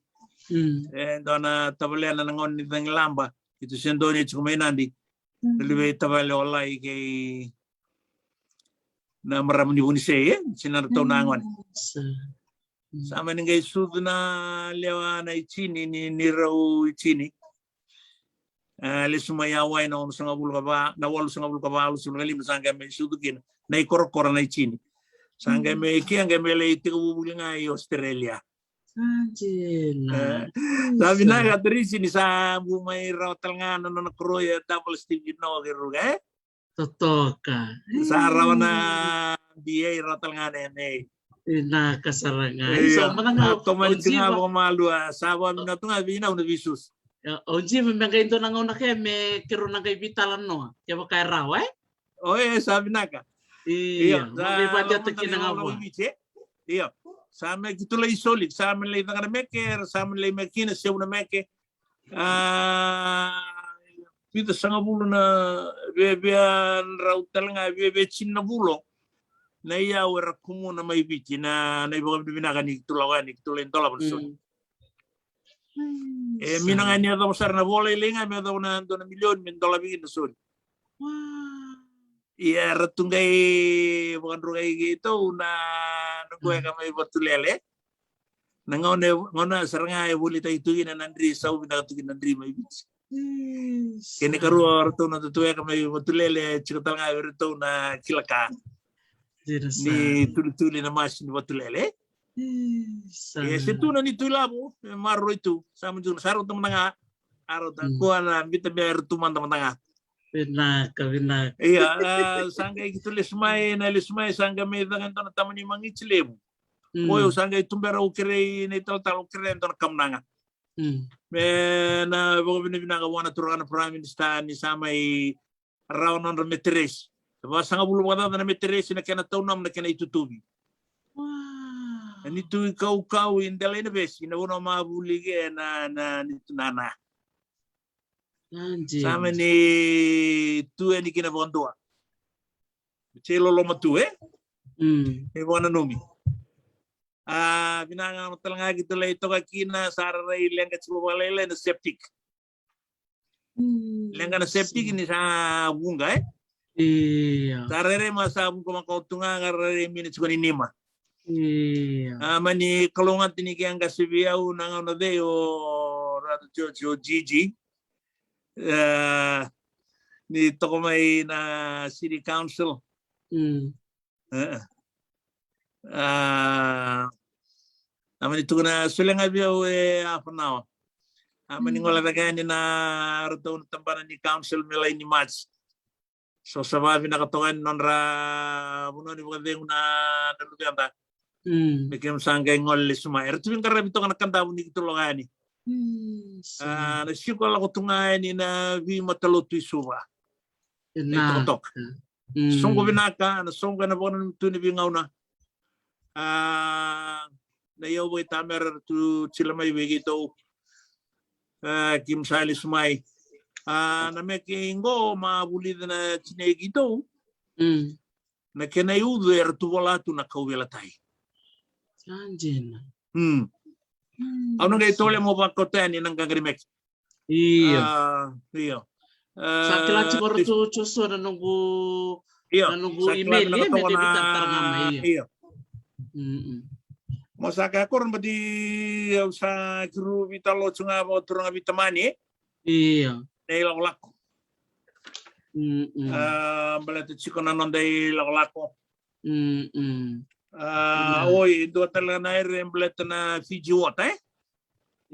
E dua na tavalena na gone ni Cagilaba. Keitou se donuya tiko mai Nadi. Na luvei tavale o Lai kei na marama ni Vunisei, e? Tinadratou na gone. Sa mani qai sucu na lewa na i Tini, ni, ni rau i Tini. A, lesu mai Hawaii na onosagavulu ka va, na walusagavulu ka va, walusagavulu ka lima, sa qai mai sucu kina na i korokoro na i Tini. Sa qai mai kia, qai mai lai tekivu vuli ga i Australia. Sa vinaka Teresi ni sa bu mai rawa tale ga na nona koro e double Steve Noa kei Ruka, e? Totoka. Sa rawa na B A, rawa tale ga na M A. Vinaka sara ga. Ia, sa tomani tu ga vakamalua, sa vakavinaka tu ga vei nau na veisusu. Au jiva me qai dua na gauna ke me keirau na qai veitalanoa kevaka e rawa, e? O, e, sa vinaka. Ia, sa qai vadiata kina ga vua. Ia, sa me keitou lai soli, sa me lai caka na meke, sa me lai meke kina, sevu na meke. A, vica sagavulu na, via, via drau tale ga, via, via tini na vulo na iyau era kumuna mai Viti, na, na ivakavinavinaka ni keitou lako yani, keitou lai dolava na soli. E, mina ga ni yacova sara na vo lailai ga me yacova na dua na milioni me dolavi kina na soli. Ia, era tu qai vakadrukai keitou na noqu weka mai Vatulele. Na gauna, gauna sara ga e volitaki tu kina na dri, sau vinaka tu kina na dri mai Viti. Kena ikarua, o ratou na nodatou weka mai Vatulele, tiko tale ga vei ratou na kila ka ni tulituli na masi ni Vatulele. E se tu na neitou ilavo, e maroroi tu. Sa mani tukuna, sa rauta mada ga, a rauta, kua na biuta, me rauta mada mada ga. Vinaka, vinaka. Ia, a, sa qai keitou lesu mai, na lesu mai, sa qai mai caka e dua na tama ni magiti levu. O yau sa qai tubera, au kerei na italatala, au kerei e dua na kamunaga. Me na vakavinavinaka vua na turaga na Prime Minister ni sa mai rawa nodra meteresi. E vasagavulu vakacaca na meteresi na kena taunamu, na kena itutuvi. Na neitou ikaukau i Delainavesi, na vanua mavuli ke na, na neitou nana. Sa mani tu yani kina vakadua. Sa loloma tu, e? E vakananumi. A, vinaka tale ga keitou lai toka kina, sa ra rai leqa tiko vakalailai na septic. Leqa na septic ni sa vuqa, e? Sa rairai ma sa vuqa makawa tu ga, ka rairai miniti tiko ni nima. A, mani kalougata ni ke a qase vei au na gauna cei, o Ratu George, o Gigi. E, ni toka mai na City Council. E. A, a mani tukuna, solia ga vei au e half an hour. A mani gole cake yani na ratou na tabana ni council me lai ni March. So sa vakavinaka toka yani nodra vanua ni vakacegu na, na luveda. Me keimami sa qai gole lesu mai. Era tu veiqaravi toka na Kadavu ni keitou lako yani. A, na siko a lako tu ga yani na veimatalotu i Suva. Na itokatoka. Soqo vinaka, na soqo ena vakananumi tu ni veigauna. A, na iyau vakaitamera era tu tiko mai vei keitou. A, keimami sa lesu mai. A, na me kei qo ma vulica na tinai keitou. Na kena iucu era tu vola tu na kauveilatai. Sa dina. Au na qai tovolea mo vakauta yani na qaqa ni meke. Io. A, io. Sa kila tiko o ratou Joshua na noqu, na noqu email, e, me vei taratara ga mai, io. Mo sa kaya koro bati, au sa kiru veitalanoa tu ga vakaturaga veitamani, e? Io. Na ilakolako. A, baleta tiko na noda ilakolako. A, oi, dua tale na ere baleta na Fiji Water, e?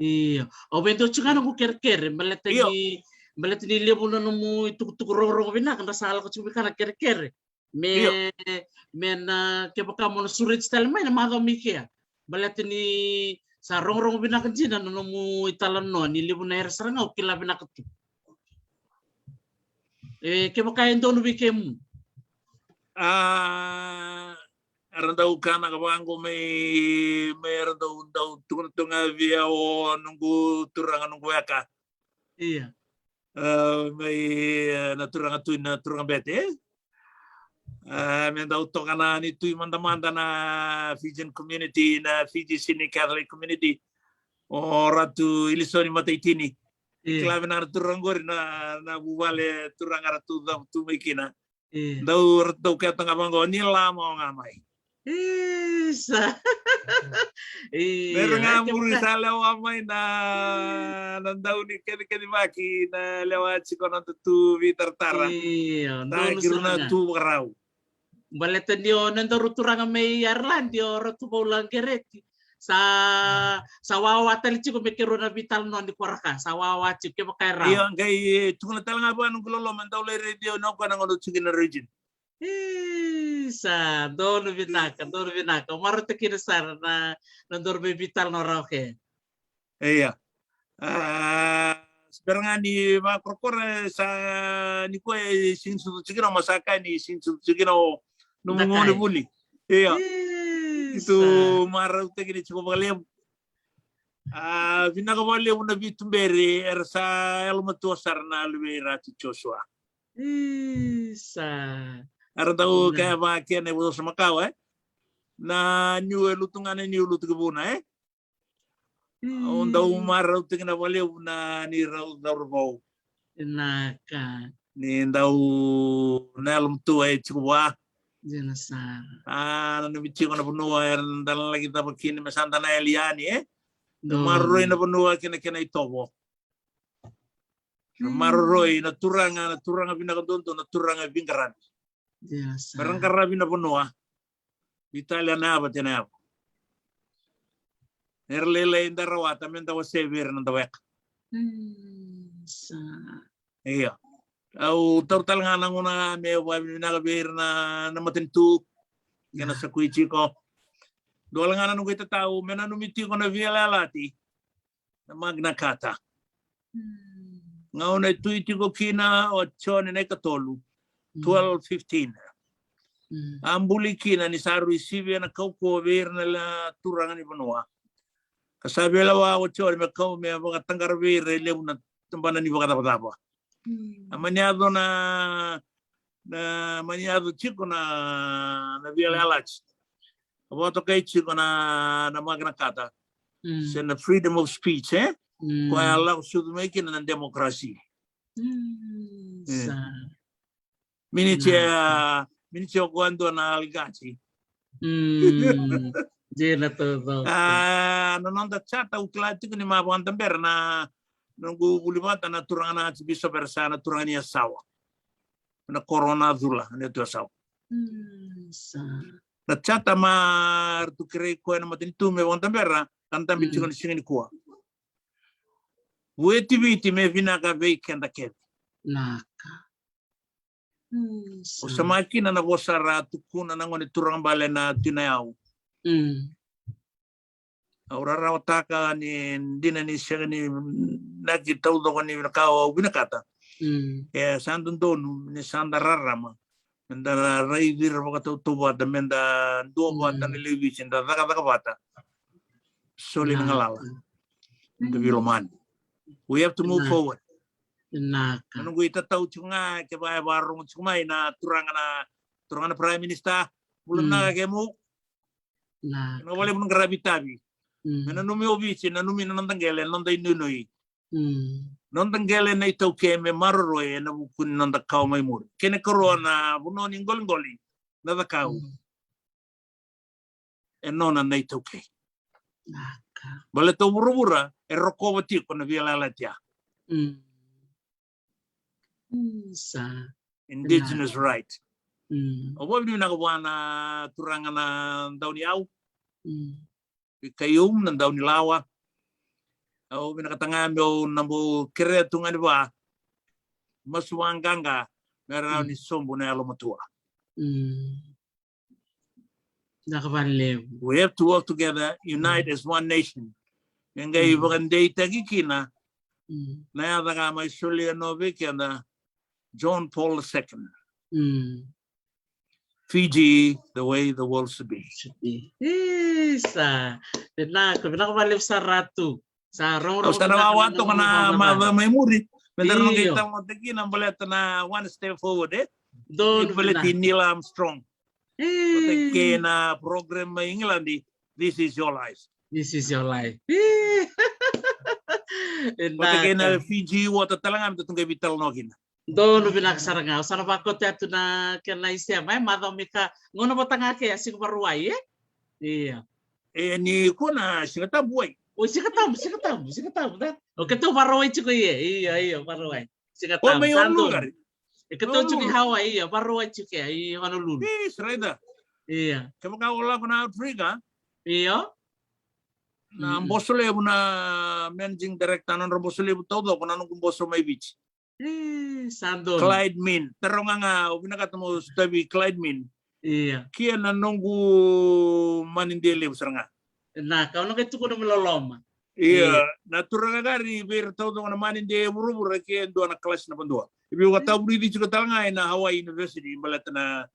Io. Au via dua tiko ga noqu kerekere, baleta ni, baleta ni levu na nomu itukutuku rogorogo vinaka, da sa lako tiko vei ka na kerekere. Me, me na, kevaka mo na sureti tale mai na macawa mai kea. Baleta ni sa rogorogo vinaka dina na nomu italanoa, ni levu na era sara ga au kila vinaka tu. E, kevaka e donu vei kemu. A, era dau kana ka vaqo mai, mai era dau, dau tukuna tu ga vei au o noqu turaga, noqu weka. Ia. A, mai, e, na turaga tu, na turaga bete, e? A, me dau toka na neitou imadamada na Fijian community, na Fiji Sydney Catholic community. O Ratu Ilisoni Mataitini. Ia. Kila vinaka na turaga qori na, na vuvale turaga ratou cavutu mai kina. Dau, ratou kaya toka ga vaqo, ni lako ga mai. Isa. Io, me ra ga muri sa lewa mai na, na dau ni kecekecevaki na lewa tiko na noda tu veitaratara. Io, sa donu kiru sara na ga tu vakarau. Baleta ni o na daru turaga mai Ireland, o Ratu Vaula Qereti. Sa, sa wawa tale tiko me keirau na veitalanoa ni koro ka. Sa wawa tiko kevaka e rawa. Io, qai, e, tukuna tale ga vua noqu loloma, dau lai raici au na, o koya na gauna au tiko na region. Isa, donu vinaka, donu vinaka. Au marautaka kina sara na, na daru mai veitalanoa rawa ke. Ia. A, se bera ga ni vakorokoro, sa ni koya e sega ni sucu tiko kina, ma sa kaya ni sega ni sucu tiko kina o nomu gauna ni vuli. Ia. Isa. Keitou marautaka kina tiko vakalevu. A, vinaka vakalevu na veituberi, era sa yalomatua sara na luvei Ratu Joshua. Isa. Era dau kaya vaka kina e vosa makawa, e? Na niu e lutu ga, na niu lutu ki vuna, e? Au dau marautaka kina vakalevu na neirau cauravou. Vinaka. ni dau na yalomatua e tiko vua. Dina sara. A, nanumi tiko na vanua era da na laki cava kina me sa da na yali yani, e? Na maroroi na vanua kei na kena itovo. Na maroroi na turaga, na turaga vinaka duadua, na turaga veiqaravi. Dina sara. Era qaravi na vanua. Italia na yava, tena yava. Era lailai da rawata me da wasea vei ira na da weka. Sa. Io. Au taura tale ga na gauna me vakavinaka vei ira na, na matanitu. Kena sa kui tiko. Dua wale ga na noqu itatau, me nanumi tiko na veiyalayalati. Na Magna Carta. Gauna e tui tiko kina o Jone na ikatolu, twelve fifteen. A buli kina ni sa rui sivia na kaukauwa vei ira na turaga ni vanua. Ka sa veilewa o Jone me kau me vakataqara vei ira e levu na tabana ni vakacavacava. A mani yaco na, na mani yaco tiko na, na veiyalayalati. A vakatokai tiko na, na Magna Carta. Se na freedom of speech, e? Koya a lako sucu mai kina na demokarasi. Sa. Miniti e, miniti o koya dua na aligati. Dina taucoko. A, na noda charter au kila tiko ni ma vakadabera na, noqu vuli vata na turaga na Archbishop era sa na turaga ni Yasawa. Na koro na Cula, na tu Yasawa. Sa. Na charter ma ratou kerei koya na matanitu me vakadabera, ka dabe tiko na siga nikua. Vueti Viti me vinaka vei keda kece. Naka. Au sa mai kina na vosa ra tukuna na gone turaga bale na Tui Nayau. Au rarawataka ni dina ni sega ni naki taucoko ni vinaka au vinakata. E sa dodonu ni sa da rarama. Me da raici ira vakatautauvata, me da duavata na lewe i Viti, da cakacaka vata. Soli na galala. Me da veilomani. We have to move forward. Na noqu itatau tiko ga, kevaka e vakarogo tiko mai na turaga na, turaga na Prime Minister. Bula vinaka kemuni. Na vale vuna qaravi tavi. Me nanumi o Viti, nanumi na noda qele, noda inuinui. Noda qele na iTaukei me maroroi ena vuku ni noda kawa mai muri. Kena karua na vanua ni qoliqoli, na cakau. E nona na iTaukei. Baleta o vuravura e rokova tiko na veiyalayalati ya. Sa. Indigenous right. Au vakavinavinaka vua na turaga na Dauniyau. Vei Khaiyum na Daunilawa. Au vinakata ga meu na bau kerea tu ga ni va. Masu vaqaqa me rawa ni sobu na yalomatua. Vinaka vakalevu. We have to work together, unite as one nation. Me qai vakadeitaki kina na yaca ga mai solia no vei keda John Paul the second. Fiji, the way the world should be. Isa, vinaka, vinaka vakalevu sara tu. Sa rogorogo. Au sa na wawa toka na macawa mai muri. Me da na qai tamata kina baleta na one step forward, e? Donu baleti Neil Armstrong. Kei na program mai England, This Is Your Life. This Is Your Life. Kei na Fiji Water tale ga me da tu qai veitalanoa kina. Donu vinaka sara ga. Au sa na vakote atu na kena isema, e, macawa mai ka. Gauna vata ga ke, a Siga Vakarauwai, e? Ia. E, ni kua na Siga Tabu wai. O, Siga Tabu, Siga Tabu, Siga Tabu, da. O, keitou Vakarauwai tiko, ia, ia, ia, Vakarauwai. Siga Tabu, sa donu. E, keitou tiko i Hawaii, ia, Vakarauwai tiko, ia, i Honolulu. Ia. Kevaka o lako na Africa. Ia. Na boso levu na managing director, na nodra boso levu taucoko, na noqu boso mai Viti. E, sa donu. Clyde Min. Taroga ga, au vinakata mo sotavi Clyde Min. Ia. Kei na noqu manide levu sara ga. Na ka au na qai tukuna me loloma. Ia, na turaga qori vei ira taucoko na manide vuravura ke dua na kalasi na vadua. E vei vakatavurici tiko tale ga ena Hawaii University baleta na,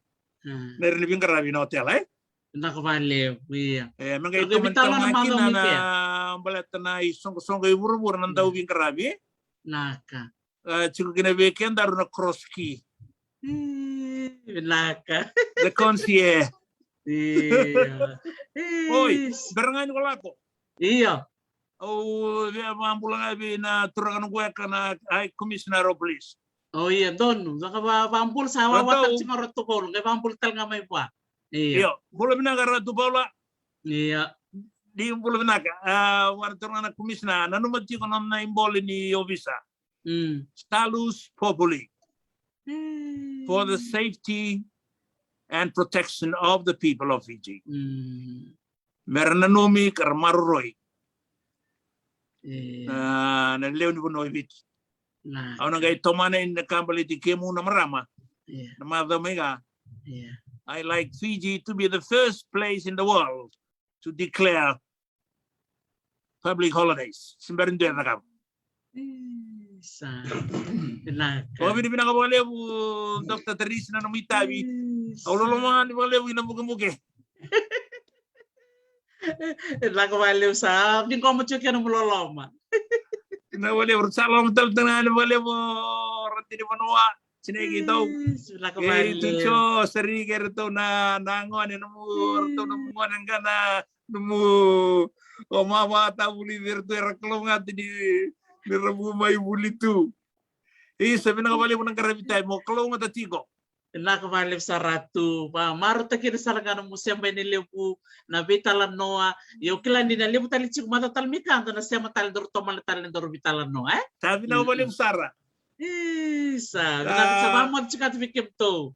na ira na veiqaravi na otela, e? Vinaka vakalevu, ia. E, me qai tomani tale ga kina na baleta na isoqosoqo i vuravura na dau veiqaravi, e? Naka. A, tiko kina vei kedaru na cross key. Ii, vinaka. The concierge. Ia. Oi, bera ga ni ko lako. Ia. Au via vakabula ga vei na turaga noqu weka na High Commissioner of Police. O ia, donu. Sa ka va, vabula sa wa, wa tale tiko Ratu Paula, qai vabula tale ga mai vua. Ia. Io, bula vinaka Ratu Paula. Ia. Ni bula vinaka. A, vara tale ga na komisina, nanuma tiko na nona ibole ni ovisa. Mm. Salus Populi. For the safety and protection of the people of Fiji. Mm. Me ra nanumi ka ra maroroi. E. A, na lewe ni vanua e Viti. Na. Au na qai tomana ina ka baleti kemu na marama. Ia. Na macawa mai ga. Ia. I like Fiji to be the first place in the world to declare public holidays. Se bera ni dua e cakava. Isa. Vinaka. O, vinavinaka vakalevu, Doctor Tarisi, na nomu itavi. Isa. Au loloma ni vakalevu ina bukebuke. Vinaka vakalevu sa. Ni qoma tiko kina nomu loloma. Vinaka vakalevu, sa loloma tale tale ga ni vakalevu, Ratu ni vanua. Sinai keitou. Isa, vinaka vakalevu. Kei Tuco, Sari, kei ratou na, na gone, nomu, ratou nomu gone, qai na, nomu, o mavata vulici ratou era kalougata ni, ni ra vu mai vuli tu. Isa, vinaka vakalevu na qaravi tai, mo kalougata tiko. Vinaka vakalevu sara Ratu, vamarautaki kina sara ga nomu sema ni levu na veitalanoa. Io, kila ni na levu tale tiko, macawa tale mai ka da na sema tale, daru tomana tale na daru veitalanoa, e? Sa vinaka vakalevu sara. Isa, vinaka, sa vamoce tiko vei kemudou.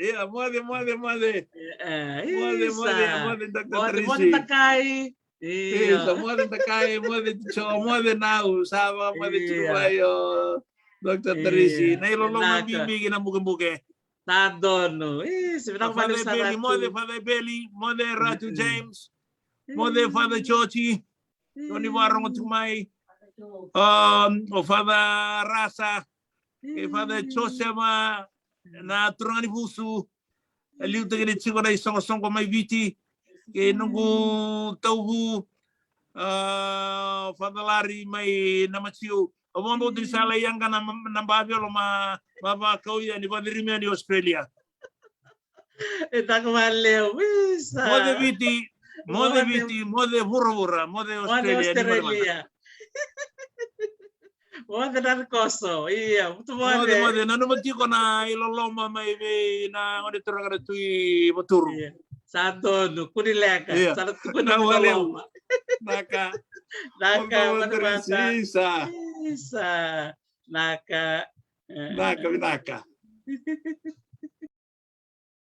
Ia, moce, moce, moce. E, e, moce, moce, moce, Doctor Tarisi. Moce, moce Takai. Ia. Isa, moce Takai, moce Tico, moce Nau, sa vakamoce tiko mai o Doctor Tarisi. Na iloloma bibi ki na bukebuke. Sa donu. Isa, vinaka vakalevu sara Ratu. Moce Father Beli, moce Ratu James, moce Father Georgie. Dou ni vakarogo tu mai. Um, o Father Rasa, kei Father Joseph, na turaga ni Vusu, e liutaki ni tiko na isoqosoqo mai Viti, kei noqu tauvu, a, Father Lari mai Namatiu. O vakabauta ni sa lai yaga na, na Bavelo ma, ma vakau yani, vakacirimi yani Australia. E taka vakalevu, isa. Moce Viti, moce Viti, moce vuravura, moce Australia. Moce Narikoso, ia, moce, moce, moce. Nanuma tiko na iloloma mai vei na gone turaga na Tui Vaturu. Ia. Sa donu, kua ni leqa. Ia. Sa na tukuni na iloloma. Naka. Naka, moce, moce, moce, isa. Isa. Naka. Naka, vinaka.